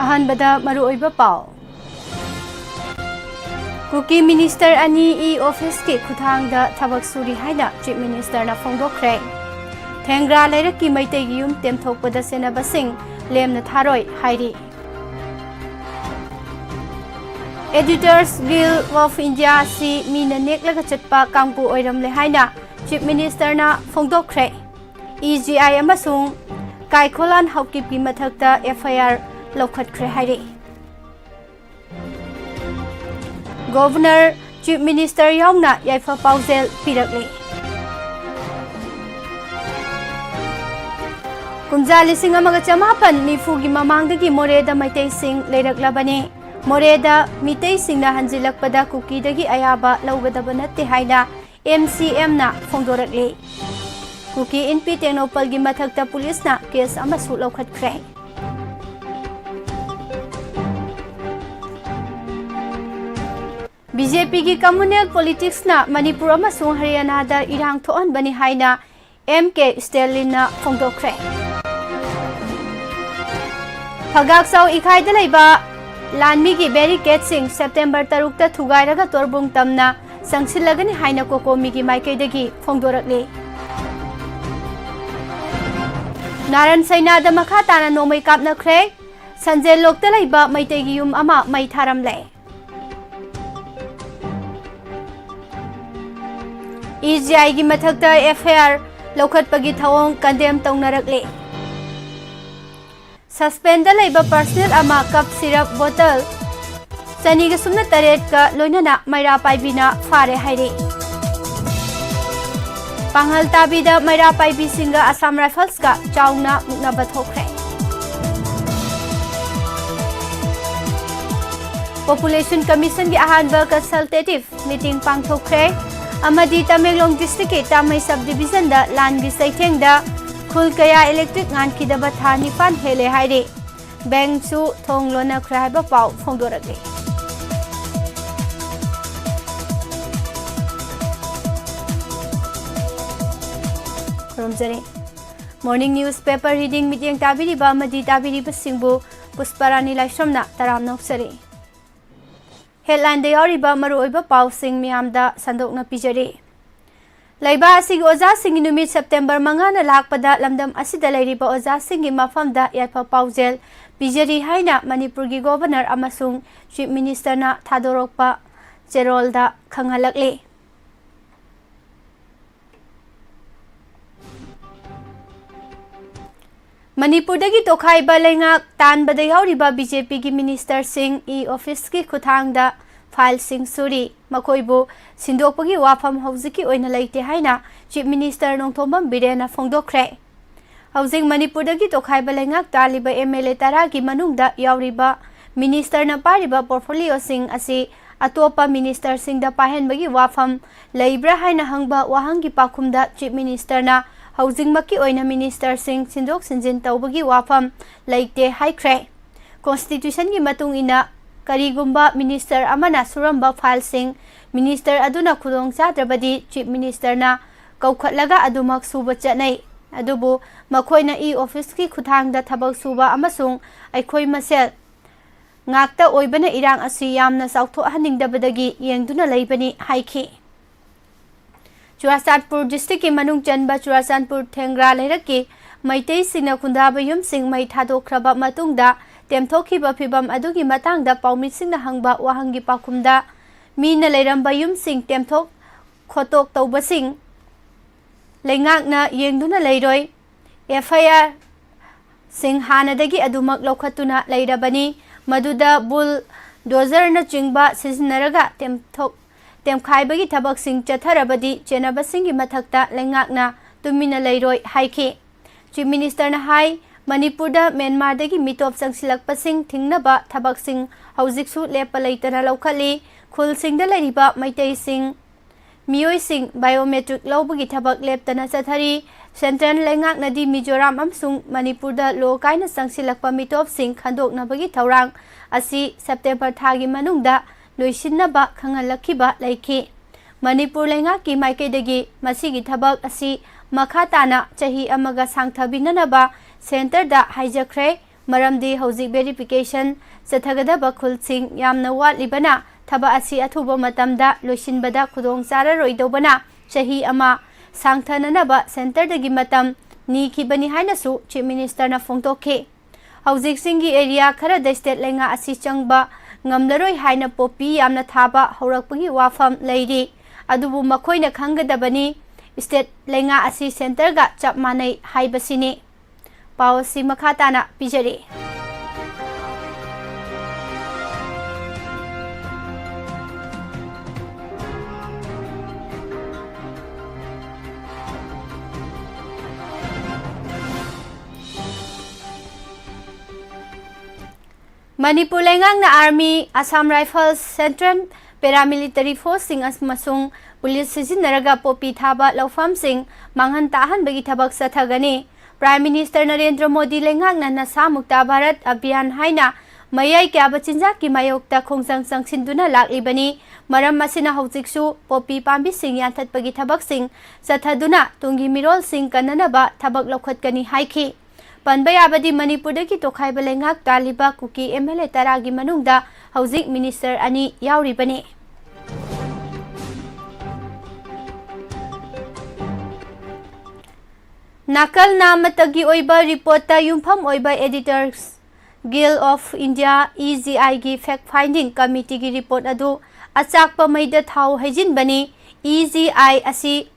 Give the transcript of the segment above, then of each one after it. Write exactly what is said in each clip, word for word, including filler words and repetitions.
ꯑꯍꯥꯟꯕꯗ ꯃꯔꯨꯑꯣꯏꯕ ꯄꯥꯎ꯫ ꯀꯨꯀꯤ ꯃꯤꯅꯤꯁꯇꯔ ꯑꯅꯤ ꯏ ꯑꯣꯐꯤꯁꯀꯤ ꯈꯨꯠꯊꯥꯡꯗ ꯊꯕꯛ ꯁꯨꯔꯤ ꯍꯥꯏꯅ ꯆꯤꯐ ꯃꯤꯅꯤꯁꯇꯔꯅ ꯐꯣꯡꯗꯣꯛꯈ꯭ꯔꯦ꯫ ꯊꯦꯡꯒ꯭ꯔꯥ ꯂꯩꯔꯛꯀꯤ ꯃꯩꯇꯩꯒꯤ ꯌꯨꯝ ꯇꯦꯝꯊꯣꯛꯄꯗ ꯁꯦꯟꯅꯕꯁꯤꯡ ꯂꯦꯝꯅ ꯊꯥꯔꯣꯏ ꯍꯥꯏꯔꯤ꯫ Editors Guild of India ꯑꯁꯤ ꯃꯤꯅ ꯅꯦꯛꯂꯒ ꯆꯠꯄ ꯀꯥꯡꯕꯨ ꯑꯣꯏꯔꯝꯂꯦ ꯍꯥꯏꯅ ꯆꯤꯐ ꯃꯤꯅꯤꯁꯇꯔꯅ ꯐꯣꯡꯗꯣꯛꯈ꯭ꯔꯦ꯫ ꯏ ꯖꯤ ꯑꯥꯏ ꯑꯃꯁꯨꯡ ꯀꯥꯏꯈꯣꯂꯥꯟ ꯍꯥꯎꯀꯤꯞꯀꯤ ꯃꯊꯛꯇ ꯑꯦꯐ ꯑꯥꯏ ꯑꯥꯔ ꯂꯧꯈꯠꯈ꯭ꯔꯦ ꯍꯥꯏꯔꯤ꯫ ꯒꯣꯚꯔꯅꯔ, ꯆꯤꯐ ꯃꯤꯅꯤꯁꯇꯔ ꯌꯥꯎꯅ ꯌꯥꯏꯐ ꯄꯥꯎꯖꯦꯜ ꯄꯤꯔꯛꯂꯤ꯫ ꯀꯨꯝꯖꯥ ꯂꯤꯁꯤꯡ ꯑꯃꯒ ꯆꯃꯥꯄꯟ ꯅꯤꯐꯨꯒꯤ ꯃꯃꯥꯡꯗꯒꯤ ꯃꯣꯔꯦꯗ ꯃꯩꯇꯩꯁꯤꯡ ꯂꯩꯔꯛꯂꯕꯅꯤ꯫ ꯃꯣꯔꯦꯗ ꯃꯤꯇꯩꯁꯤꯡꯅ ꯍꯟꯖꯤꯜꯂꯛꯄꯗ ꯀꯨꯀꯤꯗꯒꯤ ꯑꯌꯥꯕ ꯂꯧꯒꯗꯕ ꯅꯠꯇꯦ ꯍꯥꯏꯅ ꯑꯦꯝ ꯁꯤ ꯑꯦꯝꯅ ꯐꯣꯡꯗꯣꯔꯛꯂꯤ꯫ ꯀꯨꯀꯤ ꯏꯟꯄꯤ ꯇꯦꯡꯅꯧꯄꯜꯒꯤ ꯃꯊꯛꯇ ꯄꯨꯂꯤꯁꯅ ꯀꯦꯁ ꯑꯃꯁꯨ ꯂꯧꯈꯠꯈ꯭ꯔꯦ꯫ ꯕꯤ ꯖꯦ ꯄꯤꯒꯤ communal politicsꯅ ꯃꯅꯤꯄꯨꯔ ꯑꯃꯁꯨꯡ ꯍꯔꯤꯌꯥꯅꯥꯗ ꯏꯔꯥꯡ ꯊꯣꯛꯍꯟꯕꯅꯤ ꯍꯥꯏꯅ ꯑꯦꯝ ꯀꯦ ꯁ꯭ꯇꯦꯂꯤꯟꯅ ꯐꯣꯡꯗꯣꯛꯈ꯭ꯔꯦ꯫ ꯐꯒꯥꯛꯆꯥꯎ ꯏꯈꯥꯏꯗ ꯂꯩꯕ ꯂꯥꯟꯃꯤꯒꯤ barricadeꯁꯤꯡ ꯁꯦꯞꯇꯦꯝꯕꯔ ꯇꯔꯨꯛꯇ ꯊꯨꯒꯥꯏꯔꯒ ꯇꯣꯔꯕꯨꯡ ꯇꯝꯅ ꯆꯪꯁꯤꯜꯂꯒꯅꯤ ꯍꯥꯏꯅ ꯀꯣꯀꯣꯃꯤꯒꯤ ꯃꯥꯏꯀꯩꯗꯒꯤ ꯐꯣꯡꯗꯣꯔꯛꯂꯤ꯫ ꯅꯥꯔꯟ ꯁꯩꯅꯥꯗ ꯃꯈꯥ ꯇꯥꯅ ꯅꯣꯡꯃꯩ ꯀꯥꯞꯅꯈ꯭ꯔꯦ꯫ ꯁꯟꯖꯦꯜ ꯂꯣꯛꯇ ꯂꯩꯕ ꯃꯩꯇꯩꯒꯤ ꯌꯨꯝ ꯑꯃ ꯃꯩ ꯊꯥꯔꯝꯂꯦ꯫ ꯏ ꯖꯤ ꯑꯥꯏꯒꯤ ꯃꯊꯛꯇ ꯑꯦꯐ ꯑꯥꯏ ꯑꯥꯔ ꯂꯧꯈꯠꯄꯒꯤ ꯊꯧꯑꯣꯡ condemn ꯇꯧꯅꯔꯛꯂꯦ꯫ Suspenseꯗ ꯂꯩꯕ personnel ꯑꯃ cup syrup bottle ꯆꯅꯤꯒ ꯁꯨꯞꯅ ꯇꯔꯦꯠꯀ ꯂꯣꯏꯅꯅ ꯃꯩꯔꯥ ꯄꯥꯏꯕꯤꯅ ꯐꯥꯔꯦ ꯍꯥꯏꯔꯤ꯫ ꯄꯥꯡꯒꯜ ꯇꯥꯕꯤꯗ ꯃꯩꯔꯥ ꯄꯥꯏꯕꯤꯁꯤꯡꯒ Assam Riflesꯀ ꯆꯥꯎꯅ ꯃꯨꯛꯅꯕ ꯊꯣꯛꯈ꯭ꯔꯦ꯫ Population Commissionꯒꯤ ꯑꯍꯥꯟꯕ consultative meeting ꯄꯥꯡꯊꯣꯛꯈ꯭ꯔꯦ ꯑꯃꯗꯤ ꯇꯃꯦꯡꯂꯣꯡ districtꯀꯤ ꯇꯥꯃꯩ subdivisionꯗ ꯂꯥꯟꯒꯤ ꯆꯩꯊꯦꯡꯗ ꯈꯨꯜ ꯀꯌꯥ electric ꯉꯥꯟꯈꯤꯗꯕ ꯊꯥ ꯅꯤꯄꯥꯟ ꯍꯦꯜꯂꯦ ꯍꯥꯏꯔꯤ꯫ Bankꯁꯨ ꯊꯣꯡ ꯂꯣꯟꯅꯈ꯭ꯔꯦ ꯍꯥꯏꯕ ꯄꯥꯎ ꯐꯣꯡꯗꯣꯔꯛꯂꯤ꯫ ꯈꯨꯔꯨꯝꯖꯔꯤ꯫ Morning newspaper reading ꯃꯤꯠꯌꯦꯡ ꯇꯥꯕꯤꯔꯤꯕ ꯑꯃꯗꯤ ꯇꯥꯕꯤꯔꯤꯕꯁꯤꯡꯕꯨ ꯄꯨꯁꯄꯔꯥꯅꯤ ꯂꯥꯏꯁ꯭ꯔꯝꯅ ꯇꯔꯥꯝꯅ ꯑꯣꯛꯆꯔꯤ꯫ ꯍꯦꯗꯂꯥꯏꯟꯗ ꯌꯥꯎꯔꯤꯕ ꯃꯔꯨꯑꯣꯏꯕ ꯄꯥꯎꯁꯤꯡ ꯃꯤꯌꯥꯝꯗ ꯁꯟꯗꯣꯛꯅ ꯄꯤꯖꯔꯤ꯫ ꯂꯩꯕꯥꯛ ꯑꯁꯤꯒꯤ ꯑꯣꯖꯥꯁꯤꯡꯒꯤ ꯅꯨꯃꯤꯠ ꯁꯦꯞꯇꯦꯝꯕꯔ ꯃꯉꯥꯅ ꯂꯥꯛꯄꯗ ꯂꯝꯗꯝ ꯑꯁꯤꯗ ꯂꯩꯔꯤꯕ ꯑꯣꯖꯥꯁꯤꯡꯒꯤ ꯃꯐꯝꯗ ꯌꯥꯏꯐ ꯄꯥꯎꯖꯦꯜ ꯄꯤꯖꯔꯤ ꯍꯥꯏꯅ ꯃꯅꯤꯄꯨꯔꯒꯤ ꯒꯣꯚꯔꯅꯔ ꯑꯃꯁꯨꯡ ꯆꯤꯐ ꯃꯤꯅꯤꯁꯇꯔꯅ ꯊꯥꯗꯣꯔꯛꯄ ꯆꯦꯔꯣꯜꯗ ꯈꯪꯍꯜꯂꯛꯂꯤ꯫ ꯃꯅꯤꯄꯨꯔꯗꯒꯤ ꯇꯣꯈꯥꯏꯕ ꯂꯩꯉꯥꯛ ꯇꯥꯟꯕꯗ ꯌꯥꯎꯔꯤꯕ ꯕꯤ ꯖꯦ ꯄꯤꯒꯤ ꯃꯤꯅꯤꯁꯇꯔꯁꯤꯡ ꯏ ꯑꯣꯐꯤꯁꯀꯤ ꯈꯨꯠꯊꯥꯡꯗ ꯐꯥꯏꯜꯁꯤꯡ ꯁꯨꯔꯤ꯫ ꯃꯈꯣꯏꯕꯨ ꯁꯤꯟꯗꯣꯛꯄꯒꯤ ꯋꯥꯐꯝ ꯍꯧꯖꯤꯛꯀꯤ ꯑꯣꯏꯅ ꯂꯩꯇꯦ ꯍꯥꯏꯅ ꯆꯤꯐ ꯃꯤꯅꯤꯁꯇꯔ ꯅꯣꯡꯊꯣꯝꯕꯝ ꯕꯤꯔꯦꯟꯅ ꯐꯣꯡꯗꯣꯛꯈ꯭ꯔꯦ꯫ ꯍꯧꯖꯤꯛ ꯃꯅꯤꯄꯨꯔꯗꯒꯤ ꯇꯣꯈꯥꯏꯕ ꯂꯩꯉꯥꯛ ꯇꯥꯜꯂꯤꯕ ꯑꯦꯝ ꯑꯦꯜ ꯑꯦ ꯇꯔꯥꯒꯤ ꯃꯅꯨꯡꯗ ꯌꯥꯎꯔꯤꯕ ꯃꯤꯅꯤꯁꯇꯔꯅ ꯄꯥꯏꯔꯤꯕ ꯄꯣꯔꯠꯐꯣꯂꯤꯑꯣꯁꯤꯡ ꯑꯁꯤ ꯑꯇꯣꯞꯄ ꯃꯤꯅꯤꯁꯇꯔꯁꯤꯡꯗ ꯄꯥꯏꯍꯟꯕꯒꯤ ꯋꯥꯐꯝ ꯂꯩꯕ꯭ꯔꯥ ꯍꯥꯏꯅ ꯍꯪꯕ ꯋꯥꯍꯪꯒꯤ ꯄꯥꯎꯈꯨꯝꯗ ꯆꯤꯐ ꯃꯤꯅꯤꯁꯇꯔꯅ ꯍꯧꯖꯤꯛꯃꯛꯀꯤ ꯑꯣꯏꯅ ꯃꯤꯅꯤꯁꯇꯔꯁꯤꯡ ꯁꯤꯟꯗꯣꯛ ꯁꯤꯟꯖꯤꯟ ꯇꯧꯕꯒꯤ ꯋꯥꯐꯝ ꯂꯩꯇꯦ ꯍꯥꯏꯈ꯭ꯔꯦ꯫ ꯀꯣꯟꯁꯇꯤꯇ꯭ꯌꯨꯁꯟꯒꯤ ꯃꯇꯨꯡ ꯏꯟꯅ ꯀꯔꯤꯒꯨꯝꯕ ꯃꯤꯅꯤꯁꯇꯔ ꯑꯃꯅ ꯁꯨꯔꯝꯕ ꯐꯥꯏꯜꯁꯤꯡ ꯃꯤꯅꯤꯁꯇꯔ ꯑꯗꯨꯅ ꯈꯨꯗꯣꯡ ꯆꯥꯗ꯭ꯔꯕꯗꯤ ꯆꯤꯐ ꯃꯤꯅꯤꯁꯇꯔꯅ ꯀꯧꯈꯠꯂꯒ ꯑꯗꯨꯃꯛ ꯁꯨꯕ ꯆꯠꯅꯩ꯫ ꯑꯗꯨꯕꯨ ꯃꯈꯣꯏꯅ ꯏ ꯑꯣꯐꯤꯁꯀꯤ ꯈꯨꯠꯊꯥꯡꯗ ꯊꯕꯛ ꯁꯨꯕ ꯑꯃꯁꯨꯡ ꯑꯩꯈꯣꯏ ꯃꯁꯦꯜ ꯉꯥꯛꯇ ꯑꯣꯏꯕꯅ ꯏꯔꯥꯡ ꯑꯁꯤ ꯌꯥꯝꯅ ꯆꯥꯎꯊꯣꯛꯍꯟꯅꯤꯡꯗꯕꯗꯒꯤ ꯌꯦꯡꯗꯨꯅ ꯂꯩꯕꯅꯤ ꯍꯥꯏꯈꯤ꯫ ꯆꯨꯔꯥꯆꯥꯟꯄꯨꯔ ꯗꯤꯁꯇ꯭ꯔꯤꯛꯀꯤ ꯃꯅꯨꯡ ꯆꯟꯕ ꯆꯨꯔꯥꯆꯥꯟꯄꯨꯔ ꯊꯦꯡꯒ꯭ꯔꯥ ꯂꯩꯔꯛꯀꯤ ꯃꯩꯇꯩꯁꯤꯡꯅ ꯈꯨꯟꯗꯥꯕ ꯌꯨꯝꯁꯤꯡ ꯃꯩ ꯊꯥꯗꯣꯛꯈ꯭ꯔꯕ ꯃꯇꯨꯡꯗ ꯇꯦꯝꯊꯣꯛꯈꯤꯕ ꯐꯤꯚꯝ ꯑꯗꯨꯒꯤ ꯃꯇꯥꯡꯗ ꯄꯥꯎꯃꯤꯁꯤꯡꯅ ꯍꯪꯕ ꯋꯥꯍꯪꯒꯤ ꯄꯥꯎꯈꯨꯝꯗ, ꯃꯤꯅ ꯂꯩꯔꯝꯕ ꯌꯨꯝꯁꯤꯡ ꯇꯦꯝꯊꯣꯛ ꯈꯣꯠꯇꯣꯛ ꯇꯧꯕꯁꯤꯡ ꯂꯩꯉꯥꯛꯅ ꯌꯦꯡꯗꯨꯅ ꯂꯩꯔꯣꯏ꯫ ꯑꯦꯐ ꯑꯥꯏ ꯑꯥꯔ ꯁꯤꯡ ꯍꯥꯟꯅꯗꯒꯤ ꯑꯗꯨꯃꯛ ꯂꯧꯈꯠꯇꯨꯅ ꯂꯩꯔꯕꯅꯤ꯫ ꯃꯗꯨꯗ ꯕꯨꯜ ꯗꯣꯖꯔꯅꯆꯤꯡꯕ ꯁꯤꯖꯤꯟꯅꯔꯒ ꯇꯦꯝꯊꯣꯛ-, ꯇꯦꯝꯈꯥꯏꯕꯒꯤ ꯊꯕꯛꯁꯤꯡ ꯆꯠꯊꯔꯕꯗꯤ ꯆꯦꯟꯅꯕꯁꯤꯡꯒꯤ ꯃꯊꯛꯇ ꯂꯩꯉꯥꯛꯅ ꯇꯨꯃꯤꯟꯅ ꯂꯩꯔꯣꯏ ꯍꯥꯏꯈꯤ꯫ ꯆꯤꯐ ꯃꯤꯅꯤꯁꯇꯔꯅ ꯍꯥꯏ, ꯃꯅꯤꯄꯨꯔꯗ ꯃ꯭ꯌꯥꯟꯃꯥꯔꯗꯒꯤ ꯃꯤꯇꯣꯞ ꯆꯪꯁꯤꯜꯂꯛꯄꯁꯤꯡ ꯊꯤꯡꯅꯕ ꯊꯕꯛꯁꯤꯡ ꯍꯧꯖꯤꯛꯁꯨ ꯂꯦꯞꯄ ꯂꯩꯇꯅ ꯂꯧꯈꯠꯂꯤ꯫ ꯈꯨꯜꯁꯤꯡꯗ ꯂꯩꯔꯤꯕ ꯃꯩꯇꯩꯁꯤꯡ, ꯃꯤꯑꯣꯏꯁꯤꯡ ꯕꯥꯏꯑꯣꯃꯦꯇ꯭ꯔꯤꯛ ꯂꯧꯕꯒꯤ ꯊꯕꯛ ꯂꯦꯞꯇꯅ ꯆꯠꯊꯔꯤ꯫ ꯁꯦꯟꯇ꯭ꯔꯦꯜ ꯂꯩꯉꯥꯛꯅꯗꯤ ꯃꯤꯖꯣꯔꯥꯝ ꯑꯃꯁꯨꯡ ꯃꯅꯤꯄꯨꯔꯗ ꯂꯣ ꯀꯥꯏꯅ ꯆꯪꯁꯤꯜꯂꯛꯄ ꯃꯤꯇꯣꯞꯁꯤꯡ ꯈꯟꯗꯣꯛꯅꯕꯒꯤ ꯊꯧꯔꯥꯡ ꯑꯁꯤ ꯁꯦꯞꯇꯦꯝꯕꯔ ꯊꯥꯒꯤ ꯃꯅꯨꯡꯗ ꯂꯣꯏꯁꯤꯟꯅꯕ ꯈꯪꯍꯜꯂꯛꯈꯤꯕ ꯂꯩꯈꯤ꯫ ꯃꯅꯤꯄꯨꯔ ꯂꯩꯉꯥꯛꯀꯤ ꯃꯥꯏꯀꯩꯗꯒꯤ ꯃꯁꯤꯒꯤ ꯊꯕꯛ ꯑꯁꯤ ꯃꯈꯥ ꯇꯥꯅ ꯆꯍꯤ ꯑꯃꯒ ꯁꯥꯡꯊꯕꯤꯅꯅꯕ ꯁꯦꯟꯇꯔꯗ ꯍꯥꯏꯖꯈ꯭ꯔꯦ꯫ ꯃꯔꯝꯗꯤ ꯍꯧꯖꯤꯛ verification ꯆꯠꯊꯒꯗꯕ ꯈꯨꯜꯁꯤꯡ ꯌꯥꯝꯅ ꯋꯥꯠꯂꯤꯕꯅ, ꯊꯕꯛ ꯑꯁꯤ ꯑꯊꯨꯕ ꯃꯇꯝꯗ ꯂꯣꯏꯁꯤꯟꯕꯗ ꯈꯨꯗꯣꯡ ꯆꯥꯔꯔꯣꯏꯗꯧꯕꯅ ꯆꯍꯤ ꯑꯃ ꯁꯥꯡꯊꯅꯅꯕ centreꯗꯒꯤ ꯃꯇꯝ ꯅꯤꯈꯤꯕꯅꯤ ꯍꯥꯏꯅꯁꯨ Chief Ministerꯅ ꯐꯣꯡꯗꯣꯛꯈꯤ꯫ ꯍꯧꯖꯤꯛ ꯆꯤꯡꯒꯤ area ꯈꯔꯗ state ꯂꯩꯉꯥꯛ ꯑꯁꯤ ꯆꯪꯕ ꯉꯝꯂꯔꯣꯏ ꯍꯥꯏꯅ ꯄꯣꯄꯤ ꯌꯥꯝꯅ ꯊꯥꯕ ꯍꯧꯔꯛꯄꯒꯤ ꯋꯥꯐꯝ ꯂꯩꯔꯤ꯫ ꯑꯗꯨꯕꯨ ꯃꯈꯣꯏꯅ ꯈꯪꯒꯗꯕꯅꯤ, state ꯂꯩꯉꯥꯛ ꯑꯁꯤ centreꯒ ꯆꯞ ꯃꯥꯟꯅꯩ ꯍꯥꯏꯕꯁꯤꯅꯤ꯫ ꯄꯥꯎ ꯑꯁꯤ ꯃꯈꯥ ꯇꯥꯅ ꯄꯤꯖꯔꯤ꯫ ꯃꯅꯤꯄꯨꯔ ꯂꯩꯉꯥꯛꯅ Army, Assam Rifles, Central Paramilitary Forceꯁꯤꯡ ꯑꯃꯁꯨꯡ police ꯁꯤꯖꯤꯟꯅꯔꯒ ꯄꯣꯄꯤ ꯊꯥꯕ ꯂꯧꯐꯝꯁꯤꯡ ꯃꯥꯡꯍꯟ ꯇꯥꯛꯍꯟꯕꯒꯤ ꯊꯕꯛ ꯆꯠꯊꯒꯅꯤ꯫ Prime Minister ꯅꯔꯦꯟꯗ꯭ꯔ ꯃꯣꯗꯤ ꯂꯩꯉꯥꯛꯅ ꯅꯁꯥ ꯃꯨꯛꯇꯥ ꯚꯥꯔꯠ ꯑꯚꯤꯌꯥꯟ ꯍꯥꯏꯅ ꯃꯌꯥꯏ ꯀꯥꯕ ꯆꯤꯟꯖꯥꯛꯀꯤ ꯃꯥꯌꯣꯛꯇ ꯈꯣꯡꯖꯪ ꯆꯪꯁꯤꯟꯗꯨꯅ ꯂꯥꯛꯂꯤꯕꯅꯤ꯫ ꯃꯔꯝ ꯑꯁꯤꯅ ꯍꯧꯖꯤꯛꯁꯨ ꯄꯣꯄꯤ ꯄꯥꯝꯕꯤꯁꯤꯡ ꯌꯥꯟꯊꯠꯄꯒꯤ ꯊꯕꯛꯁꯤꯡ ꯆꯠꯊꯗꯨꯅ ꯇꯨꯡꯒꯤ ꯃꯤꯔꯣꯜꯁꯤꯡ ꯀꯟꯅꯅꯕ ꯊꯕꯛ ꯂꯧꯈꯠꯀꯅꯤ ꯍꯥꯏꯈꯤ꯫ ꯄꯟꯕ ꯌꯥꯕꯗꯤ ꯃꯅꯤꯄꯨꯔꯗꯒꯤ ꯇꯣꯈꯥꯏꯕ ꯂꯩꯉꯥꯛ ꯇꯥꯜꯂꯤꯕ ꯀꯨꯀꯤ MLA ꯇꯔꯥꯒꯤ ꯃꯅꯨꯡꯗ ꯍꯧꯖꯤꯛ minister ꯑꯅꯤ ꯌꯥꯎꯔꯤꯕꯅꯤ꯫ ꯅꯥꯀꯜ ꯅꯥꯃꯇꯒꯤ ꯑꯣꯏꯕ reportꯇ ꯌꯨꯝꯐꯝ ꯑꯣꯏꯕ Editors Guild of India, EGIꯒꯤ fact finding committeeꯒꯤ report ꯑꯗꯨ ꯑꯆꯥꯛꯄ ꯃꯩꯗ ꯊꯥꯎ ꯍꯩꯖꯤꯟꯕꯅꯤ꯫ EGI ꯑꯁꯤ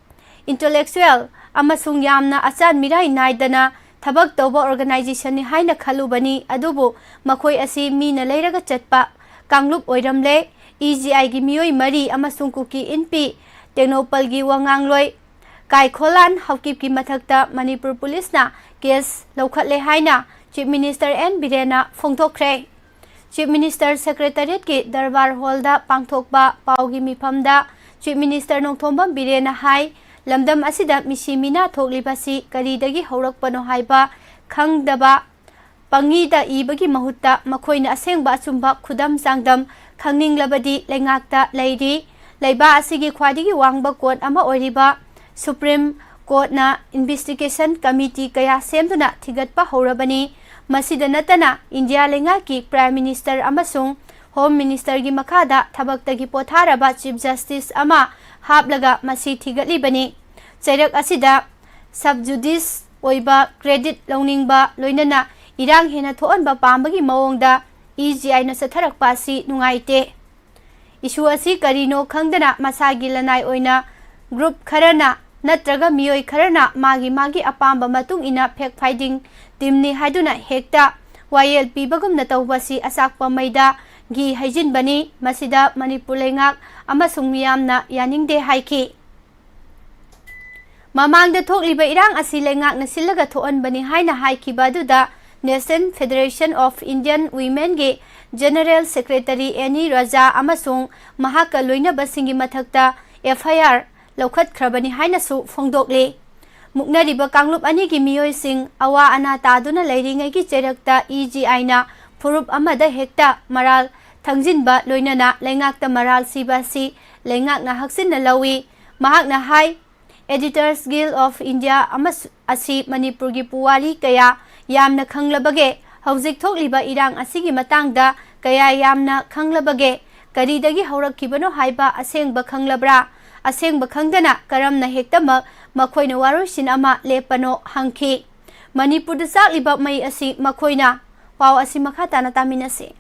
intellectual ꯑꯃꯁꯨꯡ ꯌꯥꯝꯅ ꯑꯆꯥꯟ ꯃꯤꯔꯥꯏ ꯅꯥꯏꯗꯅ ꯊꯕꯛ ꯇꯧꯕ organizationꯅꯤ ꯍꯥꯏꯅ ꯈꯜꯂꯨꯕꯅꯤ, ꯑꯗꯨꯕꯨ ꯃꯈꯣꯏ ꯑꯁꯤ ꯃꯤꯅ ꯂꯩꯔꯒ ꯆꯠꯄ ꯀꯥꯡꯂꯨꯞ ꯑꯣꯏꯔꯝꯂꯦ꯫ EGIꯒꯤ ꯃꯤꯑꯣꯏ ꯃꯔꯤ ꯑꯃꯁꯨꯡ ꯀꯨꯀꯤ ꯏꯟꯄꯤ ꯇꯦꯡꯅꯧꯄꯜꯒꯤ ꯋꯥꯉꯥꯡꯂꯣꯏ ꯀꯥꯏꯈꯣꯂꯥꯟ ꯍꯥꯎꯀꯤꯞꯀꯤ ꯃꯊꯛꯇ ꯃꯅꯤꯄꯨꯔ policeꯅ case ꯂꯧꯈꯠꯂꯦ ꯍꯥꯏꯅ Chief Minister N ꯕꯤꯔꯦꯟꯅ ꯐꯣꯡꯗꯣꯛꯈ꯭ꯔꯦ꯫ Chief Minister Secretariatꯀꯤ Darbar Hallꯗ ꯄꯥꯡꯊꯣꯛꯄ ꯄꯥꯎꯒꯤ ꯃꯤꯐꯝꯗ Chief Minister ꯅꯣꯡꯊꯣꯝꯕꯝ ꯕꯤꯔꯦꯟꯅ ꯍꯥꯏ, ꯂꯝꯗꯝ ꯑꯁꯤꯗ ꯃꯤꯁꯤ ꯃꯤꯅꯥ ꯊꯣꯛꯂꯤꯕꯁꯤ ꯀꯔꯤꯗꯒꯤ ꯍꯧꯔꯛꯄꯅꯣ ꯍꯥꯏꯕ ꯈꯪꯗꯕ, ꯄꯪꯏꯗ ꯏꯕꯒꯤ ꯃꯍꯨꯠꯇ ꯃꯈꯣꯏꯅ ꯑꯁꯦꯡꯕ ꯑꯆꯨꯝꯕ ꯈꯨꯗꯝ ꯆꯥꯡꯗꯝ ꯈꯪꯅꯤꯡꯂꯕꯗꯤ ꯂꯩꯉꯥꯛꯇ ꯂꯩꯔꯤ꯫ ꯂꯩꯕꯥꯛ ꯑꯁꯤꯒꯤ ꯈ꯭ꯋꯥꯏꯗꯒꯤ ꯋꯥꯡꯕ court ꯑꯃ ꯑꯣꯏꯔꯤꯕ Supreme Courtꯅ investigation committee ꯀꯌꯥ ꯁꯦꯝꯗꯨꯅ ꯊꯤꯒꯠꯄ ꯍꯧꯔꯕꯅꯤ꯫ ꯃꯁꯤꯗ ꯅꯠꯇꯅ ꯏꯟꯗꯤꯌꯥ ꯂꯩꯉꯥꯛꯀꯤ Prime Minister ꯑꯃꯁꯨꯡ Home Ministerꯒꯤ ꯃꯈꯥꯗ ꯊꯕꯛꯇꯒꯤ ꯄꯣꯊꯥꯔꯕ Chief Justice ꯑꯃ ꯍꯥꯞꯂꯒ ꯃꯁꯤ ꯊꯤꯒꯠꯂꯤꯕꯅꯤ꯫ ꯆꯩꯔꯛ ꯑꯁꯤꯗ sub judice ꯑꯣꯏꯕ credit ꯂꯧꯅꯤꯡꯕ, ꯂꯣꯏꯅꯅ ꯏꯔꯥꯡ ꯍꯦꯟꯅ ꯊꯣꯛꯍꯟꯕ ꯄꯥꯝꯕꯒꯤ ꯃꯑꯣꯡꯗ E G Iꯅ ꯆꯠꯊꯔꯛꯄ ꯑꯁꯤ ꯅꯨꯡꯉꯥꯏꯇꯦ꯫ Issue ꯑꯁꯤ ꯀꯔꯤꯅꯣ ꯈꯪꯗꯅ ꯃꯁꯥꯒꯤ ꯂꯅꯥꯏ ꯑꯣꯏꯅ group ꯈꯔꯅ ꯅꯠꯇ꯭ꯔꯒ ꯃꯤꯑꯣꯏ ꯈꯔꯅ ꯃꯥꯒꯤ ꯃꯥꯒꯤ ꯑꯄꯥꯝꯕ ꯃꯇꯨꯡ ꯏꯟꯅ fact finding teamꯅꯤ ꯍꯥꯏꯗꯨꯅ ꯍꯦꯛꯇ ꯋꯥꯌꯦꯜ ꯄꯤꯕꯒꯨꯝꯅ ꯇꯧꯕ ꯑꯁꯤ ꯑꯆꯥꯛꯄ ꯃꯩꯗ ꯘꯤ ꯍꯩꯖꯤꯟꯕꯅꯤ꯫ ꯃꯁꯤꯗ ꯃꯅꯤꯄꯨꯔ ꯂꯩꯉꯥꯛ ꯑꯃꯁꯨꯡ ꯃꯤꯌꯥꯝꯅ ꯌꯥꯅꯤꯡꯗꯦ ꯍꯥꯏꯈꯤ꯫ ꯃꯃꯥꯡꯗ ꯊꯣꯛꯂꯤꯕ ꯏꯔꯥꯡ ꯑꯁꯤ ꯂꯩꯉꯥꯛꯅ ꯁꯤꯜꯂꯒ ꯊꯣꯛꯍꯟꯕꯅꯤ ꯍꯥꯏꯅ ꯍꯥꯏꯈꯤꯕ ꯑꯗꯨꯗ National Federation of Indian Womenꯒꯤ General Secretary ꯑꯦꯅꯤ ꯔꯥꯖꯥ ꯑꯃꯁꯨꯡ ꯃꯍꯥꯛꯀ ꯂꯣꯏꯅꯕꯁꯤꯡꯒꯤ ꯃꯊꯛꯇ F I R ꯂꯧꯈꯠꯈ꯭ꯔꯕꯅꯤ ꯍꯥꯏꯅꯁꯨ ꯐꯣꯡꯗꯣꯛꯂꯤ꯫ ꯃꯨꯛꯅꯔꯤꯕ ꯀꯥꯡꯂꯨꯞ ꯑꯅꯤꯒꯤ ꯃꯤꯑꯣꯏꯁꯤꯡ ꯑꯋꯥ ꯑꯅꯥ ꯇꯥꯗꯨꯅ ꯂꯩꯔꯤꯉꯩꯒꯤ ꯆꯩꯔꯛꯇ E G Iꯅ ꯐꯨꯔꯨꯞ ꯑꯃꯗ ꯍꯦꯛꯇ ꯃꯔꯥꯜ ꯊꯪꯖꯤꯟꯕ, ꯂꯣꯏꯅꯅ ꯂꯩꯉꯥꯛꯇ ꯃꯔꯥꯜ ꯁꯤꯕ ꯑꯁꯤ ꯂꯩꯉꯥꯛꯅ ꯍꯛꯆꯤꯟꯅ ꯂꯧꯏ꯫ ꯃꯍꯥꯛꯅ ꯍꯥꯏ, Editors Guild of India ꯑꯃꯁꯨ-, ꯑꯁꯤ ꯃꯅꯤꯄꯨꯔꯒꯤ ꯄꯨꯋꯥꯔꯤ ꯀꯌꯥ ꯌꯥꯝꯅ ꯈꯪꯂꯕꯒꯦ? ꯍꯧꯖꯤꯛ ꯊꯣꯛꯂꯤꯕ ꯏꯔꯥꯡ ꯑꯁꯤꯒꯤ ꯃꯇꯥꯡꯗ ꯀꯌꯥ ꯌꯥꯝꯅ ꯈꯪꯂꯕꯒꯦ? ꯀꯔꯤꯗꯒꯤ ꯍꯧꯔꯛꯈꯤꯕꯅꯣ ꯍꯥꯏꯕ ꯑꯁꯦꯡꯕ ꯈꯪꯂꯕ꯭ꯔꯥ? ꯑꯁꯦꯡꯕ ꯈꯪꯗꯅ ꯀꯔꯝꯅ ꯍꯦꯛꯇꯃꯛ ꯃꯈꯣꯏꯅ ꯋꯥꯔꯣꯏꯁꯤꯟ ꯑꯃ ꯂꯦꯞꯄꯅꯣ ꯍꯪꯈꯤ꯫ ꯃꯅꯤꯄꯨꯔꯗ ꯆꯥꯛꯂꯤꯕ ꯃꯩ ꯑꯁꯤ ꯃꯈꯣꯏꯅ꯫ ꯄꯥꯎ ꯑꯁꯤ ꯃꯈꯥ ꯇꯥꯅ ꯇꯥꯃꯤꯟꯅꯁꯤ꯫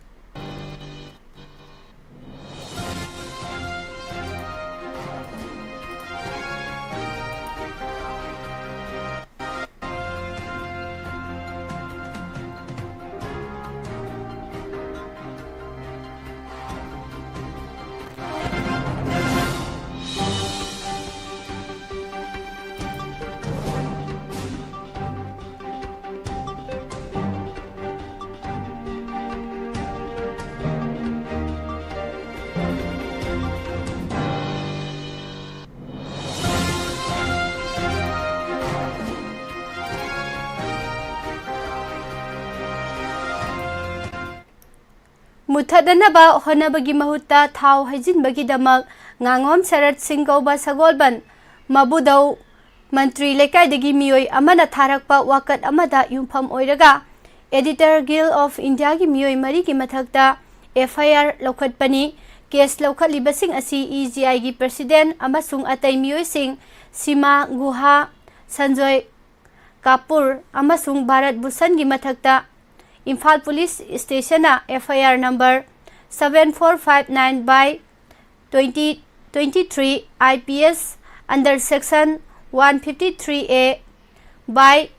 ꯃꯨꯊꯠꯅꯅꯕ ꯍꯣꯠꯅꯕꯒꯤ ꯃꯍꯨꯠꯇ ꯊꯥꯎ ꯍꯩꯖꯤꯟꯕꯒꯤꯗꯃꯛ ꯉꯥꯉꯣꯝ ꯁꯔꯠ ꯁꯤꯡ ꯀꯧꯕ ꯁꯒꯣꯜꯕꯟ ꯃꯕꯨꯗꯧ ꯃꯟꯇ꯭ꯔꯤ ꯂꯩꯀꯥꯏꯗꯒꯤ ꯃꯤꯑꯣꯏ ꯑꯃꯅ ꯊꯥꯔꯛꯄ ꯋꯥꯀꯠ ꯑꯃꯗ ꯌꯨꯝꯐꯝ ꯑꯣꯏꯔꯒ Editor Guild of Indiaꯒꯤ ꯃꯤꯑꯣꯏ ꯃꯔꯤꯒꯤ ꯃꯊꯛꯇ F I R ꯂꯧꯈꯠꯄꯅꯤ꯫ Case ꯂꯧꯈꯠꯂꯤꯕꯁꯤꯡ ꯑꯁꯤ E G I ꯒꯤ President ꯑꯃꯁꯨꯡ ꯑꯇꯩ ꯃꯤꯑꯣꯏꯁꯤꯡ ꯁꯤꯃꯥ ꯒꯨꯍꯥ, ꯁꯟꯖꯣꯏ ꯀꯥꯄꯨꯔ ꯑꯃꯁꯨꯡ ꯚꯥꯔꯠ ꯚꯨꯁꯟꯒꯤ ꯃꯊꯛꯇ Imphal Police Stationꯅ F I R number seven four five nine by twenty twenty-three I P S under section one fifty-three A by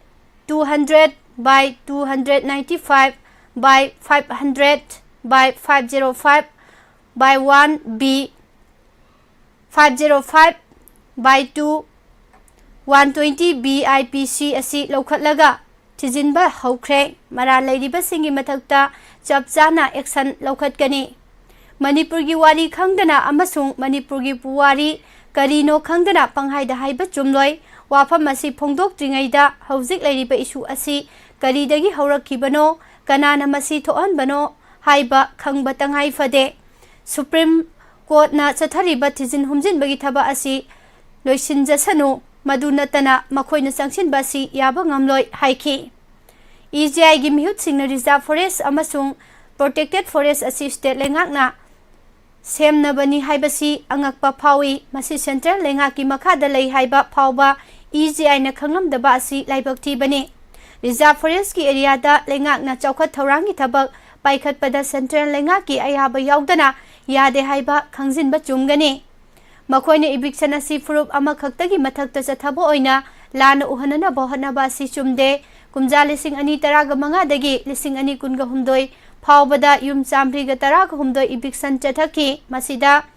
two hundred by two hundred ninety-five by five hundred by five zero five by one B, five zero five by two, one twenty B I P C ꯑꯁꯤ ꯂꯧꯈꯠꯂꯒ ꯊꯤꯖꯤꯟꯕ ꯍꯧꯈ꯭ꯔꯦ꯫ ꯃꯔꯥꯜ ꯂꯩꯔꯤꯕꯁꯤꯡꯒꯤ ꯃꯊꯛꯇ ꯆꯞ ꯆꯥꯅ action ꯂꯧꯈꯠꯀꯅꯤ꯫ ꯃꯅꯤꯄꯨꯔꯒꯤ ꯋꯥꯔꯤ ꯈꯪꯗꯅ ꯑꯃꯁꯨꯡ ꯃꯅꯤꯄꯨꯔꯒꯤ ꯄꯨꯋꯥꯔꯤ ꯀꯔꯤꯅꯣ ꯈꯪꯗꯅ ꯄꯪꯍꯥꯏꯗ ꯍꯥꯏꯕ ꯆꯨꯝꯂꯣꯏ꯫ ꯋꯥꯐꯝ ꯑꯁꯤ ꯐꯣꯡꯗꯣꯛꯇ꯭ꯔꯤꯉꯩꯗ ꯍꯧꯖꯤꯛ ꯂꯩꯔꯤꯕ issue ꯑꯁꯤ ꯀꯔꯤꯗꯒꯤ ꯍꯧꯔꯛꯈꯤꯕꯅꯣ, ꯀꯅꯥꯅ ꯃꯁꯤ ꯊꯣꯛꯍꯟꯕꯅꯣ ꯍꯥꯏꯕ ꯈꯪꯕ ꯇꯉꯥꯏ ꯐꯗꯦ꯫ Supreme Courtꯅ ꯆꯠꯊꯔꯤꯕ ꯊꯤꯖꯤꯟ ꯍꯨꯝꯖꯤꯟꯕꯒꯤ ꯊꯕꯛ ꯑꯁꯤ ꯂꯣꯏꯁꯤꯟꯖꯁꯅꯨ, ꯃꯗꯨ ꯅꯠꯇꯅ ꯃꯈꯣꯏꯅ ꯆꯪꯁꯤꯟꯕ ꯑꯁꯤ ꯌꯥꯕ ꯉꯝꯂꯣꯏ ꯍꯥꯏꯈꯤ꯫ E G I ꯒꯤ ꯃꯤꯍꯨꯠꯁꯤꯡꯅ reserve forest ꯑꯃꯁꯨꯡ protected forest ꯑꯁꯤ state ꯂꯩꯉꯥꯛꯅ ꯁꯦꯝꯅꯕꯅꯤ ꯍꯥꯏꯕꯁꯤ ꯑꯉꯛꯄ ꯐꯥꯎꯏ꯫ ꯃꯁꯤ central ꯂꯩꯉꯥꯛꯀꯤ ꯃꯈꯥꯗ ꯂꯩ ꯍꯥꯏꯕ ꯐꯥꯎꯕ E G I ꯅ ꯈꯪꯂꯝꯗꯕ ꯑꯁꯤ ꯂꯥꯏꯕꯛ ꯊꯤꯕꯅꯤ꯫ Reserve forestꯀꯤ areaꯗ ꯂꯩꯉꯥꯛꯅ ꯆꯥꯎꯈꯠ ꯊꯧꯔꯥꯡꯒꯤ ꯊꯕꯛ ꯄꯥꯏꯈꯠꯄꯗ central ꯂꯩꯉꯥꯛꯀꯤ ꯑꯌꯥꯕ ꯌꯥꯎꯗꯅ ꯌꯥꯗꯦ ꯍꯥꯏꯕ ꯈꯪꯖꯤꯟꯕ ꯆꯨꯝꯒꯅꯤ꯫ ꯃꯈꯣꯏꯅ eviction ꯑꯁꯤ ꯐꯨꯔꯨꯞ ꯑꯃꯈꯛꯇꯒꯤ ꯃꯊꯛꯇ ꯆꯠꯊꯕ ꯑꯣꯏꯅ ꯂꯥꯟꯅ ꯎꯍꯟꯅꯅꯕ ꯍꯣꯠꯅꯕ ꯑꯁꯤ ꯆꯨꯝꯗꯦ꯫ ꯀꯨꯝꯖꯥ ꯂꯤꯁꯤꯡ ꯑꯅꯤ ꯇꯔꯥꯒ ꯃꯉꯥꯗꯒꯤ ꯂꯤꯁꯤꯡ ꯑꯅꯤ ꯀꯨꯟꯒ ꯍꯨꯝꯗꯣꯏ ꯐꯥꯎꯕꯗ ꯌꯨꯝ ꯆꯥꯃꯔꯤꯒ ꯇꯔꯥꯒ ꯍꯨꯝꯗꯣꯏ eviction ꯆꯠꯊꯈꯤ꯫ ꯃꯁꯤꯗ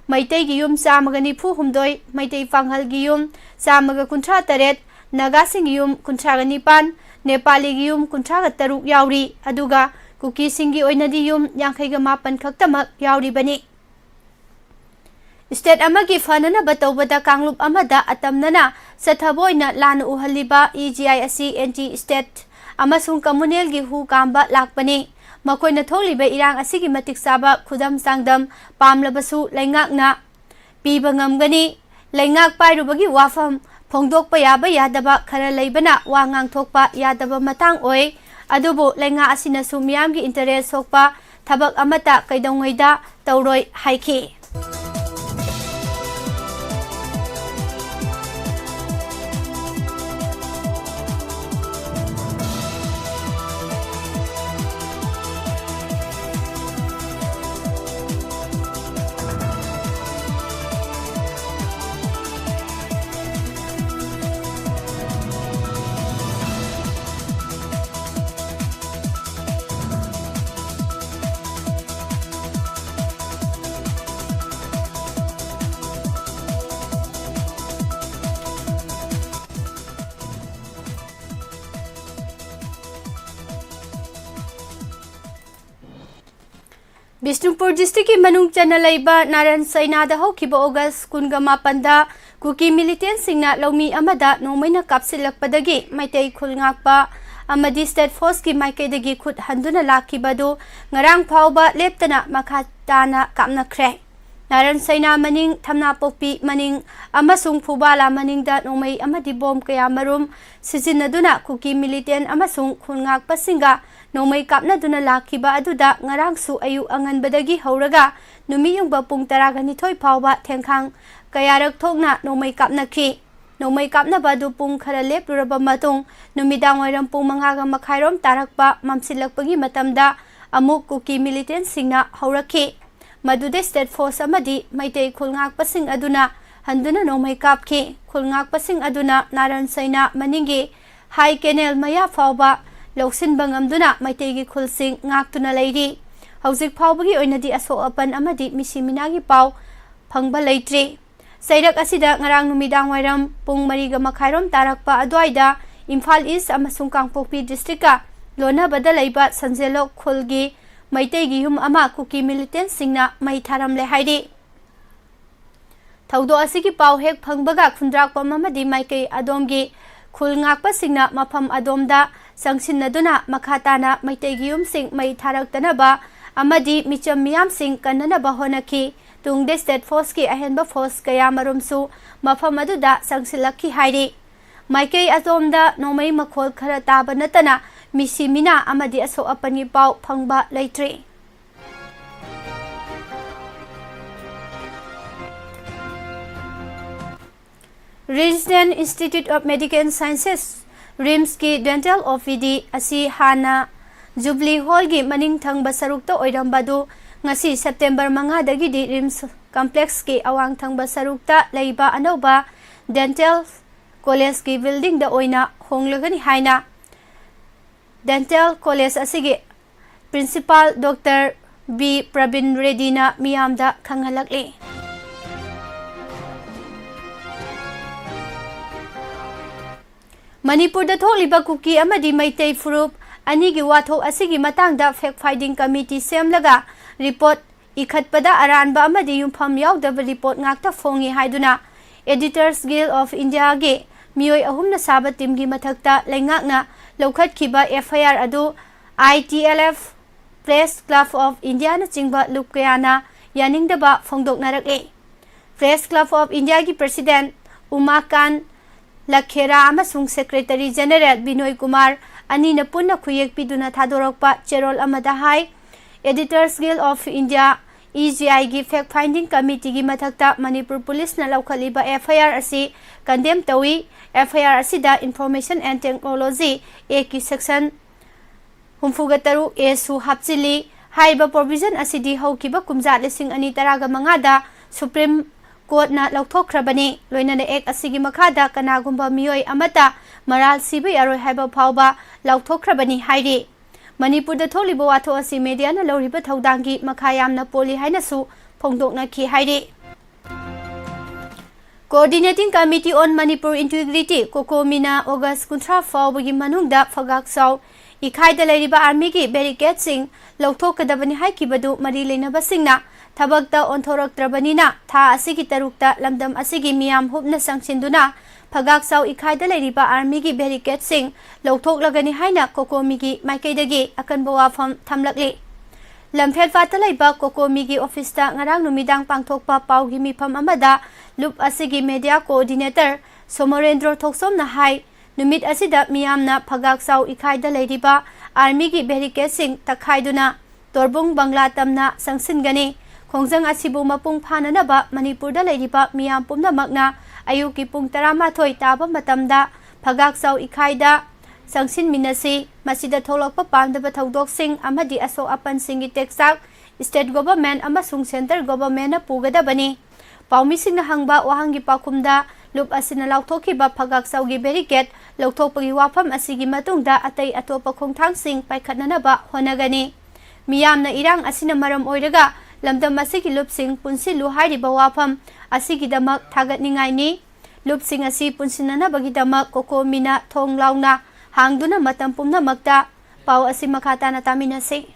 ꯃꯩꯇꯩꯒꯤ ꯌꯨꯝ ꯆꯥꯝꯃꯒ ꯅꯤꯐꯨ ꯍꯨꯝꯗꯣꯏ, ꯃꯩꯇꯩ ꯄꯥꯉꯜꯒꯤ ꯌꯨꯝ ꯆꯥꯝꯃꯒ ꯀꯨꯟꯊ꯭ꯔꯥ ꯇꯔꯦꯠ, ꯅꯥꯒꯥꯁꯤꯡꯒꯤ ꯌꯨꯝ ꯀꯨꯟꯊ꯭ꯔꯥꯒ ꯅꯤꯄꯥꯟ, ꯅꯦꯄꯥꯂꯤꯒꯤ ꯌꯨꯝ ꯀꯨꯟꯊ꯭ꯔꯥꯒ ꯇꯔꯨꯛ ꯌꯥꯎꯔꯤ꯫ ꯑꯗꯨꯒ ꯀꯨꯀꯤꯁꯤꯡꯒꯤ ꯑꯣꯏꯅꯗꯤ ꯌꯨꯝ ꯌꯥꯡꯈꯩꯒ ꯃꯥꯄꯟ ꯈꯛꯇꯃꯛ ꯌꯥꯎꯔꯤꯕꯅꯤ꯫ State ꯑꯃꯒꯤ ꯐꯅꯅꯕ ꯇꯧꯕꯗ ꯀꯥꯡꯂꯨꯞ ꯑꯃꯗ ꯑꯇꯝꯅꯅ ꯆꯠꯊꯕ ꯑꯣꯏꯅ ꯂꯥꯟꯅ ꯎꯍꯜꯂꯤꯕ E G I ꯑꯁꯤ anti state ꯑꯃꯁꯨꯡ communalꯒꯤ ꯍꯨ ꯀꯥꯝꯕ ꯂꯥꯛꯄꯅꯤ꯫ ꯃꯈꯣꯏꯅ ꯊꯣꯛꯂꯤꯕ ꯏꯔꯥꯡ ꯑꯁꯤꯒꯤ ꯃꯇꯤꯛ ꯆꯥꯕ ꯈꯨꯗꯝ ꯆꯥꯡꯗꯝ ꯄꯥꯝꯂꯕꯁꯨ ꯂꯩꯉꯥꯛꯅ ꯄꯤꯕ ꯉꯝꯒꯅꯤ꯫ ꯂꯩꯉꯥꯛ ꯄꯥꯏꯔꯨꯕꯒꯤ ꯋꯥꯐꯝ ꯐꯣꯡꯗꯣꯛꯄ ꯌꯥꯕ ꯌꯥꯗꯕ ꯈꯔ ꯂꯩꯕꯅ ꯋꯥ ꯉꯥꯡꯊꯣꯛꯄ ꯌꯥꯗꯕ ꯃꯇꯥꯡ ꯑꯣꯏ꯫ ꯑꯗꯨꯕꯨ ꯂꯩꯉꯥꯛ ꯑꯁꯤꯅꯁꯨ ꯃꯤꯌꯥꯝꯒꯤ interest ꯁꯣꯛꯄ ꯊꯕꯛ ꯑꯃꯠꯇ ꯀꯩꯗꯧꯉꯩꯗ ꯇꯧꯔꯣꯏ ꯍꯥꯏꯈꯤ꯫ ꯕꯤꯁꯅꯨꯄꯨꯔ districtꯀꯤ ꯃꯅꯨꯡ ꯆꯟꯅ ꯂꯩꯕ ꯅꯥꯔꯟ ꯁꯩꯅꯥꯗ ꯍꯧꯈꯤꯕ August ꯀꯨꯟꯒ ꯃꯥꯄꯟꯗ ꯀꯨꯀꯤ militantꯁꯤꯡꯅ ꯂꯧꯃꯤ ꯑꯃꯗ ꯅꯣꯡꯃꯩꯅ ꯀꯥꯞꯁꯤꯜꯂꯛꯄꯗꯒꯤ ꯃꯩꯇꯩ ꯈꯨꯜ ꯉꯥꯛꯄ ꯑꯃꯗꯤ state forceꯀꯤ ꯃꯥꯏꯀꯩꯗꯒꯤ ꯈꯨꯠ ꯍꯟꯗꯨꯅ ꯂꯥꯛꯈꯤꯕ ꯑꯗꯨ ꯉꯔꯥꯡ ꯐꯥꯎꯕ ꯂꯦꯞꯇꯅ ꯃꯈꯥ ꯇꯥꯅ ꯀꯥꯞꯅꯈ꯭ꯔꯦ꯫ ꯅꯥꯔꯟ ꯁꯩꯅꯥ ꯃꯅꯤꯡ, ꯊꯝꯅꯥꯄꯣꯛꯄꯤ ꯃꯅꯤꯡ ꯑꯃꯁꯨꯡ ꯐꯨꯕꯥꯂꯥ ꯃꯅꯤꯡꯗ ꯅꯣꯡꯃꯩ ꯑꯃꯗꯤ bomb ꯀꯌꯥ ꯃꯔꯨꯝ ꯁꯤꯖꯤꯟꯅꯗꯨꯅ ꯀꯨꯀꯤ militant ꯑꯃꯁꯨꯡ ꯈꯨꯜ ꯉꯥꯛꯄꯁꯤꯡꯒ ꯅꯣꯡꯃꯩ ꯀꯥꯞꯅꯗꯨꯅ ꯂꯥꯛꯈꯤꯕ ꯑꯗꯨꯗ ꯉꯔꯥꯡꯁꯨ ꯑꯌꯨꯛ ꯑꯉꯟꯕꯗꯒꯤ ꯍꯧꯔꯒ ꯅꯨꯃꯤꯠ ꯌꯨꯡꯕ ꯄꯨꯡ ꯇꯔꯥꯒ ꯅꯤꯊꯣꯏ ꯐꯥꯎꯕ ꯊꯦꯡꯈꯥꯡ ꯀꯌꯥꯔꯛ ꯊꯣꯛꯅ ꯅꯣꯡꯃꯩ ꯀꯥꯞꯅꯈꯤ꯫ ꯅꯣꯡꯃꯩ ꯀꯥꯞꯅꯕ ꯑꯗꯨ ꯄꯨꯡ ꯈꯔ ꯂꯦꯞꯂꯨꯔꯕ ꯃꯇꯨꯡ, ꯅꯨꯃꯤꯗꯥꯡ ꯋꯥꯏꯔꯝ ꯄꯨꯡ ꯃꯉꯥꯒ ꯃꯈꯥꯏꯔꯣꯝ ꯇꯥꯔꯛꯄ ꯃꯝꯁꯤꯜꯂꯛꯄꯒꯤ ꯃꯇꯝꯗ ꯑꯃꯨꯛ ꯀꯨꯀꯤ militantꯁꯤꯡꯅ ꯍꯧꯔꯛꯈꯤ꯫ ꯃꯗꯨꯗ state force ꯑꯃꯗꯤ ꯃꯩꯇꯩ ꯈꯨꯜ ꯉꯥꯛꯄꯁꯤꯡ ꯑꯗꯨꯅ ꯍꯟꯗꯨꯅ ꯅꯣꯡꯃꯩ ꯀꯥꯞꯈꯤ꯫ ꯈꯨꯜ ꯉꯥꯛꯄꯁꯤꯡ ꯑꯗꯨꯅ ꯅꯥꯔꯟ ꯁꯩꯅꯥ ꯃꯅꯤꯡꯒꯤ ꯍꯥꯏ ꯀꯦꯅꯦꯜ ꯃꯌꯥ ꯐꯥꯎꯕ ꯂꯧꯁꯤꯟꯕ ꯉꯝꯗꯨꯅ ꯃꯩꯇꯩꯒꯤ ꯈꯨꯜꯁꯤꯡ ꯉꯥꯛꯇꯨꯅ ꯂꯩꯔꯤ꯫ ꯍꯧꯖꯤꯛ ꯐꯥꯎꯕꯒꯤ ꯑꯣꯏꯅꯗꯤ ꯑꯁꯣꯛ ꯑꯄꯟ ꯑꯃꯗꯤ ꯃꯤꯁꯤ ꯃꯤꯅꯥꯒꯤ ꯄꯥꯎ ꯐꯪꯕ ꯂꯩꯇ꯭ꯔꯤ꯫ ꯆꯩꯔꯛ ꯑꯁꯤꯗ ꯉꯔꯥꯡ ꯅꯨꯃꯤꯗꯥꯡ ꯋꯥꯏꯔꯝ ꯄꯨꯡ ꯃꯔꯤꯒ ꯃꯈꯥꯏꯔꯣꯝ ꯇꯥꯔꯛꯄ ꯑꯗꯨꯋꯥꯏꯗ ꯏꯝꯐꯥꯜ East ꯑꯃꯁꯨꯡ ꯀꯥꯡꯄꯣꯛꯄꯤ districtꯀ ꯂꯣꯟꯅꯕꯗ ꯂꯩꯕ ꯁꯟꯖꯦꯜꯂꯣꯛ ꯈꯨꯜꯒꯤ ꯃꯩꯇꯩꯒꯤ ꯌꯨꯝ ꯑꯃ ꯀꯨꯀꯤ militantꯁꯤꯡꯅ ꯃꯩ ꯊꯥꯔꯝꯂꯦ ꯍꯥꯏꯔꯤ꯫ ꯊꯧꯗꯣꯛ ꯑꯁꯤꯒꯤ ꯄꯥꯎ ꯍꯦꯛ ꯐꯪꯕꯒ ꯈꯨꯟꯗ꯭ꯔꯥꯛꯄꯝ ꯑꯃꯗꯤ ꯃꯥꯏꯀꯩ ꯑꯗꯣꯝꯒꯤ ꯈꯨꯜ ꯉꯥꯛꯄꯁꯤꯡꯅ ꯃꯐꯝ ꯑꯗꯣꯝꯗ ꯆꯪꯁꯤꯟꯅꯗꯨꯅ ꯃꯈꯥ ꯇꯥꯅ ꯃꯩꯇꯩꯒꯤ ꯌꯨꯝꯁꯤꯡ ꯃꯩ ꯊꯥꯔꯛꯇꯅꯕ ꯑꯃꯗꯤ ꯃꯤꯆꯝ ꯃꯤꯌꯥꯝꯁꯤꯡ ꯀꯟꯅꯅꯕ ꯍꯣꯠꯅꯈꯤ꯫ ꯇꯨꯡꯗ state forceꯀꯤ ꯑꯍꯦꯟꯕ force ꯀꯌꯥ ꯃꯔꯨꯝꯁꯨ ꯃꯐꯝ ꯑꯗꯨꯗ ꯆꯪꯁꯤꯜꯂꯛꯈꯤ ꯍꯥꯏꯔꯤ꯫ ꯃꯥꯏꯀꯩ ꯑꯗꯣꯝꯗ ꯅꯣꯡꯃꯩ ꯃꯈꯣꯜ ꯈꯔ ꯇꯥꯕ ꯅꯠꯇꯅ ꯃꯤꯁꯤ ꯃꯤꯅꯥ ꯑꯃꯗꯤ ꯑꯁꯣꯛ ꯑꯄꯟꯒꯤ ꯄꯥꯎ ꯐꯪꯕ ꯂꯩꯇ꯭ꯔꯤ꯫ Regional Institute of Medical Sciences, ꯔꯤꯝꯁꯀꯤ dental OPD ꯑꯁꯤ ꯍꯥꯟꯅ ꯖꯨꯕꯂꯤ ꯍꯣꯜꯒꯤ ꯃꯅꯤꯡ ꯊꯪꯕ ꯁꯔꯨꯛꯇ ꯑꯣꯏꯔꯝꯕ ꯑꯗꯨ ꯉꯁꯤ ꯁꯦꯞꯇꯦꯝꯕꯔ ꯃꯉꯥꯗꯒꯤꯗꯤ ꯔꯤꯝꯁ ꯀꯝꯄ꯭ꯂꯦꯛꯁꯀꯤ ꯑꯋꯥꯡ ꯊꯪꯕ ꯁꯔꯨꯛꯇ ꯂꯩꯕ ꯑꯅꯧꯕ dental ꯀꯣꯂꯦꯖꯀꯤ buildingꯗ ꯑꯣꯏꯅ ꯍꯣꯡꯂꯒꯅꯤ ꯍꯥꯏꯅ dental ꯀꯣꯂꯦꯖ ꯑꯁꯤꯒꯤ principal Doctor ꯕꯤ ꯄ꯭ꯔꯕꯤꯟ ꯔꯦꯗꯤꯅ ꯃꯤꯌꯥꯝꯗ ꯈꯪꯍꯜꯂꯛꯂꯤ꯫ ꯃꯅꯤꯄꯨꯔꯗ ꯊꯣꯛꯂꯤꯕ ꯀꯨꯀꯤ ꯑꯃꯗꯤ ꯃꯩꯇꯩ ꯐꯨꯔꯨꯞ ꯑꯅꯤꯒꯤ ꯋꯥꯊꯣꯛ ꯑꯁꯤꯒꯤ ꯃꯇꯥꯡꯗ fact finding committee ꯁꯦꯝꯂꯒ report ꯏꯈꯠꯄꯗ ꯑꯔꯥꯟꯕ ꯑꯃꯗꯤ ꯌꯨꯝꯐꯝ ꯌꯥꯎꯗꯕ report ꯉꯥꯛꯇ ꯐꯣꯡꯉꯤ ꯍꯥꯏꯗꯨꯅ Editors Guild of Indiaꯒꯤ ꯃꯤꯑꯣꯏ ꯑꯍꯨꯝꯅ ꯁꯥꯕ teamꯒꯤ ꯃꯊꯛꯇ ꯂꯩꯉꯥꯛꯅ ꯂꯧꯈꯠꯈꯤꯕ FIR ꯑꯗꯨ ITLF, Press Club of Indiaꯅꯆꯤꯡꯕ ꯂꯨꯞ ꯀꯌꯥꯅ ꯌꯥꯅꯤꯡꯗꯕ ꯐꯣꯡꯗꯣꯛꯅꯔꯛꯂꯤ꯫ Press Club of Indiaꯒꯤ president ꯎꯃꯥꯀꯥꯟ ꯂꯈꯦꯔꯥ ꯑꯃꯁꯨꯡ secretary general ꯕꯤꯅꯣꯏ ꯀꯨꯃꯥꯔ ꯑꯅꯤꯅ ꯄꯨꯟꯅ ꯈꯨꯌꯦꯛ ꯄꯤꯗꯨꯅ ꯊꯥꯗꯣꯔꯛꯄ ꯆꯦꯔꯣꯜ ꯑꯃꯗ ꯍꯥꯏ, Editors Guild of India, EGIꯒꯤ fact finding committeeꯒꯤ ꯃꯊꯛꯇ ꯃꯅꯤꯄꯨꯔ ꯄꯨꯂꯤꯁꯅ ꯂꯧꯈꯠꯂꯤꯕ FIR ꯑꯁꯤ condemn ꯇꯧꯏ꯫ FIR ꯑꯁꯤꯗ Information and Technology Actꯀꯤ section ꯍꯨꯝꯐꯨꯒ ꯇꯔꯨꯛ A ꯁꯨ ꯍꯥꯞꯆꯤꯜꯂꯤ꯫ ꯍꯥꯏꯔꯤꯕ provision ꯑꯁꯤꯗꯤ ꯍꯧꯈꯤꯕ ꯀꯨꯝꯖꯥ ꯂꯤꯁꯤꯡ ꯑꯅꯤ ꯇꯔꯥꯒ ꯃꯉꯥꯗ Supreme Courtꯅ ꯂꯧꯊꯣꯛꯈ꯭ꯔꯕꯅꯤ꯫ ꯂꯣꯏꯅꯅ act ꯑꯁꯤꯒꯤ ꯃꯈꯥꯗ ꯀꯅꯥꯒꯨꯝꯕ ꯃꯤꯑꯣꯏ ꯑꯃꯠꯇ ꯃꯔꯥꯜ ꯁꯤꯕ ꯌꯥꯔꯣꯏ ꯍꯥꯏꯕ ꯐꯥꯎꯕ ꯂꯥꯎꯊꯣꯛꯈ꯭ꯔꯕꯅꯤ ꯍꯥꯏꯔꯤ꯫ ꯃꯅꯤꯄꯨꯔꯗ ꯊꯣꯛꯂꯤꯕ ꯋꯥꯊꯣꯛ ꯑꯁꯤ mediaꯅ ꯂꯧꯔꯤꯕ ꯊꯧꯗꯥꯡꯒꯤ ꯃꯈꯥ ꯌꯥꯝꯅ ꯄꯣꯜꯂꯤ ꯍꯥꯏꯅꯁꯨ ꯐꯣꯡꯗꯣꯛꯅꯈꯤ ꯍꯥꯏꯔꯤ꯫ Coordinating Committee on Manipur Integrity, COCOMIꯅ August ꯀꯨꯟꯊ꯭ꯔꯥ ꯐꯥꯎꯕꯒꯤ ꯃꯅꯨꯡꯗ ꯐꯒꯥꯛ ꯆꯥꯎ ꯏꯈꯥꯏꯗ ꯂꯩꯔꯤꯕ armyꯒꯤ barricadeꯁꯤꯡ ꯂꯧꯊꯣꯛꯀꯗꯕꯅꯤ ꯍꯥꯏꯈꯤꯕꯗꯨ ꯃꯔꯤ ꯂꯩꯅꯕꯁꯤꯡꯅ ꯊꯕꯛꯇ ꯑꯣꯟꯊꯣꯔꯛꯇ꯭ꯔꯕꯅꯤꯅ ꯊꯥ ꯑꯁꯤꯒꯤ ꯇꯔꯨꯛꯇ ꯂꯝꯗꯝ ꯑꯁꯤꯒꯤ ꯃꯤꯌꯥꯝ ꯍꯨꯞꯅ ꯆꯪꯁꯤꯟꯗꯨꯅ ꯐꯒꯥꯛ ꯆꯥꯎ ꯏꯈꯥꯏꯗ ꯂꯩꯔꯤꯕ armyꯒꯤ barricadeꯁꯤꯡ ꯂꯧꯊꯣꯛꯂꯒꯅꯤ ꯍꯥꯏꯅ COCOMIꯒꯤ ꯃꯥꯏꯀꯩꯗꯒꯤ ꯑꯀꯟꯕ ꯋꯥꯐꯝ ꯊꯝꯂꯛꯂꯤ꯫ ꯂꯝꯐꯦꯜꯄꯥꯠꯇ ꯂꯩꯕ COCOMIꯒꯤ officeꯇ ꯉꯔꯥꯡ ꯅꯨꯃꯤꯗꯥꯡ ꯄꯥꯡꯊꯣꯛꯄ ꯄꯥꯎꯒꯤ ꯃꯤꯐꯝ ꯑꯃꯗ ꯂꯨꯞ ꯑꯁꯤꯒꯤ media coordinator ꯁꯣꯃꯣꯔꯦꯟꯗ꯭ꯔꯣ ꯊꯣꯛꯆꯣꯝꯅ ꯍꯥꯏ, ꯅꯨꯃꯤꯠ ꯑꯁꯤꯗ ꯃꯤꯌꯥꯝꯅ ꯐꯒꯥꯛꯆꯥꯎ ꯏꯈꯥꯏꯗ ꯂꯩꯔꯤꯕ ꯑꯥꯔꯃꯤꯒꯤ ꯕꯦꯔꯤꯀꯦꯗꯁꯤꯡ ꯇꯛꯈꯥꯏꯗꯨꯅ ꯇꯣꯔꯕꯨꯡ ꯕꯪꯒ꯭ꯂꯥ ꯇꯝꯅ ꯆꯪꯁꯤꯟꯒꯅꯤ꯫ ꯈꯣꯡꯖꯪ ꯑꯁꯤꯕꯨ ꯃꯄꯨꯡ ꯐꯥꯅꯅꯕ ꯃꯅꯤꯄꯨꯔꯗ ꯂꯩꯔꯤꯕ ꯃꯤꯌꯥꯝ ꯄꯨꯝꯅꯃꯛꯅ ꯑꯌꯨꯛꯀꯤ ꯄꯨꯡ ꯇꯔꯥꯃꯥꯊꯣꯏ ꯇꯥꯕ ꯃꯇꯝꯗ ꯐꯒꯥꯛꯆꯥꯎ ꯏꯈꯥꯏꯗ ꯆꯪꯁꯤꯟꯃꯤꯟꯅꯁꯤ꯫ ꯃꯁꯤꯗ ꯊꯣꯛꯂꯛꯄ ꯄꯥꯝꯗꯕ ꯊꯧꯗꯣꯛꯁꯤꯡ ꯑꯃꯗꯤ ꯑꯁꯣꯛ ꯑꯄꯟꯁꯤꯡꯒꯤ ꯇꯦꯛꯆꯥꯛ state government ꯑꯃꯁꯨꯡ centre governmentꯅ ꯄꯨꯒꯗꯕꯅꯤ꯫ ꯄꯥꯎꯃꯤꯁꯤꯡꯅ ꯍꯪꯕ ꯋꯥꯍꯪꯒꯤ ꯄꯥꯎꯈꯨꯝꯗ ꯂꯨꯞ ꯑꯁꯤꯅ ꯂꯥꯎꯊꯣꯛꯈꯤꯕ ꯐꯒꯥꯛꯆꯥꯎꯒꯤ ꯕꯦꯔꯤꯀꯦꯗ ꯂꯧꯊꯣꯛꯄꯒꯤ ꯋꯥꯐꯝ ꯑꯁꯤꯒꯤ ꯃꯇꯨꯡꯗ ꯑꯇꯩ ꯑꯇꯣꯞꯄ ꯈꯣꯡꯊꯥꯡꯁꯤꯡ ꯄꯥꯏꯈꯠꯅꯅꯕ ꯍꯣꯠꯅꯒꯅꯤ꯫ ꯃꯤꯌꯥꯝꯅ ꯏꯔꯥꯡ ꯑꯁꯤꯅ ꯃꯔꯝ ꯑꯣꯏꯔꯒ ꯂꯝꯗꯝ ꯑꯁꯤꯒꯤ ꯂꯨꯞꯁꯤꯡ ꯄꯨꯟꯁꯤꯜꯂꯨ ꯍꯥꯏꯔꯤꯕ ꯋꯥꯐꯝ ꯑꯁꯤꯒꯤꯗꯃꯛ ꯊꯥꯒꯠꯅꯤꯡꯉꯥꯏꯅꯤ꯫ ꯂꯨꯞꯁꯤꯡ ꯑꯁꯤ ꯄꯨꯟꯁꯤꯟꯅꯅꯕꯒꯤꯗꯃꯛ ꯀꯣꯀꯣꯃꯤꯅ ꯊꯣꯡ ꯂꯥꯎꯅ ꯍꯥꯡꯗꯨꯅ ꯃꯇꯝ ꯄꯨꯝꯅꯃꯛꯇ꯫ ꯄꯥꯎ ꯑꯁꯤ ꯃꯈꯥ ꯇꯥꯅ ꯇꯥꯃꯤꯟꯅꯁꯤ꯫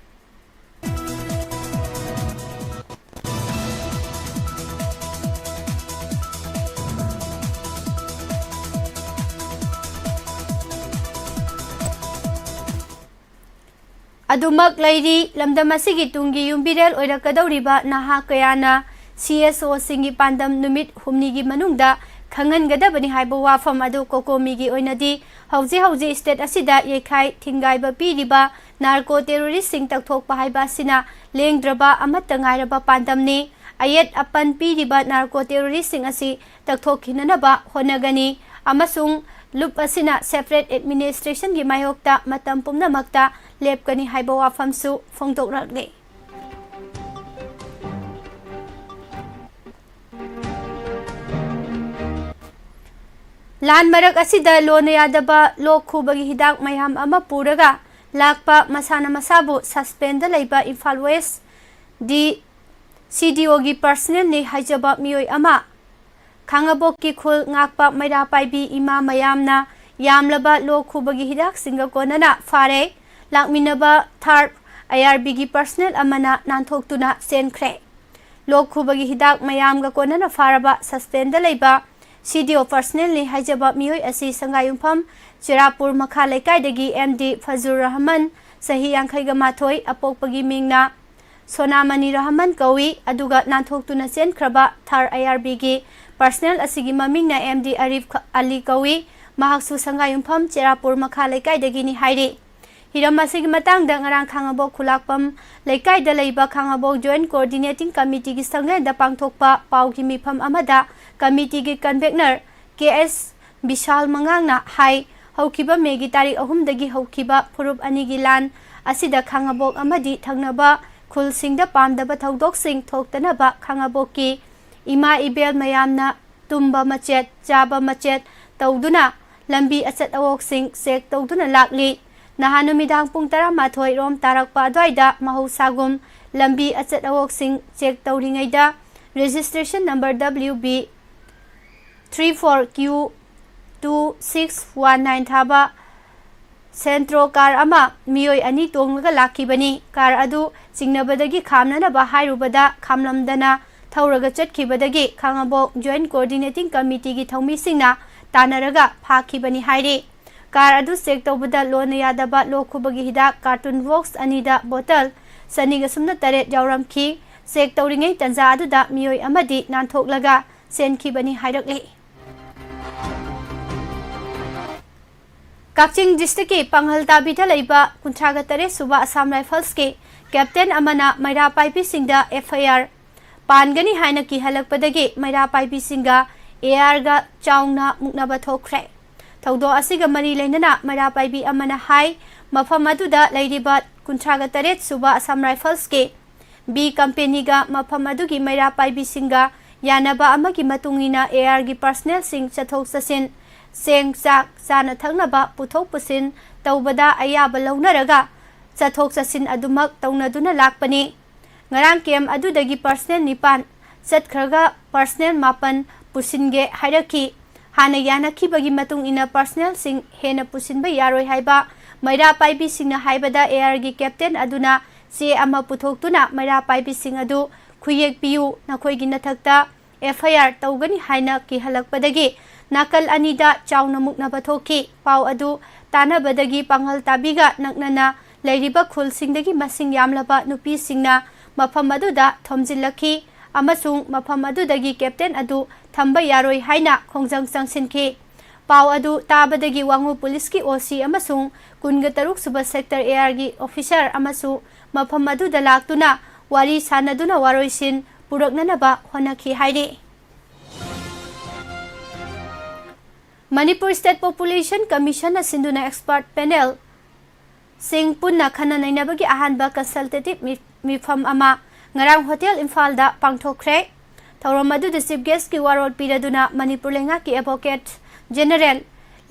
ꯑꯗꯨꯃꯛ ꯂꯩꯔꯤ, ꯂꯝꯗꯝ ꯑꯁꯤꯒꯤ ꯇꯨꯡꯒꯤ ꯌꯨꯝꯕꯤꯔꯦꯜ ꯑꯣꯏꯔꯛꯀꯗꯧꯔꯤꯕ ꯅꯍꯥ ꯀꯌꯥꯅ CSOꯁꯤꯡꯒꯤ ꯄꯥꯟꯗꯝ ꯅꯨꯃꯤꯠ ꯍꯨꯝꯅꯤꯒꯤ ꯃꯅꯨꯡꯗ ꯈꯪꯍꯟꯒꯗꯕꯅꯤ ꯍꯥꯏꯕ ꯋꯥꯐꯝ ꯑꯗꯨ ꯀꯣꯀꯣꯃꯤꯒꯤ ꯑꯣꯏꯅꯗꯤ ꯍꯧꯖꯤꯛ ꯍꯧꯖꯤꯛ state ꯑꯁꯤꯗ ꯌꯩꯈꯥꯏ ꯊꯤꯡꯒꯥꯏꯕ ꯄꯤꯔꯤꯕ narco terroristꯁꯤꯡ ꯇꯛꯊꯣꯛꯄ ꯍꯥꯏꯕ ꯑꯁꯤꯅ ꯂꯦꯡꯗ꯭ꯔꯕ ꯑꯃꯠꯇ ꯉꯥꯏꯔꯕ ꯄꯥꯟꯗꯝꯅꯤ꯫ ꯑꯌꯦꯠ ꯑꯄꯟ ꯄꯤꯔꯤꯕ narco terroristꯁꯤꯡ ꯑꯁꯤ ꯇꯛꯊꯣꯛꯈꯤꯅꯅꯕ ꯍꯣꯠꯅꯒꯅꯤ ꯑꯃꯁꯨꯡ ꯂꯨꯞ ꯑꯁꯤꯅ separate administrationꯒꯤ ꯃꯥꯌꯣꯛꯇ ꯃꯇꯝ ꯄꯨꯝꯅꯃꯛꯇ ꯂꯦꯞꯀꯅꯤ ꯍꯥꯏꯕ ꯋꯥꯐꯝꯁꯨ ꯐꯣꯡꯗꯣꯛꯂꯛꯂꯤ꯫ ꯂꯥꯟ ꯃꯔꯛ ꯑꯁꯤꯗ ꯂꯣꯟꯅ ꯌꯥꯗꯕ ꯂꯣꯛ ꯈꯨꯕꯒꯤ ꯍꯤꯗꯥꯛ ꯃꯌꯥꯝ ꯑꯃ ꯄꯨꯔꯒ ꯂꯥꯛꯄ ꯃꯁꯥꯅ ꯃꯁꯥꯕꯨ suspendꯗ ꯂꯩꯕ ꯏꯝꯐꯥꯜ West ꯗꯤ CDOꯒꯤ personnelꯅꯤ ꯍꯥꯏꯖꯕ ꯃꯤꯑꯣꯏ ꯑꯃ, ꯈꯥꯉꯕꯣꯛꯀꯤ ꯈꯨꯜ ꯉꯥꯛꯄ ꯃꯩꯔꯥ ꯄꯥꯏꯕꯤ ꯏꯃꯥ ꯃꯌꯥꯝꯅ ꯌꯥꯝꯂꯕ ꯂꯣꯛ ꯈꯨꯕꯒꯤ ꯍꯤꯗꯥꯛꯁꯤꯡꯒ ꯀꯣꯟꯅꯅ ꯐꯥꯔꯦ꯫ ꯂꯥꯛꯃꯤꯟꯅꯕ third IRBꯒꯤ personnel ꯑꯃꯅ ꯅꯥꯟꯊꯣꯛꯇꯨꯅ ꯆꯦꯟꯈ꯭ꯔꯦ꯫ ꯂꯣꯛ ꯈꯨꯕꯒꯤ ꯍꯤꯗꯥꯛ ꯃꯌꯥꯝꯒ ꯀꯣꯟꯅꯅ ꯐꯥꯔꯕ suspendꯗ ꯂꯩꯕ CDO personnelꯅꯤ ꯍꯥꯏꯖꯕ ꯃꯤꯑꯣꯏ ꯑꯁꯤ ꯁꯉꯥꯏꯌꯨꯝꯐꯝ ꯆꯦꯔꯥꯄꯨꯔ ꯃꯈꯥ ꯂꯩꯀꯥꯏꯗꯒꯤ MD ꯐꯖꯨꯔ ꯔꯍꯃꯟ, ꯆꯍꯤ ꯌꯥꯡꯈꯩꯒ ꯃꯥꯊꯣꯏ, ꯑꯄꯣꯛꯄꯒꯤ ꯃꯤꯡꯅ ꯁꯣꯅꯥꯃꯅꯤ ꯔꯍꯃꯟ ꯀꯧꯏ꯫ ꯑꯗꯨꯒ ꯅꯥꯟꯊꯣꯛꯇꯨꯅ ꯆꯦꯟꯈ꯭ꯔꯕ third IRBꯒꯤ personnel ꯑꯁꯤꯒꯤ ꯃꯃꯤꯡꯅ MD ꯑꯔꯤꯐ ꯑꯂꯤ ꯀꯧꯏ꯫ ꯃꯍꯥꯛꯁꯨ ꯁꯪꯒꯥꯏꯌꯨꯝꯐꯝ ꯆꯦꯔꯥꯄꯨꯔ ꯃꯈꯥ ꯂꯩꯀꯥꯏꯗꯒꯤꯅꯤ ꯍꯥꯏꯔꯤ꯫ ꯍꯤꯔꯝ ꯑꯁꯤꯒꯤ ꯃꯇꯥꯡꯗ ꯉꯔꯥꯡ ꯈꯥꯉꯕꯣꯛ ꯈꯨꯂꯥꯛꯄꯝ ꯂꯩꯀꯥꯏꯗ ꯂꯩꯕ ꯈꯥꯉꯕꯣꯛ Joint Coordinating Committeeꯒꯤ ꯁꯪꯂꯦꯟꯗ ꯄꯥꯡꯊꯣꯛꯄ ꯄꯥꯎꯒꯤ ꯃꯤꯐꯝ ꯑꯃꯗ committeeꯒꯤ convener ꯀꯦ ꯑꯦꯁ ꯕꯤꯁꯥꯜ ꯃꯉꯥꯡꯅ ꯍꯥꯏ, ꯍꯧꯈꯤꯕ ꯃꯦꯒꯤ ꯇꯥꯔꯤꯛ ꯑꯍꯨꯝꯗꯒꯤ ꯍꯧꯈꯤꯕ ꯐꯨꯔꯨꯞ ꯑꯅꯤꯒꯤ ꯂꯥꯟ ꯑꯁꯤꯗ ꯈꯥꯉꯕꯣꯛ ꯑꯃꯗꯤ ꯊꯪꯅꯕ ꯈꯨꯜꯁꯤꯡꯗ ꯄꯥꯝꯗꯕ ꯊꯧꯗꯣꯛꯁꯤꯡ ꯊꯣꯛꯇꯅꯕ ꯈꯥꯉꯕꯣꯛꯀꯤ ꯏꯃꯥ ꯏꯕꯦꯜ ꯃꯌꯥꯝꯅ ꯇꯨꯝꯕ ꯃꯆꯦꯠ, ꯆꯥꯕ ꯃꯆꯦꯠ ꯇꯧꯗꯨꯅ ꯂꯝꯕꯤ ꯑꯆꯠ ꯑꯋꯣꯛꯁꯤꯡ check ꯇꯧꯗꯨꯅ ꯂꯥꯛꯂꯤ꯫ ꯅꯍꯥꯟ ꯅꯨꯃꯤꯗꯥꯡ ꯄꯨꯡ ꯇꯔꯥꯃꯥꯊꯣꯏ ꯔꯣꯝ ꯇꯥꯔꯛꯄ ꯑꯗꯨꯋꯥꯏꯗ ꯃꯍꯧꯁꯥꯒꯨꯝ ꯂꯝꯕꯤ ꯑꯆꯠ ꯑꯋꯣꯛꯁꯤꯡ check ꯇꯧꯔꯤꯉꯩꯗ registration number W B three four Q two six one nine ꯊꯥꯕ Santro car ꯑꯃ ꯃꯤꯑꯣꯏ ꯑꯅꯤ ꯇꯣꯡꯂꯒ ꯂꯥꯛꯈꯤꯕꯅꯤ꯫ Car ꯑꯗꯨ ꯆꯤꯡꯅꯕꯗꯒꯤ ꯈꯥꯝꯅꯅꯕ ꯍꯥꯏꯔꯨꯕꯗ ꯈꯥꯝꯂꯝꯗꯅ ꯊꯧꯔꯒ ꯆꯠꯈꯤꯕꯗꯒꯤ ꯈꯥꯉꯕꯣꯛ Joint Coordinating Committeeꯒꯤ ꯊꯧꯃꯤꯁꯤꯡꯅ ꯇꯥꯟꯅꯔꯒ ꯐꯥꯈꯤꯕꯅꯤ ꯍꯥꯏꯔꯤ꯫ Car ꯑꯗꯨ check ꯇꯧꯕꯗ ꯂꯣꯟꯅ ꯌꯥꯗꯕ ꯂꯣꯛ ꯈꯨꯕꯒꯤ ꯍꯤꯗꯥꯛ carton box ꯑꯅꯤꯗ bottle ꯆꯅꯤꯒ ꯁꯨꯞꯅ ꯇꯔꯦꯠ ꯌꯥꯎꯔꯝꯈꯤ꯫ Check ꯇꯧꯔꯤꯉꯩ ꯇꯟꯖꯥ ꯑꯗꯨꯗ ꯃꯤꯑꯣꯏ ꯑꯃꯗꯤ ꯅꯥꯟꯊꯣꯛꯂꯒ ꯆꯦꯟꯈꯤꯕꯅꯤ ꯍꯥꯏꯔꯛꯂꯤ꯫ ꯀꯛꯆꯤꯡ districtꯀꯤ ꯄꯥꯡꯍꯜ ꯇꯥꯕꯤꯗ ꯂꯩꯕ ꯀꯨꯟꯊ꯭ꯔꯥꯒ ꯇꯔꯦꯠ ꯁꯨꯕ Assam Riflesꯀꯤ captain ꯑꯃꯅ ꯃꯩꯔꯥ ꯄꯥꯏꯕꯤꯁꯤꯡꯗ F I R ꯄꯥꯟꯒꯅꯤ ꯍꯥꯏꯅ ꯀꯤꯍꯜꯂꯛꯄꯗꯒꯤ ꯃꯩꯔꯥ ꯄꯥꯏꯕꯤꯁꯤꯡꯒ A Rꯒ ꯆꯥꯎꯅ ꯃꯨꯛꯅꯕ ꯊꯣꯛꯈ꯭ꯔꯦ꯫ ꯊꯧꯗꯣꯛ ꯑꯁꯤꯒ ꯃꯔꯤ ꯂꯩꯅꯅ ꯃꯩꯔꯥ ꯄꯥꯏꯕꯤ ꯑꯃꯅ ꯍꯥꯏ, ꯃꯐꯝ ꯑꯗꯨꯗ ꯂꯩꯔꯤꯕ ꯀꯨꯟꯊ꯭ꯔꯥꯒ ꯇꯔꯦꯠ ꯁꯨꯕ Assam Riflesꯀꯤ B companyꯒ ꯃꯐꯝ ꯑꯗꯨꯒꯤ ꯃꯩꯔꯥ ꯄꯥꯏꯕꯤꯁꯤꯡꯒ ꯌꯥꯅꯕ ꯑꯃꯒꯤ ꯃꯇꯨꯡ ꯏꯟꯅ A Rꯒꯤ personnelꯁꯤꯡ ꯆꯠꯊꯣꯛ ꯆꯠꯁꯤꯟ, ꯆꯦꯡ ꯆꯥꯛ, ꯆꯥꯅ ꯊꯛꯅꯕ ꯄꯨꯊꯣꯛ ꯄꯨꯁꯤꯟ ꯇꯧꯕꯗ ꯑꯌꯥꯕ ꯂꯧꯅꯔꯒ ꯆꯠꯊꯣꯛ ꯆꯠꯁꯤꯟ ꯑꯗꯨꯃꯛ ꯇꯧꯅꯗꯨꯅ ꯂꯥꯛꯄꯅꯤ꯫ ꯉꯔꯥꯡ camp ꯑꯗꯨꯗꯒꯤ personnel ꯅꯤꯄꯥꯟ ꯆꯠꯈ꯭ꯔꯒ personnel ꯃꯥꯄꯟ ꯄꯨꯁꯤꯟꯒꯦ ꯍꯥꯏꯔꯛꯈꯤ꯫ ꯍꯥꯟꯅ ꯌꯥꯅꯈꯤꯕꯒꯤ ꯃꯇꯨꯡ ꯏꯟꯅ personnelꯁꯤꯡ ꯍꯦꯟꯅ ꯄꯨꯁꯤꯟꯕ ꯌꯥꯔꯣꯏ ꯍꯥꯏꯕ ꯃꯩꯔꯥ ꯄꯥꯏꯕꯤꯁꯤꯡꯅ ꯍꯥꯏꯕꯗ A Rꯒꯤ captain ꯑꯗꯨꯅ ꯆꯦ ꯑꯃ ꯄꯨꯊꯣꯛꯇꯨꯅ ꯃꯩꯔꯥ ꯄꯥꯏꯕꯤꯁꯤꯡ ꯑꯗꯨ ꯈꯨꯌꯦꯛ ꯄꯤꯌꯨ, ꯅꯈꯣꯏꯒꯤ ꯅꯊꯛꯇ F I R ꯇꯧꯒꯅꯤ ꯍꯥꯏꯅ ꯀꯤꯍꯜꯂꯛꯄꯗꯒꯤ ꯅꯥꯀꯜ ꯑꯅꯤꯗ ꯆꯥꯎꯅ ꯃꯨꯛꯅꯕ ꯊꯣꯛꯈꯤ꯫ ꯄꯥꯎ ꯑꯗꯨ ꯇꯥꯅꯕꯗꯒꯤ ꯄꯥꯡꯍꯜ ꯇꯥꯕꯤꯒ ꯅꯛꯅꯅ ꯂꯩꯔꯤꯕ ꯈꯨꯜꯁꯤꯡꯗꯒꯤ ꯃꯁꯤꯡ ꯌꯥꯝꯂꯕ ꯅꯨꯄꯤꯁꯤꯡꯅ ꯃꯐꯝ ꯑꯗꯨꯗ ꯊꯣꯝꯖꯤꯜꯂꯛꯈꯤ ꯑꯃꯁꯨꯡ ꯃꯐꯝ ꯑꯗꯨꯗꯒꯤ captain ꯑꯗꯨ ꯊꯝꯕ ꯌꯥꯔꯣꯏ ꯍꯥꯏꯅ ꯈꯣꯡꯖꯪ ꯆꯪꯁꯤꯟꯈꯤ꯫ ꯄꯥꯎ ꯑꯗꯨ ꯇꯥꯕꯗꯒꯤ ꯋꯥꯉꯨ ꯄꯨꯂꯤꯁꯀꯤ ꯑꯣ ꯁꯤ ꯑꯃꯁꯨꯡ ꯀꯨꯟꯒ ꯇꯔꯨꯛ ꯁꯨꯕ ꯁꯦꯛꯇꯔ ꯑꯦ ꯑꯥꯔꯒꯤ ꯑꯣꯐꯤꯁꯥꯔ ꯑꯃꯁꯨ ꯃꯐꯝ ꯑꯗꯨꯗ ꯂꯥꯛꯇꯨꯅ ꯋꯥꯔꯤ ꯁꯥꯅꯗꯨꯅ ꯋꯥꯔꯣꯏꯁꯤꯟ ꯄꯨꯔꯛꯅꯅꯕ ꯍꯣꯠꯅꯈꯤ ꯍꯥꯏꯔꯤ꯫ ꯃꯅꯤꯄꯨꯔ ꯁ꯭ꯇꯦꯠ ꯄꯣꯄꯨꯂꯦꯁꯟ ꯀꯃꯤꯁꯟꯅ ꯁꯤꯟꯗꯨꯅ ꯑꯦꯛꯁꯄꯔꯠ ꯄꯦꯅꯦꯜ ꯁꯤꯡ ꯄꯨꯟꯅ ꯈꯟꯅ ꯅꯩꯅꯕꯒꯤ ꯑꯍꯥꯟꯕ ꯀꯟꯁꯜꯇꯦꯇꯤꯚ ꯃꯤ-, ꯃꯤꯐꯝ ꯑꯃ ꯉꯔꯥꯡ ꯍꯣꯇꯦꯜ ꯏꯝꯐꯥꯜꯗ ꯄꯥꯡꯊꯣꯛꯈ꯭ꯔꯦ꯫ ꯊꯧꯔꯝ ꯑꯗꯨꯗ ꯆꯤꯐ ꯒꯦꯁ꯭ꯠꯀꯤ ꯋꯥꯔꯣꯜ ꯄꯤꯔꯗꯨꯅ ꯃꯅꯤꯄꯨꯔ ꯂꯩꯉꯥꯛꯀꯤ ꯑꯦꯗꯚꯣꯀꯦꯠ ꯖꯦꯅꯔꯦꯜ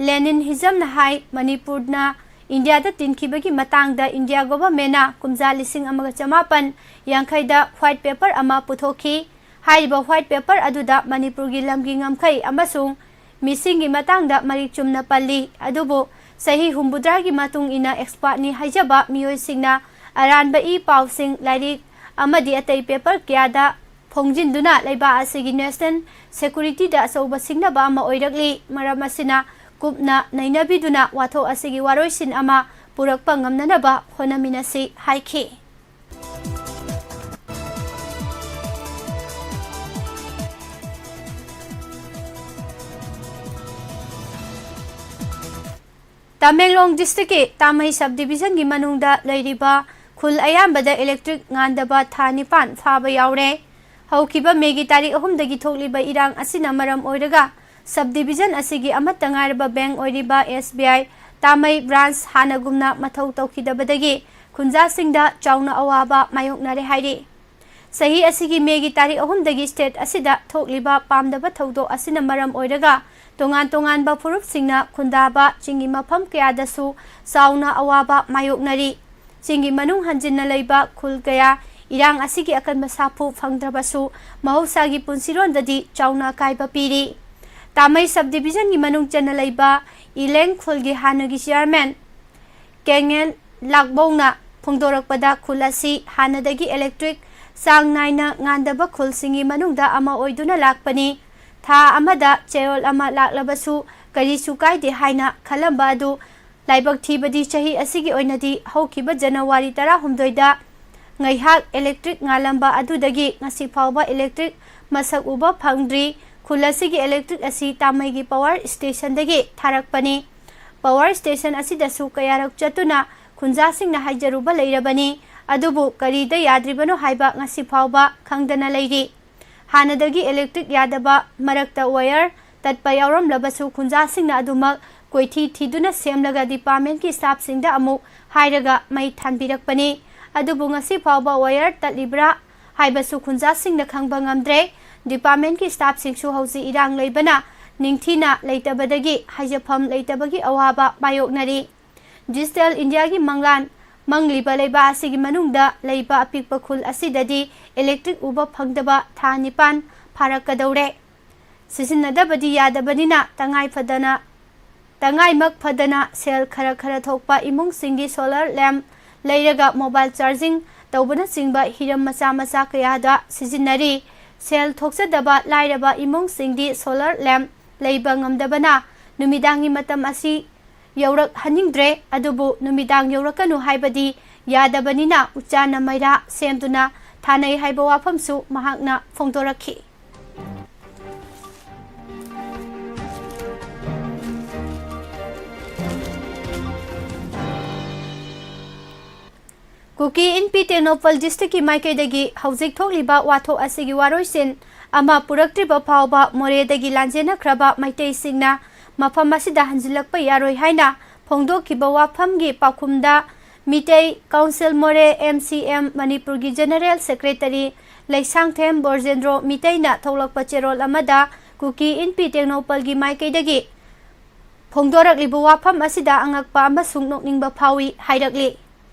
ꯂꯦꯅꯤꯟ ꯍꯤꯖꯝꯅ ꯍꯥꯏ, ꯃꯅꯤꯄꯨꯔꯅ ꯏꯟꯗꯤꯌꯥꯗ ꯇꯤꯟꯈꯤꯕꯒꯤ ꯃꯇꯥꯡꯗ ꯏꯟꯗꯤꯌꯥ ꯒꯣꯚꯔꯟꯃꯦꯟꯠꯅ ꯀꯨꯝꯖꯥ ꯂꯤꯁꯤꯡ ꯑꯃꯒ ꯆꯃꯥꯄꯟ ꯌꯥꯡꯈꯩꯗ ꯋꯥꯏꯠ ꯄꯦꯄꯔ ꯑꯃ ꯄꯨꯊꯣꯛꯈꯤ꯫ ꯍꯥꯏꯔꯤꯕ ꯋꯥꯏꯠ ꯄꯦꯄꯔ ꯑꯗꯨꯗ ꯃꯅꯤꯄꯨꯔꯒꯤ ꯂꯝꯒꯤ ꯉꯝꯈꯩ ꯑꯃꯁꯨꯡ ꯃꯤꯁꯤꯡꯒꯤ ꯃꯇꯥꯡꯗ ꯃꯔꯤꯛ ꯆꯨꯝꯅ ꯄꯜꯂꯤ, ꯑꯗꯨꯕꯨ ꯆꯍꯤ ꯍꯨꯝꯐꯨꯇꯔꯥꯒꯤ ꯃꯇꯨꯡ ꯏꯟꯅ ꯑꯦꯛꯁꯄꯔꯠꯅꯤ ꯍꯥꯏꯖꯕ ꯃꯤꯑꯣꯏꯁꯤꯡꯅ ꯑꯔꯥꯟꯕ ꯏ ꯄꯥꯎꯁꯤꯡ, ꯂꯥꯏꯔꯤꯛ ꯑꯃꯗꯤ ꯑꯇꯩ ꯄꯦꯄꯔ ꯀꯌꯥꯗ ꯐꯣꯡꯖꯤꯟꯗꯨꯅ ꯂꯩꯕꯥꯛ ꯑꯁꯤꯒꯤ ꯅꯦꯁꯅꯦꯜ ꯁꯦꯀꯨꯔꯤꯇꯤꯗ ꯑꯆꯧꯕ ꯁꯤꯡꯅꯕ ꯑꯃ ꯑꯣꯏꯔꯛꯂꯤ꯫ ꯃꯔꯝ ꯑꯁꯤꯅ ꯀꯨꯞꯅ ꯅꯩꯅꯕꯤꯗꯨꯅ ꯋꯥꯊꯣꯛ ꯑꯁꯤꯒꯤ ꯋꯥꯔꯣꯏꯁꯤꯟ ꯑꯃ ꯄꯨꯔꯛꯄ ꯉꯝꯅꯅꯕ ꯍꯣꯠꯅꯃꯤꯟꯅꯁꯤ ꯍꯥꯏꯈꯤ꯫ ꯇꯃꯦꯡꯂꯣꯡ ꯗꯤꯁꯇ꯭ꯔꯤꯛꯀꯤ ꯇꯥꯃꯩ ꯁꯕ ꯗꯤꯕꯤꯖꯟꯒꯤ ꯃꯅꯨꯡꯗ ꯂꯩꯔꯤꯕ ꯈꯨꯜ ꯑꯌꯥꯝꯕꯗ ꯏꯂꯦꯛꯇ꯭ꯔꯤꯛ ꯉꯥꯟꯗꯕ ꯊꯥ ꯅꯤꯄꯥꯟ ꯐꯥꯕ ꯌꯥꯎꯔꯦ꯫ ꯍꯧꯈꯤꯕ ꯃꯦꯒꯤ ꯇꯥꯔꯤꯛ ꯑꯍꯨꯝꯗꯒꯤ ꯊꯣꯛꯂꯤꯕ ꯏꯔꯥꯡ ꯑꯁꯤꯅ ꯃꯔꯝ ꯑꯣꯏꯔꯒ ꯁꯕ ꯗꯤꯕꯤꯖꯟ ꯑꯁꯤꯒꯤ ꯑꯃꯠꯇ ꯉꯥꯏꯔꯕ ꯕꯦꯡꯛ ꯑꯣꯏꯔꯤꯕ ꯑꯦꯁ ꯕꯤ ꯑꯥꯏ ꯇꯥꯃꯩ ꯕ꯭ꯔꯥꯟꯁ ꯍꯥꯟꯅꯒꯨꯝꯅ ꯃꯊꯧ ꯇꯧꯈꯤꯗꯕꯗꯒꯤ ꯈꯨꯟꯖꯥꯁꯤꯡꯗ ꯆꯥꯎꯅ ꯑꯋꯥꯕ ꯃꯥꯌꯣꯛꯅꯔꯦ ꯍꯥꯏꯔꯤ꯫ ꯆꯍꯤ ꯑꯁꯤꯒꯤ ꯃꯦꯒꯤ ꯇꯥꯔꯤꯛ ꯑꯍꯨꯝꯗꯒꯤ ꯁ꯭ꯇꯦꯠ ꯑꯁꯤꯗ ꯊꯣꯛꯂꯤꯕ ꯄꯥꯝꯗꯕ ꯊꯧꯗꯣꯛ ꯑꯁꯤꯅ ꯃꯔꯝ ꯑꯣꯏꯔꯒ ꯇꯣꯉꯥꯟ ꯇꯣꯉꯥꯟꯕ ꯐꯨꯔꯨꯞꯁꯤꯡꯅ ꯈꯨꯟꯗꯥꯕ ꯆꯤꯡꯒꯤ ꯃꯐꯝ ꯀꯌꯥꯗꯁꯨ ꯆꯥꯎꯅ ꯑꯋꯥꯕ ꯃꯥꯌꯣꯛꯅꯔꯤ꯫ ꯆꯤꯡꯒꯤ ꯃꯅꯨꯡ ꯍꯟꯖꯤꯟꯅ ꯂꯩꯕ ꯈꯨꯜ ꯀꯌꯥ ꯏꯔꯥꯡ ꯑꯁꯤꯒꯤ ꯑꯀꯟꯕ ꯁꯥꯐꯨ ꯐꯪꯗ꯭ꯔꯕꯁꯨ ꯃꯍꯧꯁꯥꯒꯤ ꯄꯨꯟꯁꯤꯔꯣꯟꯗꯗꯤ ꯆꯥꯎꯅ ꯑꯀꯥꯏꯕ ꯄꯤꯔꯤ꯫ ꯇꯥꯃꯩ ꯁꯕ ꯗꯤꯕꯤꯖꯟꯒꯤ ꯃꯅꯨꯡ ꯆꯟꯅ ꯂꯩꯕ ꯏꯂꯦꯡ ꯈꯨꯜꯒꯤ ꯍꯥꯟꯅꯒꯤ ꯆꯤꯌꯥꯔꯃꯦꯟ ꯀꯦꯡꯉꯦꯜ ꯂꯥꯛꯕꯧꯅ ꯐꯣꯡꯗꯣꯔꯛꯄꯗ, ꯈꯨꯜ ꯑꯁꯤ ꯍꯥꯟꯅꯗꯒꯤ ꯏꯂꯦꯛꯇ꯭ꯔꯤꯛ ꯆꯥꯡ ꯅꯥꯏꯅ ꯉꯥꯟꯗꯕ ꯈꯨꯜꯁꯤꯡꯒꯤ ꯃꯅꯨꯡꯗ ꯑꯃ ꯑꯣꯏꯗꯨꯅ ꯂꯥꯛꯄꯅꯤ꯫ ꯊꯥ ꯑꯃꯗ ꯆꯦꯔꯣꯜ ꯑꯃ ꯂꯥꯛꯂꯕꯁꯨ ꯀꯔꯤꯁꯨ ꯀꯥꯏꯗꯦ ꯍꯥꯏꯅ ꯈꯜꯂꯝꯕ ꯑꯗꯨ ꯂꯥꯏꯕꯛ ꯊꯤꯕꯗꯤ ꯆꯍꯤ ꯑꯁꯤꯒꯤ ꯑꯣꯏꯅꯗꯤ ꯍꯧꯈꯤꯕ ꯖꯅꯋꯥꯔꯤ ꯇꯔꯥꯍꯨꯝꯗꯣꯏꯗ ꯉꯩꯍꯥꯛ ꯏꯂꯦꯛꯇ꯭ꯔꯤꯛ ꯉꯥꯜꯂꯝꯕ ꯑꯗꯨꯗꯒꯤ ꯉꯁꯤ ꯐꯥꯎꯕ ꯏꯂꯦꯛꯇ꯭ꯔꯤꯛ ꯃꯁꯛ ꯎꯕ ꯐꯪꯗ꯭ꯔꯤ꯫ ꯈꯨꯜ ꯑꯁꯤꯒꯤ electric ꯑꯁꯤ ꯇꯥꯃꯩꯒꯤ power stationꯗꯒꯤ ꯊꯥꯔꯛꯄꯅꯤ꯫ Power station ꯑꯁꯤꯗꯁꯨ ꯀꯌꯥꯔꯛ ꯆꯠꯇꯨꯅ ꯈꯨꯟꯖꯥꯁꯤꯡꯅ ꯍꯥꯏꯖꯔꯨꯕ ꯂꯩꯔꯕꯅꯤ, ꯑꯗꯨꯕꯨ ꯀꯔꯤꯗ ꯌꯥꯗ꯭ꯔꯤꯕꯅꯣ ꯍꯥꯏꯕ ꯉꯁꯤ ꯐꯥꯎꯕ ꯈꯪꯗꯅ ꯂꯩꯔꯤ꯫ ꯍꯥꯟꯅꯗꯒꯤ electric ꯌꯥꯗꯕ, ꯃꯔꯛꯇ wire ꯇꯠꯄ ꯌꯥꯎꯔꯝꯂꯕꯁꯨ ꯈꯨꯟꯖꯥꯁꯤꯡꯅ ꯑꯗꯨꯃꯛ ꯀꯣꯏꯊꯤ ꯊꯤꯗꯨꯅ ꯁꯦꯝꯂꯒ departmentꯀꯤ staffꯁꯤꯡꯗ ꯑꯃꯨꯛ ꯍꯥꯏꯔꯒ ꯃꯩ ꯊꯥꯟꯕꯤꯔꯛꯄꯅꯤ꯫ ꯑꯗꯨꯕꯨ ꯉꯁꯤ ꯐꯥꯎꯕ wire ꯇꯠꯂꯤꯕ꯭ꯔꯥ ꯍꯥꯏꯕꯁꯨ ꯈꯨꯟꯖꯥꯁꯤꯡꯅ ꯈꯪꯕ ꯉꯝꯗ꯭ꯔꯦ꯫ Departmentꯀꯤ staffꯁꯤꯡꯁꯨ ꯍꯧꯖꯤꯛ ꯏꯔꯥꯡ ꯂꯩꯕꯅ ꯅꯤꯡꯊꯤꯅ ꯂꯩꯇꯕꯗꯒꯤ ꯍꯥꯏꯖꯐꯝ ꯂꯩꯇꯕꯒꯤ ꯑꯋꯥꯕ ꯃꯥꯌꯣꯛꯅꯔꯤ꯫ Digital Indiaꯒꯤ ꯃꯪꯂꯥꯟ ꯃꯪꯂꯤꯕ ꯂꯩꯕꯥꯛ ꯑꯁꯤꯒꯤ ꯃꯅꯨꯡꯗ ꯂꯩꯕ ꯑꯄꯤꯛꯄ ꯈꯨꯜ ꯑꯁꯤꯗꯗꯤ electric ꯎꯕ ꯐꯪꯗꯕ ꯊꯥ ꯅꯤꯄꯥꯟ ꯐꯥꯔꯛꯀꯗꯧꯔꯦ꯫ ꯁꯤꯖꯤꯟꯅꯗꯕꯗꯤ ꯌꯥꯗꯕꯅꯤꯅ ꯇꯉꯥꯏ ꯐꯗꯅ, ꯇꯉꯥꯏꯃꯛ ꯐꯗꯅ ꯁꯦꯜ ꯈꯔ ꯈꯔ ꯊꯣꯛꯄ ꯏꯃꯨꯡꯁꯤꯡꯒꯤ solar lamp ꯂꯩꯔꯒ mobile charging ꯇꯧꯕꯅꯆꯤꯡꯕ ꯍꯤꯔꯝ ꯃꯆꯥ ꯃꯆꯥ ꯀꯌꯥꯗ ꯁꯤꯖꯤꯟꯅꯔꯤ꯫ ꯁꯦꯜ ꯊꯣꯛꯆꯗꯕ ꯂꯥꯏꯔꯕ ꯏꯃꯨꯡꯁꯤꯡꯗꯤ solar lamp ꯂꯩꯕ ꯉꯝꯗꯕꯅ ꯅꯨꯃꯤꯗꯥꯡꯒꯤ ꯃꯇꯝ ꯑꯁꯤ ꯌꯧꯔꯛꯍꯟꯅꯤꯡꯗ꯭ꯔꯦ, ꯑꯗꯨꯕꯨ ꯅꯨꯃꯤꯗꯥꯡ ꯌꯧꯔꯛꯀꯅꯨ ꯍꯥꯏꯕꯗꯤ ꯌꯥꯗꯕꯅꯤꯅ ꯎꯆꯥꯟꯅ ꯃꯩꯔꯥ ꯁꯦꯝꯗꯨꯅ ꯊꯥꯅꯩ ꯍꯥꯏꯕ ꯋꯥꯐꯝꯁꯨ ꯃꯍꯥꯛꯅ ꯐꯣꯡꯗꯣꯔꯛꯈꯤ꯫ ꯀꯨꯀꯤ ꯏꯟꯄꯤ ꯇꯦꯡꯅꯧꯄꯜ districtꯀꯤ ꯃꯥꯏꯀꯩꯗꯒꯤ ꯍꯧꯖꯤꯛ ꯊꯣꯛꯂꯤꯕ ꯋꯥꯊꯣꯛ ꯑꯁꯤꯒꯤ ꯋꯥꯔꯣꯏꯁꯤꯟ ꯑꯃ ꯄꯨꯔꯛꯇ꯭ꯔꯤꯕ ꯐꯥꯎꯕ ꯃꯣꯔꯦꯗꯒꯤ ꯂꯥꯟꯖꯦꯟꯅꯈ꯭ꯔꯕ ꯃꯩꯇꯩꯁꯤꯡꯅ ꯃꯐꯝ ꯑꯁꯤꯗ ꯍꯟꯖꯤꯜꯂꯛꯄ ꯌꯥꯔꯣꯏ ꯍꯥꯏꯅ ꯐꯣꯡꯗꯣꯛꯈꯤꯕ ꯋꯥꯐꯝꯒꯤ ꯄꯥꯎꯈꯨꯝꯗ ꯃꯤꯇꯩ Council ꯃꯣꯔꯦ, M C M, ꯃꯅꯤꯄꯨꯔꯒꯤ General Secretary ꯂꯩꯁꯥꯡꯊꯦꯝ ꯕꯣꯔꯖꯦꯟꯗ꯭ꯔꯣ ꯃꯤꯇꯩꯅ ꯊꯣꯛꯂꯛꯄ ꯆꯦꯔꯣꯜ ꯑꯃꯗ ꯀꯨꯀꯤ ꯏꯟꯄꯤ ꯇꯦꯡꯅꯧꯄꯜꯒꯤ ꯃꯥꯏꯀꯩꯗꯒꯤ ꯐꯣꯡꯗꯣꯔꯛꯂꯤꯕ ꯋꯥꯐꯝ ꯑꯁꯤꯗ ꯑꯉꯛꯄ ꯑꯃꯁꯨꯡ ꯅꯣꯛꯅꯤꯡꯕ ꯐꯥꯎꯏ ꯍꯥꯏꯔꯛꯂꯤ꯫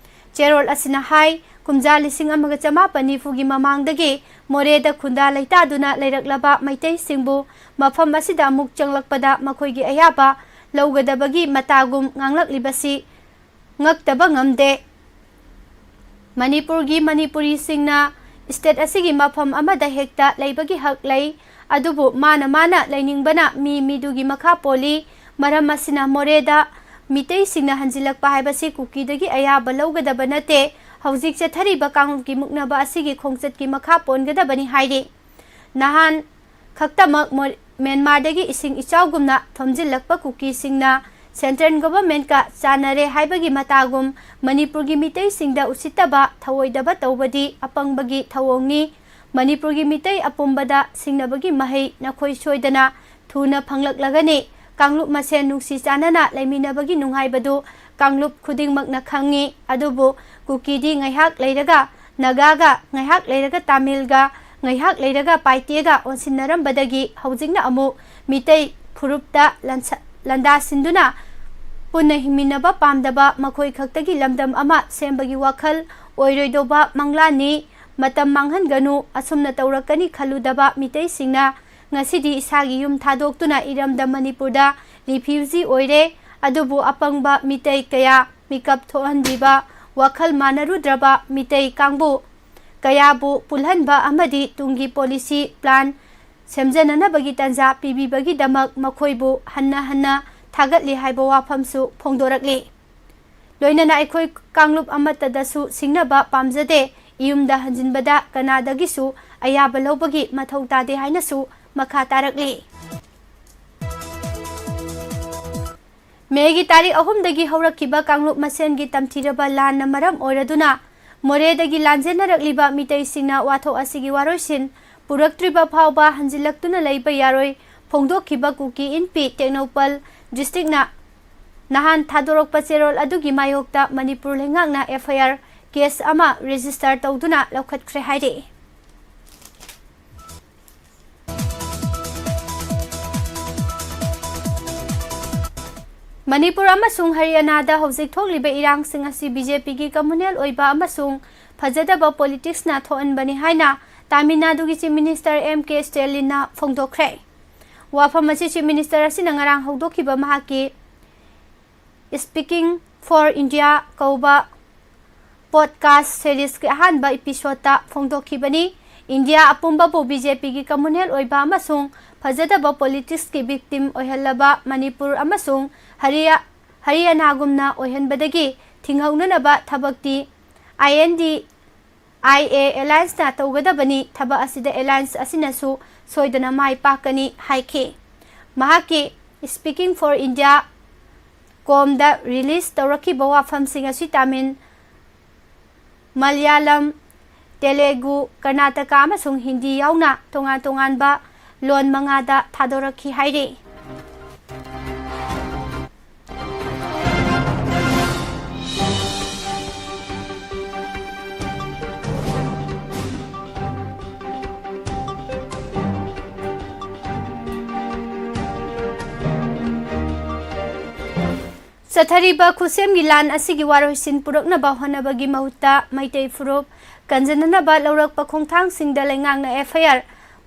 ꯆꯦꯔꯣꯜ ꯑꯁꯤꯅ ꯍꯥꯏ, ꯀꯨꯝꯖꯥ ꯂꯤꯁꯤꯡ ꯑꯃꯒ ꯆꯃꯥꯄꯟ ꯅꯤꯐꯨꯒꯤ ꯃꯃꯥꯡꯗꯒꯤ ꯃꯣꯔꯦꯗ ꯈꯨꯟꯗꯥ ꯂꯩꯇꯥꯗꯨꯅ ꯂꯩꯔꯛꯂꯕ ꯃꯩꯇꯩꯁꯤꯡꯕꯨ ꯃꯐꯝ ꯑꯁꯤꯗ ꯑꯃꯨꯛ ꯆꯪꯂꯛꯄꯗ ꯃꯈꯣꯏꯒꯤ ꯑꯌꯥꯕ ꯂꯧꯒꯗꯕꯒꯤ ꯃꯇꯥꯒꯨꯝ ꯉꯥꯡꯂꯛꯂꯤꯕꯁꯤ ꯉꯛꯇꯕ ꯉꯝꯗꯦ꯫ ꯃꯅꯤꯄꯨꯔꯒꯤ ꯃꯅꯤꯄꯨꯔꯤꯁꯤꯡꯅ state ꯑꯁꯤꯒꯤ ꯃꯐꯝ ꯑꯃꯗ ꯍꯦꯛꯇ ꯂꯩꯕꯒꯤ ꯍꯛ ꯂꯩ, ꯑꯗꯨꯕꯨ ꯃꯥꯅ ꯃꯥꯅ ꯂꯩꯅꯤꯡꯕꯅ ꯃꯤ ꯃꯤꯗꯨꯒꯤ ꯃꯈꯥ ꯄꯣꯜꯂꯤ꯫ ꯃꯔꯝ ꯑꯁꯤꯅ ꯃꯣꯔꯦꯗ ꯃꯤꯇꯩꯁꯤꯡꯅ ꯍꯟꯖꯤꯜꯂꯛꯄ ꯍꯥꯏꯕꯁꯤ ꯀꯨꯀꯤꯗꯒꯤ ꯑꯌꯥꯕ ꯂꯧꯒꯗꯕ ꯅꯠꯇꯦ꯫ ꯍꯧꯖꯤꯛ ꯆꯠꯊꯔꯤꯕ ꯀꯥꯡꯂꯨꯞꯀꯤ ꯃꯨꯛꯅꯕ ꯑꯁꯤꯒꯤ ꯈꯣꯡꯆꯠꯀꯤ ꯃꯈꯥ ꯄꯣꯟꯒꯗꯕꯅꯤ ꯍꯥꯏꯔꯤ꯫ ꯅꯍꯥꯟ ꯈꯛꯇꯃꯛ ꯃꯣ-, ꯃ꯭ꯌꯥꯟꯃꯥꯔꯗꯒꯤ ꯏꯁꯤꯡ ꯏꯆꯥꯎꯒꯨꯝꯅ ꯊꯣꯝꯖꯤꯜꯂꯛꯄ ꯀꯨꯀꯤꯁꯤꯡꯅ central governmentꯀ ꯆꯥꯟꯅꯔꯦ ꯍꯥꯏꯕꯒꯤ ꯃꯇꯥꯒꯨꯝ ꯃꯅꯤꯄꯨꯔꯒꯤ ꯃꯤꯇꯩꯁꯤꯡꯗ ꯎꯁꯤꯠꯇꯕ, ꯊꯧꯑꯣꯏꯗꯕ ꯇꯧꯕꯗꯤ ꯑꯄꯪꯕꯒꯤ ꯊꯧꯑꯣꯡꯅꯤ꯫ ꯃꯅꯤꯄꯨꯔꯒꯤ ꯃꯤꯇꯩ ꯑꯄꯨꯝꯕꯗ ꯁꯤꯡꯅꯕꯒꯤ ꯃꯍꯩ ꯅꯈꯣꯏ ꯁꯣꯏꯗꯅ ꯊꯨꯅ ꯐꯪꯂꯛꯂꯒꯅꯤ꯫ ꯀꯥꯡꯂꯨꯞ ꯃꯁꯦꯟ ꯅꯨꯡꯁꯤ ꯆꯥꯟꯅꯅ ꯂꯩꯃꯤꯟꯅꯕꯒꯤ ꯅꯨꯡꯉꯥꯏꯕꯗꯨ ꯀꯥꯡꯂꯨꯞ ꯈꯨꯗꯤꯡꯃꯛꯅ ꯈꯪꯉꯤ꯫ ꯑꯗꯨꯕꯨ ꯀꯨꯀꯤꯗꯤ ꯉꯥꯏꯍꯥꯛ ꯂꯩꯔꯒ ꯅꯥꯒꯥꯒ, ꯉꯥꯏꯍꯥꯛ ꯂꯩꯔꯒ ꯇꯥꯃꯤꯜꯒ, ꯉꯥꯏꯍꯥꯛ ꯂꯩꯔꯒ ꯄꯥꯏꯇꯦꯒ ꯑꯣꯟꯁꯤꯟꯅꯔꯝꯕꯗꯒꯤ ꯍꯧꯖꯤꯛꯅ ꯑꯃꯨꯛ ꯃꯤꯇꯩ ꯐꯨꯔꯨꯞꯇ ꯂꯥꯟꯁ-, ꯂꯥꯟꯗꯥꯁꯤꯟꯗꯨꯅ ꯄꯨꯟꯅ ꯍꯤꯡꯃꯤꯟꯅꯕ ꯄꯥꯝꯗꯕ, ꯃꯈꯣꯏ ꯈꯛꯇꯒꯤ ꯂꯝꯗꯝ ꯑꯃ ꯁꯦꯝꯕꯒꯤ ꯋꯥꯈꯜ ꯑꯣꯏꯔꯣꯏꯗꯧꯕ ꯃꯪꯂꯥꯟꯅꯤ꯫ ꯃꯇꯝ ꯃꯥꯡꯍꯟꯒꯅꯨ꯫ ꯑꯁꯨꯝꯅ ꯇꯧꯔꯛꯀꯅꯤ ꯈꯜꯂꯨꯗꯕ ꯃꯤꯇꯩꯁꯤꯡꯅ ꯉꯁꯤꯗꯤ ꯏꯁꯥꯒꯤ ꯌꯨꯝ ꯊꯥꯗꯣꯛꯇꯨꯅ ꯏꯔꯝꯗꯝ ꯃꯅꯤꯄꯨꯔꯗ refugee ꯑꯣꯏꯔꯦ꯫ ꯑꯗꯨꯕꯨ ꯑꯄꯪꯕ ꯃꯤꯇꯩ ꯀꯌꯥ ꯃꯤꯀꯞ ꯊꯣꯛꯍꯟꯕꯤꯕ, ꯋꯥꯈꯜ ꯃꯥꯟꯅꯔꯨꯗ꯭ꯔꯕ ꯃꯤꯇꯩ ꯀꯥꯡꯕꯨ ꯀꯌꯥꯕꯨ ꯄꯨꯜꯍꯟꯕ ꯑꯃꯗꯤ ꯇꯨꯡꯒꯤ policy plan ꯁꯦꯝꯖꯅꯅꯕꯒꯤ ꯇꯥꯟꯖꯥ ꯄꯤꯕꯤꯕꯒꯤꯗꯃꯛ ꯃꯈꯣꯏꯕꯨ ꯍꯟꯅ ꯍꯟꯅ ꯊꯥꯒꯠꯂꯤ ꯍꯥꯏꯕ ꯋꯥꯐꯝꯁꯨ ꯐꯣꯡꯗꯣꯔꯛꯂꯤ꯫ ꯂꯣꯏꯅꯅ ꯑꯩꯈꯣꯏ ꯀꯥꯡꯂꯨꯞ ꯑꯃꯠꯇꯗꯁꯨ ꯁꯤꯡꯅꯕ ꯄꯥꯝꯖꯗꯦ꯫ ꯏꯌꯨꯝꯗ ꯍꯟꯖꯤꯟꯕꯗ ꯀꯅꯥꯗꯒꯤꯁꯨ ꯑꯌꯥꯕ ꯂꯧꯕꯒꯤ ꯃꯊꯧ ꯇꯥꯗꯦ ꯍꯥꯏꯅꯁꯨ ꯃꯈꯥ ꯇꯥꯔꯛꯂꯤ꯫ ꯃꯦꯒꯤ ꯇꯥꯔꯤꯛ ꯑꯍꯨꯝꯗꯒꯤ ꯍꯧꯔꯛꯈꯤꯕ ꯀꯥꯡꯂꯨꯞ ꯃꯁꯦꯟꯒꯤ ꯇꯝꯊꯤꯔꯕ ꯂꯥꯟꯅ ꯃꯔꯝ ꯑꯣꯏꯔꯗꯨꯅ ꯃꯣꯔꯦꯗꯒꯤ ꯂꯥꯟꯖꯦꯟꯅꯔꯛꯂꯤꯕ ꯃꯤꯇꯩꯁꯤꯡꯅ ꯋꯥꯊꯣꯛ ꯑꯁꯤꯒꯤ ꯋꯥꯔꯣꯏꯁꯤꯟ ꯄꯨꯔꯛꯇ꯭ꯔꯤꯕ ꯐꯥꯎꯕ ꯍꯟꯖꯤꯜꯂꯛꯇꯨꯅ ꯂꯩꯕ ꯌꯥꯔꯣꯏ꯫ ꯐꯣꯡꯗꯣꯛꯈꯤꯕ ꯀꯨꯀꯤ ꯏꯟꯄꯤ ꯇꯦꯡꯅꯧꯄꯜ districtꯅ ꯅꯍꯥꯟ ꯊꯥꯗꯣꯔꯛꯄ ꯆꯦꯔꯣꯜ ꯑꯗꯨꯒꯤ ꯃꯥꯌꯣꯛꯇ ꯃꯅꯤꯄꯨꯔ ꯂꯩꯉꯥꯛꯅ F I R case ꯑꯃ register ꯇꯧꯗꯨꯅ ꯂꯧꯈꯠꯈ꯭ꯔꯦ ꯍꯥꯏꯔꯤ꯫ ꯃꯅꯤꯄꯨꯔ ꯑꯃꯁꯨꯡ ꯍꯔꯤꯌꯥꯅꯥꯗ ꯍꯧꯖꯤꯛ ꯊꯣꯛꯂꯤꯕ ꯏꯔꯥꯡꯁꯤꯡ ꯑꯁꯤ B J Pꯒꯤ communal ꯑꯣꯏꯕ ꯑꯃꯁꯨꯡ ꯐꯖꯗꯕ politicsꯅ ꯊꯣꯛꯍꯟꯕꯅꯤ ꯍꯥꯏꯅ ꯇꯥꯃꯤꯜ ꯅꯥꯗꯨꯒꯤ Chief Minister M K Stallinꯅ ꯐꯣꯡꯗꯣꯛꯈ꯭ꯔꯦ꯫ ꯋꯥꯐꯝ ꯑꯁꯤ Chief Minister ꯑꯁꯤꯅ ꯉꯔꯥꯡ ꯍꯧꯗꯣꯛꯈꯤꯕ ꯃꯍꯥꯛꯀꯤ Speaking for India ꯀꯧꯕ podcast seriesꯀꯤ ꯑꯍꯥꯟꯕ episodeꯇ ꯐꯣꯡꯗꯣꯛꯈꯤꯕꯅꯤ꯫ ꯏꯟꯗꯤꯌꯥ ꯑꯄꯨꯝꯕꯕꯨ B J Pꯒꯤ communal ꯑꯣꯏꯕ ꯑꯃꯁꯨꯡ ꯐꯖꯗꯕ politicsꯀꯤ victim ꯑꯣꯏꯍꯜꯂꯕ ꯃꯅꯤꯄꯨꯔ ꯑꯃꯁꯨꯡ ꯍꯔꯤꯌꯥ-, ꯍꯔꯤꯌꯥꯅꯥꯒꯨꯝꯅ ꯑꯣꯏꯍꯟꯕꯗꯒꯤ ꯊꯤꯡꯍꯧꯅꯅꯕ ꯊꯕꯛꯇꯤ I N D I A Alliance-ꯅ ꯇꯧꯒꯗꯕꯅꯤ, ꯊꯕꯛ ꯑꯁꯤꯗ alliance ꯑꯁꯤꯅꯁꯨ ꯁꯣꯏꯗꯅ ꯃꯥꯏ ꯄꯥꯛꯀꯅꯤ ꯍꯥꯏꯈꯤ꯫ ꯃꯍꯥꯛꯀꯤ Speaking for India com-ꯗ release ꯇꯧꯔꯛꯈꯤꯕ ꯋꯥꯐꯝꯁꯤꯡ ꯑꯁꯤ ꯇꯥꯃꯤꯜ, ꯃꯂꯌꯥꯂꯝ, ꯇꯦꯂꯦꯒꯨ, ꯀꯔꯅꯥꯇꯀꯥ ꯑꯃꯁꯨꯡ ꯍꯤꯟꯗꯤ ꯌꯥꯎꯅ ꯇꯣꯉꯥꯟ ꯇꯣꯉꯥꯟꯕ ꯂꯣꯟ ꯃꯉꯥꯗ ꯊꯥꯗꯣꯔꯛꯈꯤ ꯍꯥꯏꯔꯤ꯫ ꯆꯠꯊꯔꯤꯕ ꯈꯨꯠꯁꯦꯝꯒꯤ ꯂꯥꯟ ꯑꯁꯤꯒꯤ ꯋꯥꯔꯣꯏꯁꯤꯟ ꯄꯨꯔꯛꯅꯕ ꯍꯣꯠꯅꯕꯒꯤ ꯃꯍꯨꯠꯇ ꯃꯩꯇꯩ ꯐꯨꯔꯨꯞ ꯀꯟꯖꯅꯅꯕ ꯂꯧꯔꯛꯄ ꯈꯣꯡꯊꯥꯡꯁꯤꯡꯗ ꯂꯩꯉꯥꯛꯅ F I R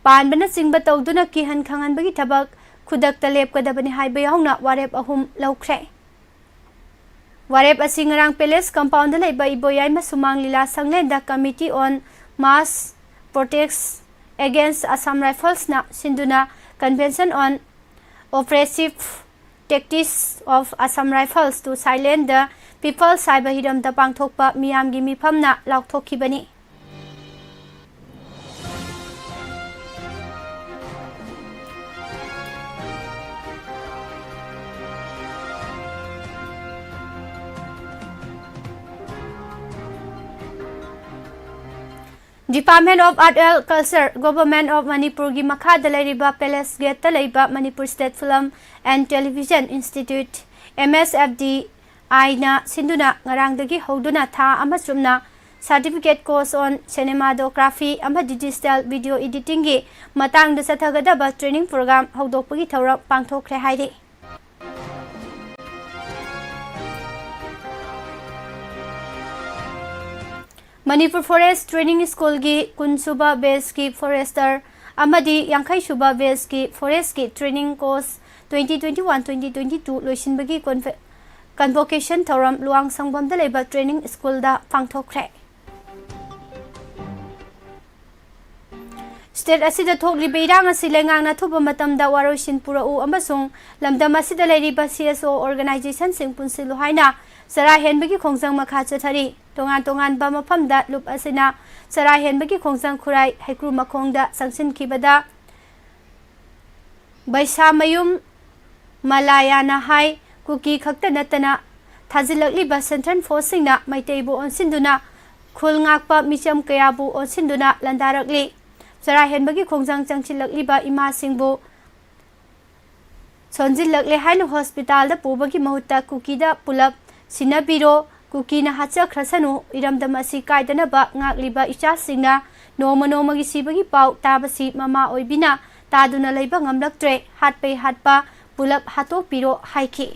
ꯄꯥꯟꯕꯅꯆꯤꯡꯕ ꯇꯧꯗꯨꯅ ꯀꯤꯍꯟ ꯈꯪꯍꯟꯕꯒꯤ ꯊꯕꯛ ꯈꯨꯗꯛꯇ ꯂꯦꯞꯀꯗꯕꯅꯤ ꯍꯥꯏꯕ ꯌꯥꯎꯅ ꯋꯥꯔꯦꯞ ꯑꯍꯨꯝ ꯂꯧꯈ꯭ꯔꯦ꯫ ꯋꯥꯔꯦꯞ ꯑꯁꯤ ꯉꯔꯥꯡ Palace compound-ꯗ ꯂꯩꯕ ꯏꯕꯣꯌꯥꯏꯃ ꯁꯨꯃꯥꯡ ꯂꯤꯂꯥ ꯁꯪꯂꯦꯟꯗ Committee on Mass Protest Against Assam Rifles-ꯅ ꯁꯤꯟꯗꯨꯅ Convention on Oppressive Tactics of Assam Rifles to Silence the People ꯍꯥꯏꯕ ꯍꯤꯔꯝꯗ ꯄꯥꯡꯊꯣꯛꯄ ꯃꯤꯌꯥꯝꯒꯤ ꯃꯤꯐꯝꯅ ꯂꯥꯎꯊꯣꯛꯈꯤꯕꯅꯤ꯫ Department of Art and Culture, Government of ꯃꯅꯤꯄꯨꯔꯒꯤ ꯃꯈꯥꯗ ꯂꯩꯔꯤꯕ Palace Gate-ꯇ ꯂꯩꯕ Manipur State Film and Television Institute, M S F T I-ꯅ ꯁꯤꯟꯗꯨꯅ ꯉꯔꯥꯡꯗꯒꯤ ꯍꯧꯗꯨꯅ ꯊꯥ ꯑꯃ ꯆꯨꯞꯅ Certificate Course on Cinematography ꯑꯃꯗꯤ Digital Video Editing-ꯒꯤ ꯃꯇꯥꯡꯗ ꯆꯠꯊꯒꯗꯕ training program ꯍꯧꯗꯣꯛꯄꯒꯤ ꯊꯧꯔꯝ ꯄꯥꯡꯊꯣꯛꯈ꯭ꯔꯦ ꯍꯥꯏꯔꯤ꯫ Manipur Forest Training School-ꯒꯤ ꯀꯨꯟ ꯁꯨꯕ batch-ꯀꯤ forester ꯑꯃꯗꯤ ꯌꯥꯡꯈꯩ ꯁꯨꯕ batch-ꯀꯤ forest-ꯀꯤ training course twenty twenty-one twenty twenty-two ꯂꯣꯏꯁꯤꯟꯕꯒꯤ convo-, convocation ꯊꯧꯔꯝ ꯂꯨꯋꯥꯡꯁꯪꯕꯝꯗ ꯂꯩꯕ training school-ꯗ ꯄꯥꯡꯊꯣꯛꯈ꯭ꯔꯦ꯫ State ꯑꯁꯤꯗ ꯊꯣꯛꯂꯤꯕ ꯏꯔꯥꯡ ꯑꯁꯤ ꯂꯩꯉꯥꯛꯅ ꯑꯊꯨꯕ ꯃꯇꯝꯗ ꯋꯥꯔꯣꯏꯁꯤꯟ ꯄꯨꯔꯛꯎ ꯑꯃꯁꯨꯡ ꯂꯝꯗꯝ ꯑꯁꯤꯗ ꯂꯩꯔꯤꯕ C S O organization-ꯁꯤꯡ ꯄꯨꯟꯁꯤꯜꯂꯨ ꯍꯥꯏꯅ ꯆꯔꯥ ꯍꯦꯟꯕꯒꯤ ꯈꯣꯡꯖꯪ ꯃꯈꯥ ꯆꯠꯊꯔꯤ꯫ ꯇꯣꯉꯥꯟ ꯇꯣꯉꯥꯟꯕ ꯃꯐꯝꯗ ꯂꯨꯞ ꯑꯁꯤꯅ ꯆꯔꯥ ꯍꯦꯟꯕꯒꯤ ꯈꯣꯡꯖꯪ ꯈꯨꯔꯥꯏ ꯍꯩꯀ꯭ꯔꯨ ꯃꯈꯣꯡꯗ ꯆꯪꯁꯤꯟꯈꯤꯕꯗ ꯕꯩꯁꯥꯃꯌꯨꯝ ꯃꯂꯥꯌꯥꯅ ꯍꯥꯏ, ꯀꯨꯀꯤ ꯈꯛꯇ ꯅꯠꯇꯅ ꯊꯥꯖꯤꯜꯂꯛꯂꯤꯕ ꯁꯦꯟꯇ꯭ꯔꯦꯜ ꯐꯣꯔꯁꯁꯤꯡꯅ ꯃꯩꯇꯩꯕꯨ ꯑꯣꯟꯁꯤꯟꯗꯨꯅ ꯈꯨꯜ ꯉꯥꯛꯄ ꯃꯤꯆꯝ ꯀꯌꯥꯕꯨ ꯑꯣꯟꯁꯤꯟꯗꯨꯅ ꯂꯥꯟꯗꯥꯔꯛꯂꯤ꯫ ꯆꯔꯥ ꯍꯦꯟꯕꯒꯤ ꯈꯣꯡꯖꯪ ꯆꯪꯁꯤꯜꯂꯛꯂꯤꯕ ꯏꯃꯥꯁꯤꯡꯕꯨ ꯁꯣꯟꯖꯤꯜꯂꯛꯂꯦ ꯍꯥꯏꯅ ꯍꯣꯁꯄꯤꯇꯥꯜꯗ ꯄꯨꯕꯒꯤ ꯃꯍꯨꯠꯇ ꯀꯨꯀꯤꯗ ꯄꯨꯂꯞ ꯁꯤꯟꯅꯕꯤꯔꯣ, ꯀꯨꯀꯤꯅ ꯍꯥꯠꯆꯈ꯭ꯔꯁꯅꯨ, ꯏꯔꯝꯗꯝ ꯑꯁꯤ ꯀꯥꯏꯗꯅꯕ ꯉꯥꯛꯂꯤꯕ ꯏꯆꯥꯁꯤꯡꯅ ꯅꯣꯡꯃ ꯅꯣꯡꯃꯒꯤ ꯁꯤꯕꯒꯤ ꯄꯥꯎ ꯇꯥꯕꯁꯤ ꯃꯃꯥ ꯑꯣꯏꯕꯤꯅ ꯇꯥꯗꯨꯅ ꯂꯩꯕ ꯉꯝꯂꯛꯇ꯭ꯔꯦ, ꯍꯥꯠꯄꯩ ꯍꯥꯠꯄ ꯄꯨꯂꯞ ꯍꯥꯠꯇꯣꯛꯄꯤꯔꯣ ꯍꯥꯏꯈꯤ꯫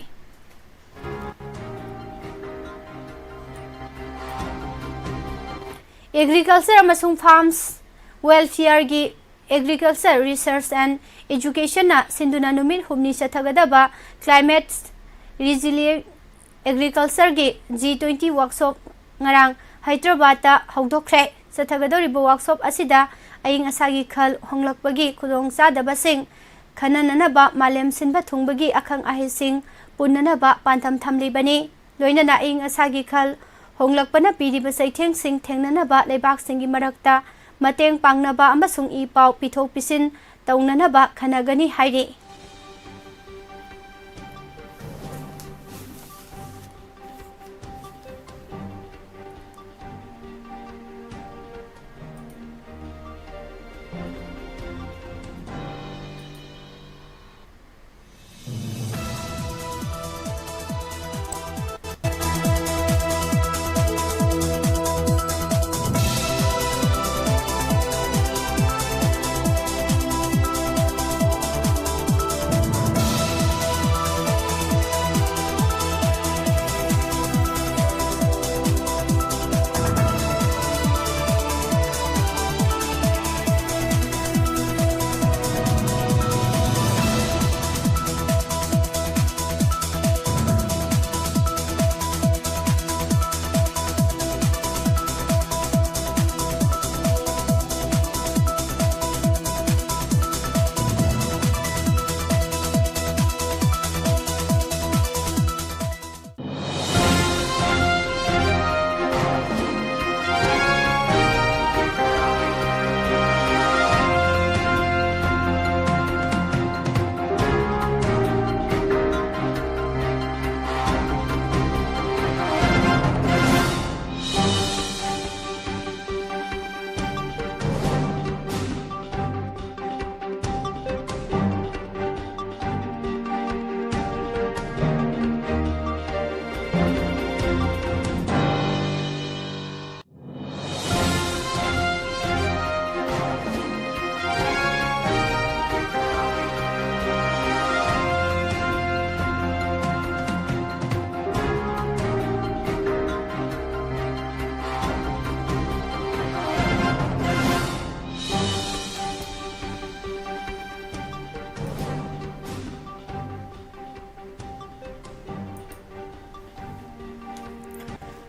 ꯑꯦꯒ꯭ꯔꯤꯀꯜꯆꯔ ꯑꯃꯁꯨꯡ ꯐꯥꯔꯝꯁ ꯋꯦꯜꯐꯤꯌꯔꯒꯤ Agriculture Research and Educationꯅ ꯁꯤꯟꯗꯨꯅ ꯅꯨꯃꯤꯠ ꯍꯨꯝꯅꯤ ꯆꯠꯊꯒꯗꯕ Climate Resilient Agricultureꯒꯤ G twenty workshop ꯉꯔꯥꯡ ꯍꯩꯗ꯭ꯔꯕꯥꯗꯇ ꯍꯧꯗꯣꯛꯈ꯭ꯔꯦ꯫ ꯆꯠꯊꯒꯗꯧꯔꯤꯕ workshop ꯑꯁꯤꯗ ꯑꯏꯪ ꯑꯁꯥꯒꯤ ꯈꯜ ꯍꯣꯡꯂꯛꯄꯒꯤ ꯈꯨꯗꯣꯡꯆꯥꯗꯕꯁꯤꯡ ꯈꯟꯅꯅꯅꯕ ꯃꯥꯂꯦꯝ ꯁꯤꯟꯕ ꯊꯨꯡꯕꯒꯤ ꯑꯈꯪ ꯑꯍꯩꯁꯤꯡ ꯄꯨꯟꯅꯅꯕ ꯄꯥꯟꯗꯝ ꯊꯝꯂꯤꯕꯅꯤ꯫ ꯂꯣꯏꯅꯅ ꯑꯏꯪ ꯑꯁꯥꯒꯤ ꯈꯜ ꯍꯣꯡꯂꯛꯄꯅ ꯄꯤꯔꯤꯕ ꯆꯩꯊꯦꯡꯁꯤꯡ ꯊꯦꯡꯅꯅꯕ ꯂꯩꯕꯥꯛꯁꯤꯡꯒꯤ ꯃꯔꯛꯇ ꯃꯇꯦꯡ ꯄꯥꯡꯅꯕ ꯑꯃꯁꯨꯡ ꯏ ꯄꯥꯎ ꯄꯤꯊꯣꯛ ꯄꯤꯁꯤꯟ ꯇꯧꯅꯅꯕ ꯈꯟꯅꯒꯅꯤ ꯍꯥꯏꯔꯤ꯫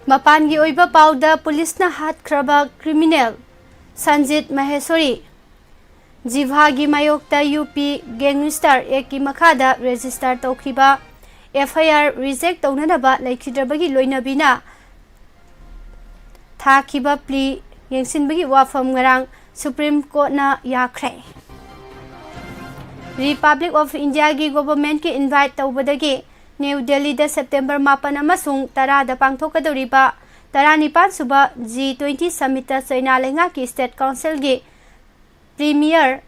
ꯃꯄꯥꯟꯒꯤ ꯑꯣꯏꯕ ꯄꯥꯎꯗ, ꯄꯨꯂꯤꯁꯅ ꯍꯥꯠꯈ꯭ꯔꯕ ꯀ꯭ꯔꯤꯃꯤꯅꯦꯜ ꯁꯟꯖꯤꯠ ꯃꯍꯦꯁꯣꯔꯤ ꯖꯤꯚꯥꯒꯤ ꯃꯥꯌꯣꯛꯇ ꯌꯨ ꯄꯤ ꯒꯦꯡꯁꯇꯔ ꯑꯦꯛꯀꯤ ꯃꯈꯥꯗ ꯔꯦꯖꯤꯁꯇꯔ ꯇꯧꯈꯤꯕ ꯑꯦꯐ ꯑꯥꯏ ꯑꯥꯔ ꯔꯤꯖꯦꯛ ꯇꯧꯅꯅꯕ ꯂꯩꯈꯤꯗ꯭ꯔꯕꯒꯤ ꯂꯣꯏꯅꯕꯤꯅ ꯊꯥꯈꯤꯕ ꯄ꯭ꯂꯤ ꯌꯦꯡꯁꯤꯟꯕꯒꯤ ꯋꯥꯐꯝ ꯉꯔꯥꯡ ꯁꯨꯄ꯭ꯔꯤꯝ ꯀꯣꯔꯠꯅ ꯌꯥꯈ꯭ꯔꯦ꯫ ꯔꯤꯄꯕ꯭ꯂꯤꯛ ꯑꯣꯐ ꯏꯟꯗꯤꯌꯥꯒꯤ ꯒꯣꯚꯔꯟꯃꯦꯟꯠꯀꯤ ꯏꯟꯚꯥꯏꯠ ꯇꯧꯕꯗꯒꯤ ꯅ꯭ꯌꯨ ꯗꯦꯜꯂꯤꯗ ꯁꯦꯞꯇꯦꯝꯕꯔ ꯃꯥꯄꯟ ꯑꯃꯁꯨꯡ ꯇꯔꯥꯗ ꯄꯥꯡꯊꯣꯛꯀꯗꯧꯔꯤꯕ ꯇꯔꯥꯅꯤꯄꯥꯟ ꯁꯨꯕ ꯖꯤ ꯇ꯭ꯋꯦꯟꯇꯤ ꯁꯃꯤꯠꯇ ꯆꯩꯅꯥ ꯂꯩꯉꯥꯛꯀꯤ ꯁ꯭ꯇꯦꯠ ꯀꯥꯎꯟꯁꯤꯜꯒꯤ ꯄ꯭ꯔꯤꯃꯤꯌꯔ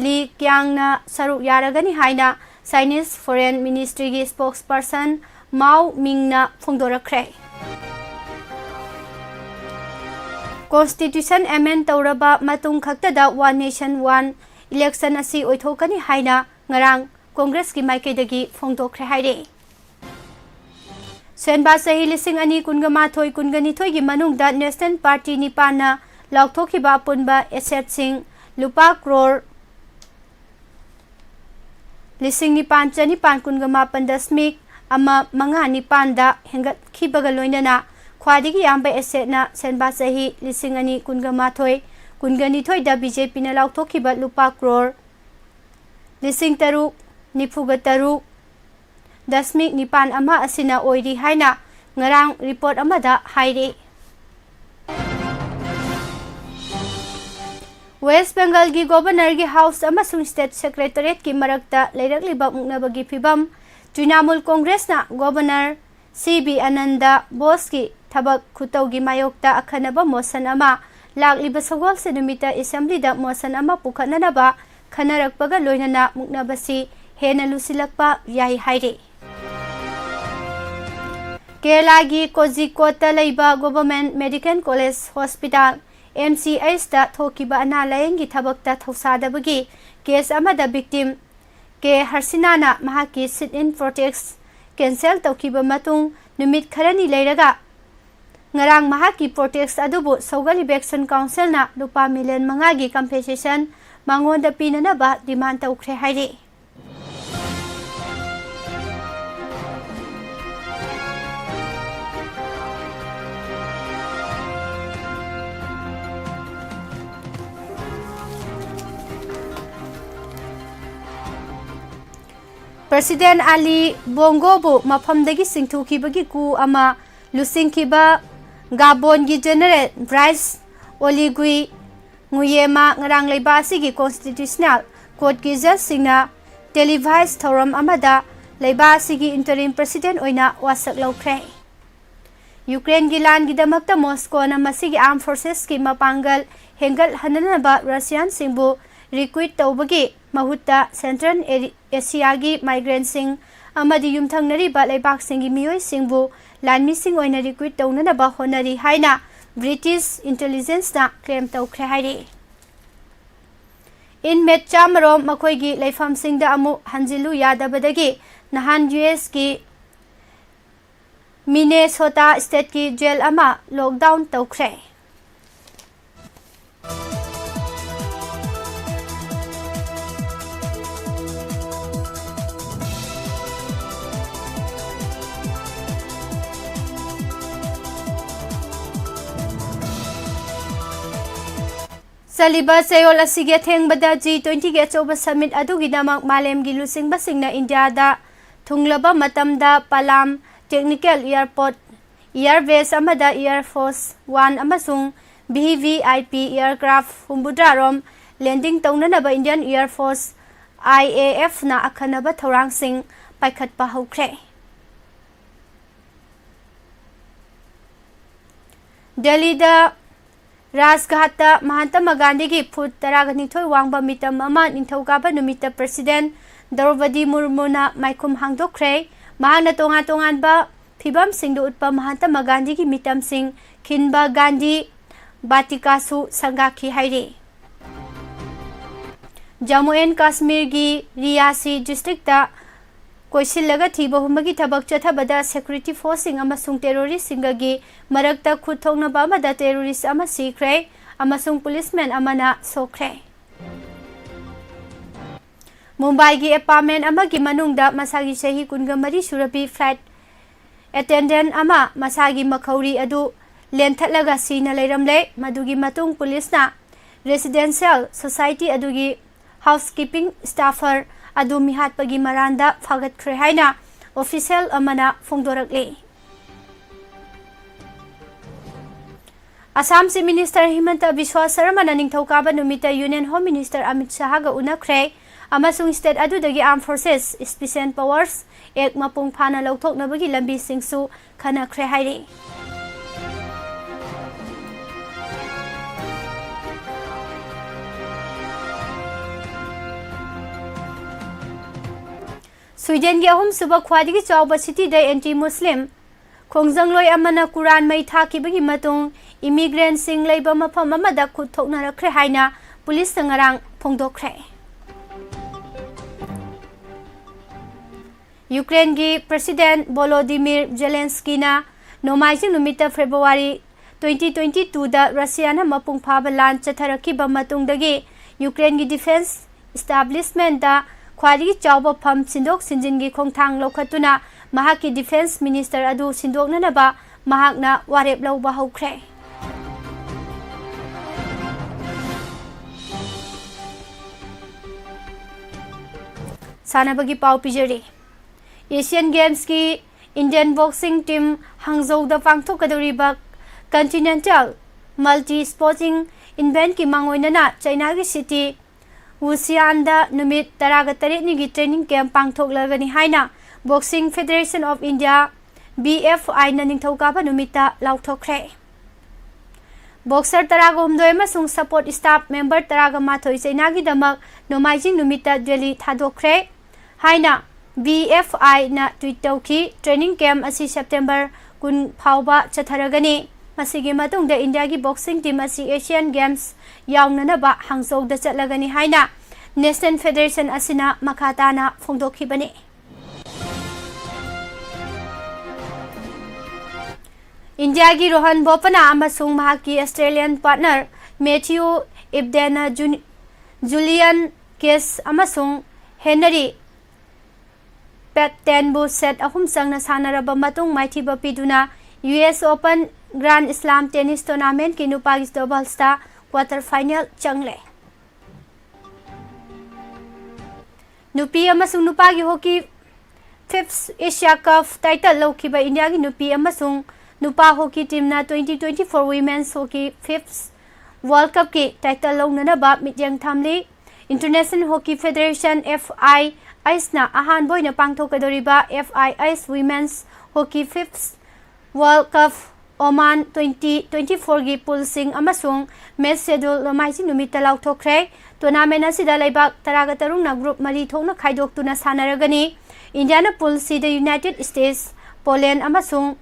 ꯂꯤ ꯀ꯭ꯌꯥꯡꯅ ꯁꯔꯨꯛ ꯌꯥꯔꯒꯅꯤ ꯍꯥꯏꯅ ꯆꯥꯏꯅꯤꯁ ꯐꯣꯔꯦꯟ ꯃꯤꯅꯤꯁꯇ꯭ꯔꯤꯒꯤ ꯁ꯭ꯄꯣꯛꯁꯄꯔꯁꯟ ꯃꯥꯎ ꯃꯤꯡꯅ ꯐꯣꯡꯗꯣꯔꯛꯈ꯭ꯔꯦ꯫ ꯀꯣꯟꯁꯇꯤꯇ꯭ꯌꯨꯁꯟ ꯑꯦꯃꯦꯟ ꯇꯧꯔꯕ ꯃꯇꯨꯡ ꯈꯛꯇꯗ ꯋꯥꯟ ꯅꯦꯁꯟ ꯋꯥꯟ ꯏꯂꯦꯛꯁꯟ ꯑꯁꯤ ꯑꯣꯏꯊꯣꯛꯀꯅꯤ ꯍꯥꯏꯅ ꯉꯔꯥꯡ ꯀꯣꯡꯒ꯭ꯔꯦꯁꯀꯤ ꯃꯥꯏꯀꯩꯗꯒꯤ ꯐꯣꯡꯗꯣꯛꯈ꯭ꯔꯦ ꯍꯥꯏꯔꯦ꯫ ꯁꯦꯟꯕꯥ ꯆꯍꯤ ꯂꯤꯁꯤꯡ ꯑꯅꯤ ꯀꯨꯟꯒ ꯃꯥꯊꯣꯏ ꯀꯨꯟꯒ ꯅꯤꯊꯣꯏꯒꯤ ꯃꯅꯨꯡꯗ ꯅꯦꯁꯅꯦꯜ ꯄꯥꯔꯇꯤ ꯅꯤꯄꯥꯟꯅ ꯂꯥꯎꯊꯣꯛꯈꯤꯕ ꯑꯄꯨꯟꯕ ꯑꯦꯁꯦꯠꯁꯤꯡ ꯂꯨꯄꯥ ꯀ꯭ꯔꯣꯔ ꯂꯤꯁꯤꯡ ꯅꯤꯄꯥꯟ ꯆꯅꯤꯄꯥꯟ ꯀꯨꯟꯒ ꯃꯥꯄꯟ ꯗꯁꯃꯤꯛ ꯑꯃ ꯃꯉꯥ ꯅꯤꯄꯥꯟꯗ ꯍꯦꯟꯒꯠꯈꯤꯕꯒ ꯂꯣꯏꯅꯅ ꯈ꯭ꯋꯥꯏꯗꯒꯤ ꯌꯥꯝꯕ ꯑꯦꯁꯦꯠꯅ ꯁꯦꯟꯕꯥ ꯆꯍꯤ ꯂꯤꯁꯤꯡ ꯑꯅꯤ ꯀꯨꯟꯒ ꯃꯥꯊꯣꯏ ꯀꯨꯟꯒ ꯅꯤꯊꯣꯏꯗ ꯕꯤ ꯖꯦ ꯄꯤꯅ ꯂꯥꯎꯊꯣꯛꯈꯤꯕ ꯂꯨꯄꯥ ꯀ꯭ꯔꯣꯔ ꯂꯤꯁꯤꯡ ꯇꯔꯨꯛ ꯅꯤꯐꯨꯒ ꯇꯔꯨꯛ ꯗꯁꯃꯤꯛ ꯅꯤꯄꯥꯟ ꯑꯃ ꯑꯁꯤꯅ ꯑꯣꯏꯔꯤ ꯍꯥꯏꯅ ꯉꯔꯥꯡ ꯔꯤꯄꯣꯔꯠ ꯑꯃꯗ ꯍꯥꯏꯔꯤ꯫ ꯋꯦꯁ꯭ꯠ ꯕꯦꯡꯒꯜꯒꯤ ꯒꯣꯚꯔꯅꯔꯒꯤ ꯍꯥꯎꯁ ꯑꯃꯁꯨꯡ ꯁ꯭ꯇꯦꯠ ꯁꯦꯀ꯭ꯔꯦꯇꯔꯤꯌꯦꯠꯀꯤ ꯃꯔꯛꯇ ꯂꯩꯔꯛꯂꯤꯕ ꯃꯨꯛꯅꯕꯒꯤ ꯐꯤꯚꯝ, Trinamool ꯀꯣꯡꯒ꯭ꯔꯦꯁꯅ governor C B Anand ꯕꯣꯁꯀꯤ ꯊꯕꯛ ꯈꯨꯇꯧꯒꯤ ꯃꯥꯌꯣꯛꯇ ꯑꯈꯟꯅꯕ ꯃꯣꯁꯟ ꯑꯃ ꯂꯥꯛꯂꯤꯕ ꯁꯒꯣꯜꯁꯦꯟ ꯅꯨꯃꯤꯠꯇ ꯑꯦꯁꯦꯝꯕ꯭ꯂꯤꯗ ꯃꯣꯁꯟ ꯑꯃ ꯄꯨꯈꯠꯅꯅꯕ ꯈꯟꯅꯔꯛꯄꯒ ꯂꯣꯏꯅꯅ ꯃꯨꯛꯅꯕꯁꯤ ꯍꯦꯟꯅ ꯂꯨꯁꯤꯜꯂꯛꯄ ꯌꯥꯏ ꯍꯥꯏꯔꯤ꯫ ꯀꯦꯔꯂꯥꯒꯤ ꯀꯣꯖꯤꯀꯣꯠꯇ ꯂꯩꯕ government medical college hospital, M C ꯑꯩꯆꯇ ꯊꯣꯛꯈꯤꯕ ꯑꯅꯥ ꯂꯥꯌꯦꯡꯒꯤ ꯊꯕꯛꯇ ꯊꯧꯁꯥꯗꯕꯒꯤ ꯀꯦꯁ ꯑꯃꯗ ꯚꯤꯛꯇꯤꯝ ꯀꯦ ꯍꯔꯁꯤꯅꯥꯅ ꯃꯍꯥꯛꯀꯤ ꯁꯤꯠ ꯏꯟ ꯄ꯭ꯔꯣꯇꯦꯁ꯭ꯠ ꯀꯦꯟꯁꯦꯜ ꯇꯧꯈꯤꯕ ꯃꯇꯨꯡ ꯅꯨꯃꯤꯠ ꯈꯔꯅꯤ ꯂꯩꯔꯒ ꯉꯔꯥꯡ ꯃꯍꯥꯛꯀꯤ ꯄ꯭ꯔꯣꯇꯦꯁ꯭ꯠ ꯑꯗꯨꯕꯨ ꯁꯣꯒꯜ ꯏꯚꯤꯛꯁꯟ ꯀꯥꯎꯟꯁꯤꯜꯅ ꯂꯨꯄꯥ ꯃꯤꯂꯤꯌꯟ ꯃꯉꯥꯒꯤ ꯀꯝꯄꯦꯟꯁꯦꯁꯟ ꯃꯉꯣꯟꯗ ꯄꯤꯅꯅꯕ ꯗꯤꯃꯥꯟ ꯇꯧꯈ꯭ꯔꯦ ꯍꯥꯏꯔꯤ꯫ President Ali Bongoꯕꯨ ꯃꯐꯝꯗꯒꯤ ꯆꯤꯡꯊꯨꯈꯤꯕꯒꯤ ꯀꯨ ꯑꯃ ꯂꯨꯆꯤꯡꯈꯤꯕ ꯒꯥꯕꯣꯟꯒꯤ General Brice Oligui Nguema ꯉꯔꯥꯡ ꯂꯩꯕꯥꯛ ꯑꯁꯤꯒꯤ Constitutional Courtꯀꯤ judgeꯁꯤꯡꯅ televised ꯊꯧꯔꯝ ꯑꯃꯗ ꯂꯩꯕꯥꯛ ꯑꯁꯤꯒꯤ interim president ꯑꯣꯏꯅ ꯋꯥꯁꯛ ꯂꯧꯈ꯭ꯔꯦ꯫ ꯌꯨꯀ꯭ꯔꯦꯟꯒꯤ ꯂꯥꯟꯒꯤꯗꯃꯛꯇ ꯃꯣꯁꯀꯣꯅ ꯃꯁꯤꯒꯤ armed forcesꯀꯤ ꯃꯄꯥꯡꯒꯜ ꯍꯦꯟꯒꯠꯍꯟꯅꯅꯕ Russianꯁꯤꯡꯕꯨ recruit ꯇꯧꯕꯒꯤ ꯃꯍꯨꯠꯇ Central Ari-, Asiaꯒꯤ migrantꯁꯤꯡ ꯑꯃꯗꯤ ꯌꯨꯝꯊꯪꯅꯔꯤꯕ ꯂꯩꯕꯥꯛꯁꯤꯡꯒꯤ ꯃꯤꯑꯣꯏꯁꯤꯡꯕꯨ ꯂꯥꯟꯃꯤꯁꯤꯡ ꯑꯣꯏꯅ recruit ꯇꯧꯅꯅꯕ ꯍꯣꯠꯅꯔꯤ ꯍꯥꯏꯅ British intelligenceꯅ claim ꯇꯧꯈ꯭ꯔꯦ ꯍꯥꯏꯔꯤ꯫ Inmate ꯆꯥꯝꯃꯔꯣꯝ ꯃꯈꯣꯏꯒꯤ ꯂꯩꯐꯝꯁꯤꯡꯗ ꯑꯃꯨꯛ ꯍꯟꯖꯤꯜꯂꯨ ꯌꯥꯗꯕꯗꯒꯤ ꯅꯍꯥꯟ USꯀꯤ Minnesota stateꯀꯤ jail ꯑꯃ lockdown ꯇꯧꯈ꯭ꯔꯦ꯫ ꯆꯠꯂꯤꯕ ꯆꯌꯣꯜ ꯑꯁꯤꯒꯤ ꯑꯊꯦꯡꯕꯗ G twentyꯒꯤ ꯑꯆꯧꯕ summit ꯑꯗꯨꯒꯤꯗꯃꯛ ꯃꯥꯂꯦꯝꯒꯤ ꯂꯨꯆꯤꯡꯕꯁꯤꯡꯅ ꯏꯟꯗꯤꯌꯥꯗ ꯊꯨꯡꯂꯕ ꯃꯇꯝꯗ Palam Technical Airport, Air Base ꯑꯃꯗ Air Force One ꯑꯃꯁꯨꯡ VVIP aircraft ꯍꯨꯝꯐꯨꯇꯔꯥ ꯔꯣꯝ landing ꯇꯧꯅꯅꯕ Indian Air Force, IAFꯅ ꯑꯈꯟꯅꯕ ꯊꯧꯔꯥꯡꯁꯤꯡ ꯄꯥꯏꯈꯠꯄ ꯍꯧꯈ꯭ꯔꯦ꯫ ꯗꯦꯜꯂꯤꯗ ꯔꯥꯖꯘꯥꯠꯇ ꯃꯍꯥꯇꯃꯥ ꯒꯥꯟꯙꯤꯒꯤ ꯐꯨꯠ ꯇꯔꯥꯒ ꯅꯤꯊꯣꯏ ꯋꯥꯡꯕ ꯃꯤꯇꯝ ꯑꯃ ꯅꯤꯡꯊꯧꯀꯥꯕ ꯅꯨꯃꯤꯠꯇ President ꯗ꯭ꯔꯧꯄꯗꯤ ꯃꯨꯔꯃꯨꯅ ꯃꯥꯏꯈꯨꯝ ꯍꯥꯡꯗꯣꯛꯈ꯭ꯔꯦ꯫ ꯃꯍꯥꯛꯅ ꯇꯣꯉꯥꯟ ꯇꯣꯉꯥꯟꯕ ꯐꯤꯕꯝꯁꯤꯡꯗ ꯎꯠꯄ ꯃꯍꯥꯇꯃꯥ ꯒꯥꯟꯙꯤꯒꯤ ꯃꯤꯇꯝꯁꯤꯡ ꯈꯤꯟꯕ ꯒꯥꯟꯙꯤ ꯕꯥꯇꯤꯀꯥꯁꯨ ꯁꯪꯒꯥꯈꯤ ꯍꯥꯏꯔꯤ꯫ ꯖꯝꯃꯨ ꯑꯦꯟ ꯀꯥꯁꯃꯤꯔꯒꯤ ꯔꯤꯌꯥꯁꯤ districtꯇ ꯀꯣꯏꯁꯤꯜꯂꯒ ꯊꯤꯕ ꯍꯨꯝꯕꯒꯤ ꯊꯕꯛ ꯆꯠꯊꯕꯗ security forceꯁꯤꯡ ꯑꯃꯁꯨꯡ terroristꯁꯤꯡꯒꯒꯤ ꯃꯔꯛꯇ ꯈꯨꯠ ꯊꯣꯛꯅꯕ ꯑꯃꯗ terrorist ꯑꯃ ꯁꯤꯈ꯭ꯔꯦ ꯑꯃꯁꯨꯡ policeman ꯑꯃꯅ ꯁꯣꯛꯈ꯭ꯔꯦ꯫ ꯃꯨꯝꯕꯥꯏꯒꯤ apartment ꯑꯃꯒꯤ ꯃꯅꯨꯡꯗ ꯃꯁꯥꯒꯤ ꯆꯍꯤ ꯀꯨꯟꯒ ꯃꯔꯤ ꯁꯨꯔꯕꯤ flight attendant ꯑꯃ ꯃꯁꯥꯒꯤ ꯃꯈꯧꯔꯤ ꯑꯗꯨ ꯂꯦꯟꯊꯠꯂꯒ ꯁꯤꯅ ꯂꯩꯔꯝꯂꯦ꯫ ꯃꯗꯨꯒꯤ ꯃꯇꯨꯡ policeꯅ residential society ꯑꯗꯨꯒꯤ housekeeping staffer ꯑꯗꯨ ꯃꯤꯍꯥꯠꯄꯒꯤ ꯃꯔꯥꯟꯗ ꯐꯥꯒꯠꯈ꯭ꯔꯦ ꯍꯥꯏꯅ official ꯑꯃꯅ ꯐꯣꯡꯗꯣꯔꯛꯂꯤ꯫ ꯑꯁꯥꯝ Chief Minister ꯍꯤꯃꯟꯇ ꯕꯤꯁ꯭ꯋꯥ ꯁꯔꯃꯅ ꯅꯤꯡꯊꯧꯀꯥꯕ ꯅꯨꯃꯤꯠꯇ Union Home Minister ꯑꯃꯤꯠ ꯁꯍꯥꯒ ꯎꯅꯈ꯭ꯔꯦ ꯑꯃꯁꯨꯡ state ꯑꯗꯨꯗꯒꯤ Armed Forces Special Powers Act ꯃꯄꯨꯡ ꯐꯥꯅ ꯂꯧꯊꯣꯛꯅꯕꯒꯤ ꯂꯝꯕꯤꯁꯤꯡꯁꯨ ꯈꯟꯅꯈ꯭ꯔꯦ ꯍꯥꯏꯔꯤ꯫ Swedenꯒꯤ ꯑꯍꯨꯝꯁꯨꯕ ꯈ꯭ꯋꯥꯏꯗꯒꯤ ꯆꯥꯎꯕ cityꯗ anti-Muslim ꯈꯣꯡꯖꯪꯂꯣꯏ ꯑꯃꯅ ꯀꯨꯔꯥꯟ ꯃꯩ ꯊꯥꯈꯤꯕꯒꯤ ꯃꯇꯨꯡ, immigrantꯁꯤꯡ ꯂꯩꯕ ꯃꯐꯝ ꯑꯃꯗ ꯈꯨꯠ ꯊꯣꯛꯅꯔꯛꯈ꯭ꯔꯦ ꯍꯥꯏꯅ policeꯅ ꯉꯔꯥꯡ ꯐꯣꯡꯗꯣꯛꯈ꯭ꯔꯦ꯫ Ukraineꯒꯤ President Volodymyr Zelenskyꯅ ꯅꯣꯡꯃꯥꯏꯖꯤꯡ ꯅꯨꯃꯤꯠꯇ February twenty twenty twoꯗ Russiaꯅ ꯃꯄꯨꯡ ꯐꯥꯕ ꯂꯥꯟ ꯆꯠꯊꯔꯛꯈꯤꯕ ꯃꯇꯨꯡꯗꯒꯤ Ukraineꯒꯤ defence establishmentꯇ ꯈ꯭ꯋꯥꯏꯗꯒꯤ ꯆꯥꯎꯕ ꯐꯝ ꯁꯤꯟꯗꯣꯛ ꯁꯤꯟꯖꯤꯟꯒꯤ ꯈꯣꯡꯊꯥꯡ ꯂꯧꯈꯠꯇꯨꯅ ꯃꯍꯥꯛꯀꯤ defence minister ꯑꯗꯨ ꯁꯤꯟꯗꯣꯛꯅꯅꯕ ꯃꯍꯥꯛꯅ ꯋꯥꯔꯦꯞ ꯂꯧꯕ ꯍꯧꯈ꯭ꯔꯦ꯫ ꯁꯥꯟꯅꯕꯒꯤ ꯄꯥꯎ ꯄꯤꯖꯔꯤ꯫ Asian Gamesꯀꯤ Indian boxing team ꯍꯥꯡꯖꯧꯗ ꯄꯥꯡꯊꯣꯛꯀꯗꯧꯔꯤꯕ Continental Multi Sporting Eventꯀꯤ ꯃꯥꯡꯑꯣꯏꯅꯅ ꯆꯩꯅꯥꯒꯤ city ꯋꯨꯁꯤꯌꯥꯟꯗ ꯅꯨꯃꯤꯠ ꯇꯔꯥꯒ ꯇꯔꯦꯠꯅꯤꯒꯤ training camp ꯄꯥꯡꯊꯣꯛꯂꯒꯅꯤ ꯍꯥꯏꯅ Boxing Federation of India, B F I ꯅ ꯅꯤꯡꯊꯧꯀꯥꯕ ꯅꯨꯃꯤꯠꯇ ꯂꯥꯎꯊꯣꯛꯈ꯭ꯔꯦ꯫ Boxer ꯇꯔꯥꯒ ꯍꯨꯝꯗꯣꯏ ꯑꯃꯁꯨꯡ support staff member ꯇꯔꯥꯒ ꯃꯥꯊꯣꯏ ꯆꯩꯅꯥꯒꯤꯗꯃꯛ ꯅꯣꯡꯃꯥꯏꯖꯤꯡ ꯅꯨꯃꯤꯠꯇ Delhi ꯊꯥꯗꯣꯛꯈ꯭ꯔꯦ ꯍꯥꯏꯅ B F I ꯅ tweet ꯇꯧꯈꯤ꯫ Training camp ꯑꯁꯤ September ꯀꯨꯟ ꯐꯥꯎꯕ ꯆꯠꯊꯔꯒꯅꯤ꯫ ꯃꯁꯤꯒꯤ ꯃꯇꯨꯡꯗ Indiaꯒꯤ boxing team ꯑꯁꯤ Asian Games ꯌꯥꯎꯅꯅꯕ ꯍꯥꯡꯖꯧꯗ ꯆꯠꯂꯒꯅꯤ ꯍꯥꯏꯅ National Federation ꯑꯁꯤꯅ ꯃꯈꯥ ꯇꯥꯅ ꯐꯣꯡꯗꯣꯛꯈꯤꯕꯅꯤ꯫ Indiaꯒꯤ Rohan Bopanna ꯑꯃꯁꯨꯡ ꯃꯍꯥꯛꯀꯤ Australian partner Matthew Ebdenꯅ Jun-, Julian Case ꯑꯃꯁꯨꯡ Henry Petenubu set ꯑꯍꯨꯝ ꯆꯪꯅ ꯁꯥꯟꯅꯔꯕ ꯃꯇꯨꯡ ꯃꯥꯏꯊꯤꯕ ꯄꯤꯗꯨꯅ U S Open Grand Slam Tennis Tournamentꯀꯤ ꯅꯨꯄꯥꯒꯤ doublesꯇ quarter final ꯆꯪꯂꯦ꯫ ꯅꯨꯄꯤ ꯑꯃꯁꯨꯡ ꯅꯨꯄꯥꯒꯤ ꯍꯣꯀꯤ ꯐꯤꯐ ꯑꯦꯁꯤꯌꯥ ꯀꯞ ꯇꯥꯏꯇꯜ ꯂꯧꯈꯤꯕ ꯏꯟꯗꯤꯌꯥꯒꯤ ꯅꯨꯄꯤ ꯑꯃꯁꯨꯡ ꯅꯨꯄꯥ ꯍꯣꯀꯤ ꯇꯤꯝꯅ twenty twenty-four Women's Hockey fifth World Cupꯀꯤ ꯇꯥꯏꯇꯜ ꯂꯧꯅꯅꯕ ꯃꯤꯠꯌꯦꯡ ꯊꯝꯂꯤ꯫ International Hockey Federation, F I H ꯅ ꯑꯍꯥꯟꯕ ꯑꯣꯏꯅ ꯄꯥꯡꯊꯣꯛꯀꯗꯧꯔꯤꯕ F I H Women's Hockey fifth World Cup Oman twenty twenty-fourꯒꯤ ꯄꯨꯜꯁꯤꯡ ꯑꯃꯁꯨꯡ ꯃꯦꯆ ꯁꯦꯗꯨꯜ ꯅꯣꯡꯃꯥꯏꯖꯤꯡ ꯅꯨꯃꯤꯠꯇ ꯂꯥꯎꯊꯣꯛꯈ꯭ꯔꯦ꯫ ꯇꯣꯔꯅꯥꯃꯦꯟ ꯑꯁꯤꯗ ꯂꯩꯕꯥꯛ ꯇꯔꯥꯒ ꯇꯔꯨꯛꯅ ꯒ꯭ꯔꯨꯞ ꯃꯔꯤ ꯊꯣꯛꯅ ꯈꯥꯏꯗꯣꯛꯇꯨꯅ ꯁꯥꯟꯅꯔꯒꯅꯤ꯫ ꯏꯟꯗꯤꯌꯥꯅ ꯄꯨꯜ ꯁꯤꯗ ꯌꯨꯅꯥꯏꯇꯦꯗ ꯁ꯭ꯇꯦꯠꯁ, ꯄꯣꯂꯦꯟ ꯑꯃꯁꯨꯡ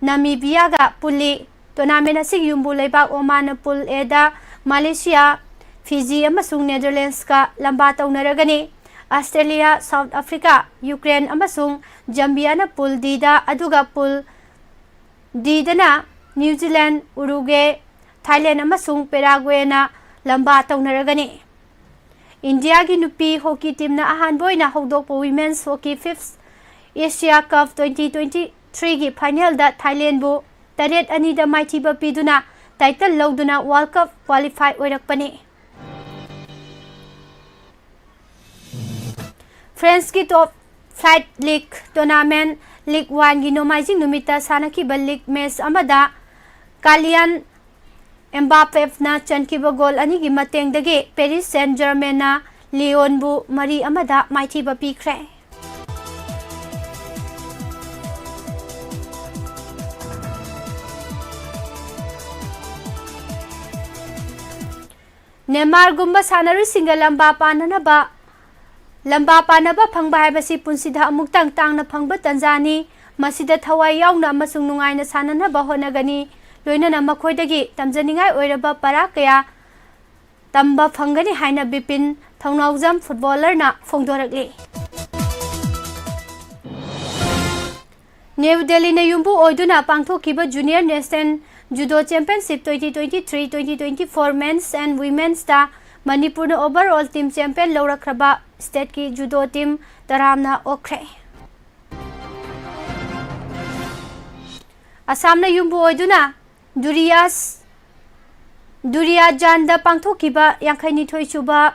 ꯅꯃꯤꯕꯤꯌꯥꯒ ꯄꯨꯜꯂꯤ꯫ ꯇꯣꯔꯅꯥꯃꯦꯟ ꯑꯁꯤꯒꯤ ꯌꯨꯝꯕꯨ ꯂꯩꯕꯥꯛ ꯑꯣꯃꯥꯟꯅ ꯄꯨꯜ ꯑꯦꯗ ꯃꯥꯂꯦꯁꯤꯌꯥ, ꯐꯤꯖꯤ ꯑꯃꯁꯨꯡ ꯅꯦꯗꯔꯂꯦꯟꯁꯀ ꯂꯝꯕꯥ ꯇꯧꯅꯔꯒꯅꯤ꯫ ꯑꯁꯇ꯭ꯔꯦꯂꯤꯌꯥ, ꯁꯥꯎꯠ ꯑꯐ꯭ꯔꯤꯀꯥ, ꯌꯨꯀ꯭ꯔꯦꯟ ꯑꯃꯁꯨꯡ ꯖꯝꯕꯤꯌꯥꯅ ꯄꯨꯜ ꯗꯤꯗ, ꯑꯗꯨꯒ ꯄꯨꯜ ꯗꯤꯗꯅ ꯅ꯭ꯌꯨ ꯖꯤꯂꯦꯟ, ꯎꯔꯨꯒꯦ, ꯊꯥꯏꯂꯦꯟ ꯑꯃꯁꯨꯡ ꯄꯦꯔꯥꯒ꯭ꯋꯦꯅ ꯂꯝꯕꯥ ꯇꯧꯅꯔꯒꯅꯤ꯫ ꯏꯟꯗꯤꯌꯥꯒꯤ ꯅꯨꯄꯤ ꯍꯣꯀꯤ ꯇꯤꯝꯅ ꯑꯍꯥꯟꯕ ꯑꯣꯏꯅ ꯍꯧꯗꯣꯛꯄ Women's Hockey fifth Asia Cup twenty twenty-threeꯒꯤ ꯐꯥꯏꯅꯦꯜꯗ ꯊꯥꯏꯂꯦꯟꯕꯨ ꯇꯔꯦꯠ ꯑꯅꯤꯗ ꯃꯥꯏꯊꯤꯕ ꯄꯤꯗꯨꯅ ꯇꯥꯏꯇꯜ ꯂꯧꯗꯨꯅ ꯋꯥꯔꯜ ꯀꯞ ꯀ꯭ꯋꯥꯂꯤꯐꯥꯏ ꯑꯣꯏꯔꯛꯄꯅꯤ꯫ ꯐ꯭ꯔꯦꯟꯁꯀꯤ ꯇꯣꯞ ꯐ꯭ꯂꯥꯏꯠ ꯂꯤꯒ ꯇꯣꯔꯅꯥꯃꯦꯟ ꯂꯤꯒ ꯋꯥꯟꯒꯤ ꯅꯣꯡꯃꯥꯏꯖꯤꯡ ꯅꯨꯃꯤꯠꯇ ꯁꯥꯟꯅꯈꯤꯕ ꯂꯤꯒ ꯃꯦꯆ ꯑꯃꯗ ꯀꯥꯂꯤꯌꯥꯟ ꯑꯦꯝꯕꯥꯄꯦꯞꯅ ꯆꯟꯈꯤꯕ ꯒꯣꯜ ꯑꯅꯤꯒꯤ ꯃꯇꯦꯡꯗꯒꯤ ꯄꯦꯔꯤꯁ ꯁꯦꯟ ꯖꯔꯃꯦꯟꯅ ꯂꯤꯌꯣꯟꯕꯨ ꯃꯔꯤ ꯑꯃꯗ ꯃꯥꯏꯊꯤꯕ ꯄꯤꯈ꯭ꯔꯦ꯫ ꯅꯦꯃꯥꯔꯒꯨꯝꯕ ꯁꯥꯟꯅꯔꯣꯏꯁꯤꯡꯒ ꯂꯝꯕꯥ ꯄꯥꯅꯅꯕ, ꯂꯝꯕꯥ ꯄꯥꯅꯕ ꯐꯪꯕ ꯍꯥꯏꯕꯁꯤ ꯄꯨꯟꯁꯤꯗ ꯑꯃꯨꯛꯇꯪ ꯇꯥꯡꯅ ꯐꯪꯕ ꯇꯟꯖꯥꯅꯤ꯫ ꯃꯁꯤꯗ ꯊꯋꯥꯏ ꯌꯥꯎꯅ ꯑꯃꯁꯨꯡ ꯅꯨꯡꯉꯥꯏꯅ ꯁꯥꯟꯅꯅꯕ ꯍꯣꯠꯅꯒꯅꯤ꯫ ꯂꯣꯏꯅꯅ ꯃꯈꯣꯏꯗꯒꯤ ꯇꯝꯖꯅꯤꯡꯉꯥꯏ ꯑꯣꯏꯔꯕ ꯄꯔꯥ ꯀꯌꯥ ꯇꯝꯕ ꯐꯪꯒꯅꯤ ꯍꯥꯏꯅ ꯕꯤꯄꯤꯟ, ꯊꯧꯅꯥꯎꯖꯝ ꯐꯨꯠꯕꯣꯂꯔꯅ ꯐꯣꯡꯗꯣꯔꯛꯂꯤ꯫ ꯅ꯭ꯌꯨ ꯗꯦꯜꯂꯤꯅ ꯌꯨꯝꯕꯨ ꯑꯣꯏꯗꯨꯅ ꯄꯥꯡꯊꯣꯛꯈꯤꯕ Junior National Judo Championship twenty twenty-three twenty twenty-four Men's and Women'sꯇ ꯃꯅꯤꯄꯨꯔꯅ overall team champion ꯂꯧꯔꯛꯈ꯭ꯔꯕ stateꯀꯤ judo team ꯇꯔꯥꯝꯅ ꯑꯣꯛꯈ꯭ꯔꯦ꯫ ꯑꯁꯥꯝꯅ ꯌꯨꯝꯕꯨ ꯑꯣꯏꯗꯨꯅ ꯗꯨꯔꯤꯌꯥꯁ, ꯗꯨꯔꯤꯌꯥꯖꯥꯟꯗ ꯄꯥꯡꯊꯣꯛꯈꯤꯕ ꯌꯥꯡꯈꯩꯅꯤꯊꯣꯏ ꯁꯨꯕ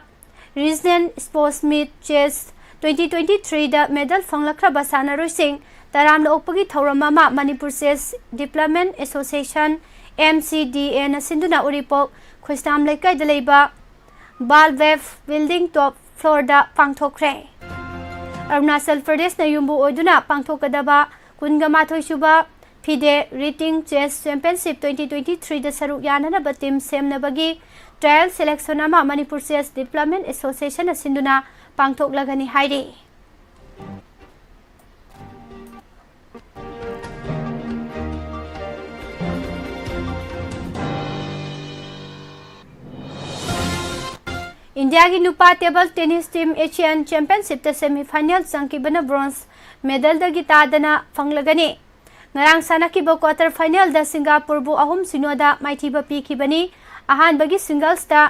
Regional Sports Meet Chess twenty twenty ꯊ꯭ꯔꯤꯗ medal ꯐꯪꯂꯛꯈ꯭ꯔꯕ ꯁꯥꯟꯅꯔꯣꯏꯁꯤꯡ ꯇꯔꯥꯝꯅ ꯑꯣꯛꯄꯒꯤ ꯊꯧꯔꯝ ꯑꯃ Manipur Chess Development Association, M C D Aꯅ ꯁꯤꯟꯗꯨꯅ ꯎꯔꯤꯄꯣꯛ ꯈ꯭ꯔꯤꯁꯇꯥꯝ ꯂꯩꯀꯥꯏꯗ ꯂꯩꯕ Balweb Building top floorꯗ ꯄꯥꯡꯊꯣꯛꯈ꯭ꯔꯦ꯫ ꯑꯔꯨꯅꯥꯆꯜ ꯄ꯭ꯔꯗꯦꯁꯅ ꯌꯨꯝꯕꯨ ꯑꯣꯏꯗꯨꯅ ꯄꯥꯡꯊꯣꯛꯀꯗꯕ ꯀꯨꯟꯒ ꯃꯥꯊꯣꯏ ꯁꯨꯕ FIDE Reading Chess Championship twenty twenty threeꯗ ꯁꯔꯨꯛ ꯌꯥꯅꯅꯕ team ꯁꯦꯝꯅꯕꯒꯤ trial selection ꯑꯃ Manipur Chess Development Associationꯅ ꯁꯤꯟꯗꯨꯅ ꯄꯥꯡꯊꯣꯛꯂꯒꯅꯤ ꯍꯥꯏꯔꯤ꯫ ꯏꯟꯗꯤꯌꯥꯒꯤ ꯅꯨꯄꯥ table tennis team Asian Championshipꯇ semifinal ꯆꯪꯈꯤꯕꯅ bronze medalꯗꯒꯤ ꯇꯥꯗꯅ ꯐꯪꯂꯒꯅꯤ꯫ ꯉꯔꯥꯡ ꯁꯥꯟꯅꯈꯤꯕ quarter finalꯗ ꯁꯤꯡꯒꯥꯄꯨꯔꯕꯨ ꯑꯍꯨꯝ ꯁꯤꯅꯣꯗ ꯃꯥꯏꯊꯤꯕ ꯄꯤꯈꯤꯕꯅꯤ꯫ ꯑꯍꯥꯟꯕꯒꯤ singlesꯇ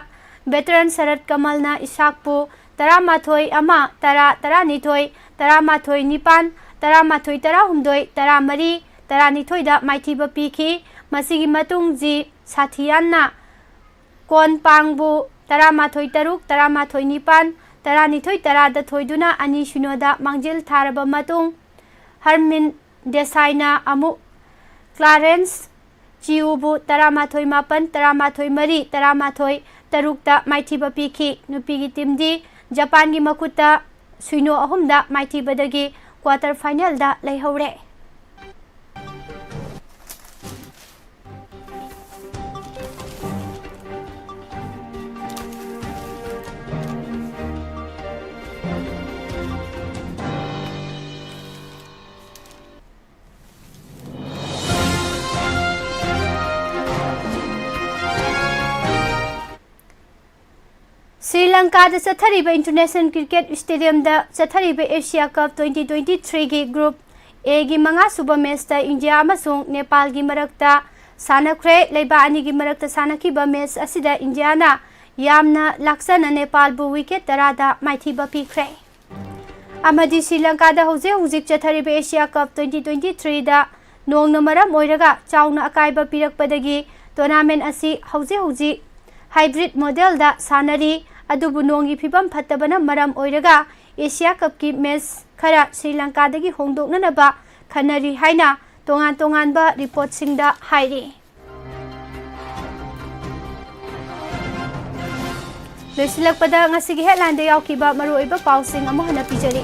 veteran ꯁꯔꯠ ꯀꯃꯜꯅ ꯏꯁꯥꯛꯄꯨ ꯇꯔꯥꯃꯥꯊꯣꯏ ꯑꯃ, ꯇꯔꯥ, ꯇꯔꯥꯅꯤꯊꯣꯏ, ꯇꯔꯥꯃꯥꯊꯣꯏ ꯅꯤꯄꯥꯟ, ꯇꯔꯥꯃꯥꯊꯣꯏ ꯇꯔꯥꯍꯨꯝꯗꯣꯏ, ꯇꯔꯥꯃꯔꯤ, ꯇꯔꯥꯅꯤꯊꯣꯏꯗ ꯃꯥꯏꯊꯤꯕ ꯄꯤꯈꯤ꯫ ꯃꯁꯤꯒꯤ ꯃꯇꯨꯡ ꯖꯤ ꯁꯥꯊꯤꯌꯥꯟꯅ ꯀꯣꯟꯄꯥꯡꯕꯨ ꯇꯔꯥꯃꯥꯊꯣꯏ ꯇꯔꯨꯛ, ꯇꯔꯥꯃꯥꯊꯣꯏ ꯅꯤꯄꯥꯟ, ꯇꯔꯥꯅꯤꯊꯣꯏ ꯇꯔꯥꯗ ꯊꯣꯏꯗꯨꯅ ꯑꯅꯤ ꯁꯤꯅꯣꯗ ꯃꯥꯡꯖꯤꯜ ꯊꯥꯔꯕ ꯃꯇꯨꯡ, ꯍꯔꯃꯤꯟ ꯗꯦꯁꯥꯏꯅ ꯑꯃꯨꯛ ꯀ꯭ꯂꯥꯔꯦꯟꯁ ꯆꯤꯎꯕꯨ ꯇꯔꯥꯃꯥꯊꯣꯏ ꯃꯥꯄꯟ, ꯇꯔꯥꯃꯥꯊꯣꯏ ꯃꯔꯤ, ꯇꯔꯥꯃꯥꯊꯣꯏ ꯇꯔꯨꯛꯇ ꯃꯥꯏꯊꯤꯕ ꯄꯤꯈꯤ꯫ ꯅꯨꯄꯤꯒꯤ teamꯗꯤ ꯖꯄꯥꯟꯒꯤ ꯃꯈꯨꯠꯇ ꯁꯤꯅꯣ ꯑꯍꯨꯝꯗ ꯃꯥꯏꯊꯤꯕꯗꯒꯤ quarter finalꯗ ꯂꯩꯍꯧꯔꯦ꯫ ꯁ꯭ꯔꯤ ꯂꯪꯀꯥꯗ ꯆꯠꯊꯔꯤꯕ International Cricket Stadiumꯗ ꯆꯠꯊꯔꯤꯕ Asia Cup twenty twenty threeꯒꯤ Group Aꯒꯤ ꯃꯉꯥꯁꯨꯕ matchꯇ ꯏꯟꯗꯤꯌꯥ ꯑꯃꯁꯨꯡ ꯅꯦꯄꯥꯜꯒꯤ ꯃꯔꯛꯇ ꯁꯥꯟꯅꯈ꯭ꯔꯦ꯫ ꯂꯩꯕꯥꯛ ꯑꯅꯤꯒꯤ ꯃꯔꯛꯇ ꯁꯥꯟꯅꯈꯤꯕ match ꯑꯁꯤꯗ ꯏꯟꯗꯤꯌꯥꯅ ꯌꯥꯝꯅ ꯂꯥꯛꯆꯅ ꯅꯦꯄꯥꯜꯕꯨ wicket ꯇꯔꯥꯗ ꯃꯥꯏꯊꯤꯕ ꯄꯤꯈ꯭ꯔꯦ꯫ ꯑꯃꯗꯤ ꯁ꯭ꯔꯤ ꯂꯪꯀꯥꯗ ꯍꯧꯖꯤꯛ ꯍꯧꯖꯤꯛ ꯆꯠꯊꯔꯤꯕ Asia Cup twenty twenty threeꯗ ꯅꯣꯡꯅ ꯃꯔꯝ ꯑꯣꯏꯔꯒ ꯆꯥꯎꯅ ꯑꯀꯥꯏꯕ ꯄꯤꯔꯛꯄꯗꯒꯤ tournament ꯑꯁꯤ ꯍꯧꯖꯤꯛ ꯍꯧꯖꯤꯛ hybrid modelꯗ ꯁꯥꯟꯅꯔꯤ꯫ ꯑꯗꯨꯕꯨ ꯅꯣꯡꯒꯤ ꯐꯤꯕꯝ ꯐꯠꯇꯕꯅ ꯃꯔꯝ ꯑꯣꯏꯔꯒ ꯑꯦꯁꯤꯌꯥ ꯀꯞꯀꯤ ꯃꯦꯆ ꯈꯔ ꯁ꯭ꯔꯤ ꯂꯪꯀꯥꯗꯒꯤ ꯍꯣꯡꯗꯣꯛꯅꯅꯕ ꯈꯟꯅꯔꯤ ꯍꯥꯏꯅ ꯇꯣꯉꯥꯟ ꯇꯣꯉꯥꯟꯕ ꯔꯤꯄꯣꯔꯠꯁꯤꯡꯗ ꯍꯥꯏꯔꯤ꯫ ꯂꯣꯏꯁꯤꯜꯂꯛꯄꯗ ꯉꯁꯤꯒꯤ ꯍꯦꯗꯂꯥꯏꯟꯗ ꯌꯥꯎꯈꯤꯕ ꯃꯔꯨꯑꯣꯏꯕ ꯄꯥꯎꯁꯤꯡ ꯑꯃꯨꯛ ꯍꯟꯅ ꯄꯤꯖꯔꯤ꯫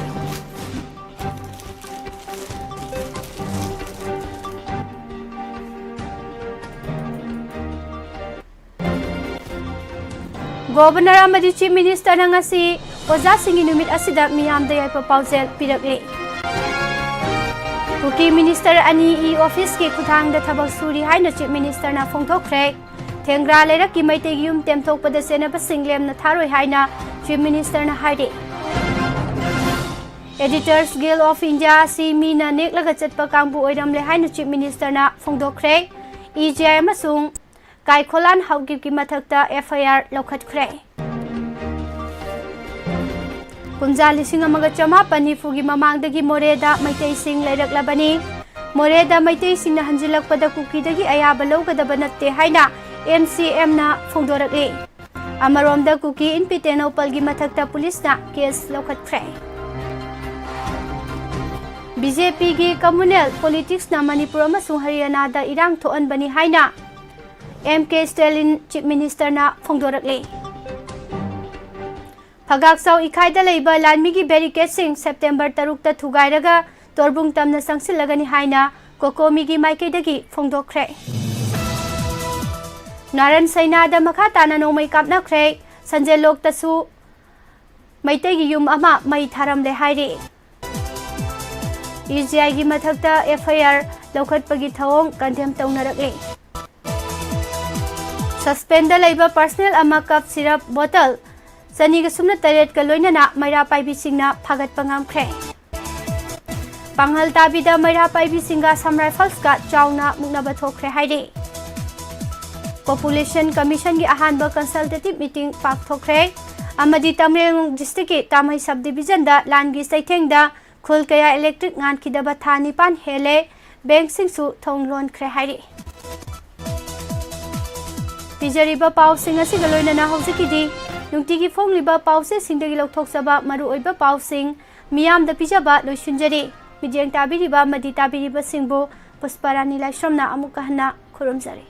ꯒꯣꯚꯔꯅꯔ ꯑꯃꯗꯤ ꯆꯤꯐ ꯃꯤꯅꯤꯁꯇꯔꯅ ꯉꯁꯤ ꯑꯣꯖꯥꯁꯤꯡꯒꯤ ꯅꯨꯃꯤꯠ ꯑꯁꯤꯗ ꯃꯤꯌꯥꯝꯗ ꯌꯥꯏꯐ ꯄꯥꯎꯖꯦꯜ ꯄꯤꯔꯛꯂꯤ꯫ ꯀꯨꯀꯤ ꯃꯤꯅꯤꯁꯇꯔ ꯑꯅꯤ ꯏ ꯑꯣꯐꯤꯁꯀꯤ ꯈꯨꯠꯊꯥꯡꯗ ꯊꯕꯛ ꯁꯨꯔꯤ ꯍꯥꯏꯅ ꯆꯤꯐ ꯃꯤꯅꯤꯁꯇꯔꯅ ꯐꯣꯡꯗꯣꯛꯈ꯭ꯔꯦ꯫ ꯊꯦꯡꯒ꯭ꯔꯥ ꯂꯩꯔꯛꯀꯤ ꯃꯩꯇꯩꯒꯤ ꯌꯨꯝ ꯇꯦꯝꯊꯣꯛꯄꯗ ꯆꯦꯟꯅꯕꯁꯤꯡ ꯂꯦꯝꯅ ꯊꯥꯔꯣꯏ ꯍꯥꯏꯅ ꯆꯤꯐ ꯃꯤꯅꯤꯁꯇꯔꯅ ꯍꯥꯏꯔꯤ꯫ Editors Guild of India ꯑꯁꯤ ꯃꯤꯅ ꯅꯦꯛꯂꯒ ꯆꯠꯄ ꯀꯥꯡꯕꯨ ꯑꯣꯏꯔꯝꯂꯦ ꯍꯥꯏꯅ ꯆꯤꯐ ꯃꯤꯅꯤꯁꯇꯔꯅ ꯐꯣꯡꯗꯣꯛꯈ꯭ꯔꯦ꯫ ꯏ ꯖꯦ ꯑꯥꯏ ꯑꯃꯁꯨꯡ ꯀꯥꯏꯈꯣꯂꯥꯟ ꯍꯥꯎꯀꯤꯞꯀꯤ ꯃꯊꯛꯇ ꯑꯦꯐ ꯑꯥꯏ ꯑꯥꯔ ꯂꯧꯈꯠꯈ꯭ꯔꯦ꯫ ꯀꯨꯝꯖꯥ ꯂꯤꯁꯤꯡ ꯑꯃꯒ ꯆꯃꯥꯄꯟ ꯅꯤꯐꯨꯒꯤ ꯃꯃꯥꯡꯗꯒꯤ ꯃꯣꯔꯦꯗ ꯃꯩꯇꯩꯁꯤꯡ ꯂꯩꯔꯛꯂꯕꯅꯤ꯫ ꯃꯣꯔꯦꯗ ꯃꯩꯇꯩꯁꯤꯡꯅ ꯍꯟꯖꯤꯜꯂꯛꯄꯗ ꯀꯨꯀꯤꯗꯒꯤ ꯑꯌꯥꯕ ꯂꯧꯒꯗꯕ ꯅꯠꯇꯦ ꯍꯥꯏꯅ ꯑꯦꯝ ꯁꯤ ꯑꯦꯝꯅ ꯐꯣꯡꯗꯣꯔꯛꯂꯤ꯫ ꯑꯃꯔꯣꯝꯗ ꯀꯨꯀꯤ ꯏꯟꯄꯤ ꯇꯦꯡꯅꯧꯄꯜꯒꯤ ꯃꯊꯛꯇ ꯄꯨꯂꯤꯁꯅ ꯀꯦꯁ ꯂꯧꯈꯠꯈ꯭ꯔꯦ꯫ ꯕꯤ ꯖꯦ ꯄꯤꯒꯤ communal politicsꯅ ꯃꯅꯤꯄꯨꯔ ꯑꯃꯁꯨꯡ ꯍꯔꯤꯌꯥꯅꯥꯗ ꯏꯔꯥꯡ ꯊꯣꯛꯍꯟꯕꯅꯤ ꯍꯥꯏꯅ ꯑꯦꯝ ꯀꯦ ꯁ꯭ꯇꯦꯂꯤꯟ ꯆꯤꯐ ꯃꯤꯅꯤꯁꯇꯔꯅ ꯐꯣꯡꯗꯣꯔꯛꯂꯤ꯫ ꯐꯒꯥꯛꯆꯥꯎ ꯏꯈꯥꯏꯗ ꯂꯩꯕ ꯂꯥꯟꯃꯤꯒꯤ ꯕꯦꯔꯤꯀꯦꯗꯁꯤꯡ ꯁꯦꯞꯇꯦꯝꯕꯔ ꯇꯔꯨꯛꯇ ꯊꯨꯒꯥꯏꯔꯒ ꯇꯣꯔꯕꯨꯡ ꯇꯝꯅ ꯆꯪꯁꯤꯜꯂꯒꯅꯤ ꯍꯥꯏꯅ ꯀꯣꯀꯣꯃꯤꯒꯤ ꯃꯥꯏꯀꯩꯗꯒꯤ ꯐꯣꯡꯗꯣꯛꯈ꯭ꯔꯦ꯫ ꯅꯥꯔꯟ ꯁꯩꯅꯥꯗ ꯃꯈꯥ ꯇꯥꯅ ꯅꯣꯡꯃꯩ ꯀꯥꯞꯅꯈ꯭ꯔꯦ꯫ ꯁꯟꯖꯦꯜꯂꯣꯛꯇꯁꯨ ꯃꯩꯇꯩꯒꯤ ꯌꯨꯝ ꯑꯃ ꯃꯩ ꯊꯥꯔꯝꯂꯦ ꯍꯥꯏꯔꯤ꯫ ꯏ ꯖꯦ ꯑꯥꯏꯒꯤ ꯃꯊꯛꯇ ꯑꯦꯐ ꯑꯥꯏ ꯑꯥꯔ ꯂꯧꯈꯠꯄꯒꯤ ꯊꯧꯑꯣꯡ ꯀꯟꯗꯦꯝ ꯇꯧꯅꯔꯛꯂꯤ꯫ ꯁꯁꯄꯦꯟꯗ ꯂꯩꯕ ꯄꯔꯁꯅꯦꯜ ꯑꯃ ꯀꯞ ꯁꯤꯔꯞ ꯕꯣꯇꯜ ꯆꯅꯤꯒ ꯁꯨꯞꯅ ꯇꯔꯦꯠꯀ ꯂꯣꯏꯅꯅ ꯃꯩꯔꯥ ꯄꯥꯏꯕꯤꯁꯤꯡꯅ ꯐꯥꯒꯠꯄ ꯉꯝꯈ꯭ꯔꯦ꯫ ꯄꯥꯡꯍꯜ ꯇꯥꯕꯤꯗ ꯃꯩꯔꯥ ꯄꯥꯏꯕꯤꯁꯤꯡꯒ ꯑꯁꯥꯝ ꯔꯥꯏꯐꯜꯁꯀ ꯆꯥꯎꯅ ꯃꯨꯛꯅꯕ ꯊꯣꯛꯈ꯭ꯔꯦ ꯍꯥꯏꯔꯤ꯫ ꯄꯣꯄꯨꯂꯦꯁꯟ ꯀꯃꯤꯁꯟꯒꯤ ꯑꯍꯥꯟꯕ ꯀꯟꯁꯜꯇꯦꯇꯤꯚ ꯃꯤꯇꯤꯡ ꯄꯥꯡꯊꯣꯛꯈ꯭ꯔꯦ ꯑꯃꯗꯤ ꯇꯃꯦꯡꯂꯣꯡ ꯗꯤꯁꯇ꯭ꯔꯤꯛꯀꯤ ꯇꯥꯃꯩ ꯁꯕ ꯗꯤꯕꯤꯖꯟꯗ ꯂꯥꯟꯒꯤ ꯆꯩꯊꯦꯡꯗ ꯈꯨꯜ ꯀꯌꯥ ꯏꯂꯦꯛꯇ꯭ꯔꯤꯛ ꯉꯥꯟꯈꯤꯗꯕ ꯊꯥ ꯅꯤꯄꯥꯟ ꯍꯦꯜꯂꯦ꯫ ꯕꯦꯡꯛꯁꯤꯡꯁꯨ ꯊꯣꯡ ꯂꯣꯟꯈ꯭ꯔꯦ ꯍꯥꯏꯔꯤ꯫ ꯄꯤꯖꯔꯤꯕ ꯄꯥꯎꯁꯤꯡ ꯑꯁꯤꯒ ꯂꯣꯏꯅꯅ ꯍꯧꯖꯤꯛꯀꯤꯗꯤ ꯅꯨꯡꯇꯤꯒꯤ ꯐꯣꯡꯂꯤꯕ ꯄꯥꯎꯆꯦꯁꯤꯡꯗꯒꯤ ꯂꯧꯊꯣꯛꯆꯕ ꯃꯔꯨꯑꯣꯏꯕ ꯄꯥꯎꯁꯤꯡ ꯃꯤꯌꯥꯝꯗ ꯄꯤꯖꯕ ꯂꯣꯏꯁꯤꯟꯖꯔꯤ꯫ ꯃꯤꯠꯌꯦꯡ ꯇꯥꯕꯤꯔꯤꯕ ꯑꯃꯗꯤ ꯇꯥꯕꯤꯔꯤꯕꯁꯤꯡꯕꯨ ꯄꯨꯁꯄꯔꯥꯅꯤ ꯂꯥꯏꯁ꯭ꯔꯝꯅ ꯑꯃꯨꯛꯀ ꯍꯟꯅ ꯈꯨꯔꯨꯝꯖꯔꯤ꯫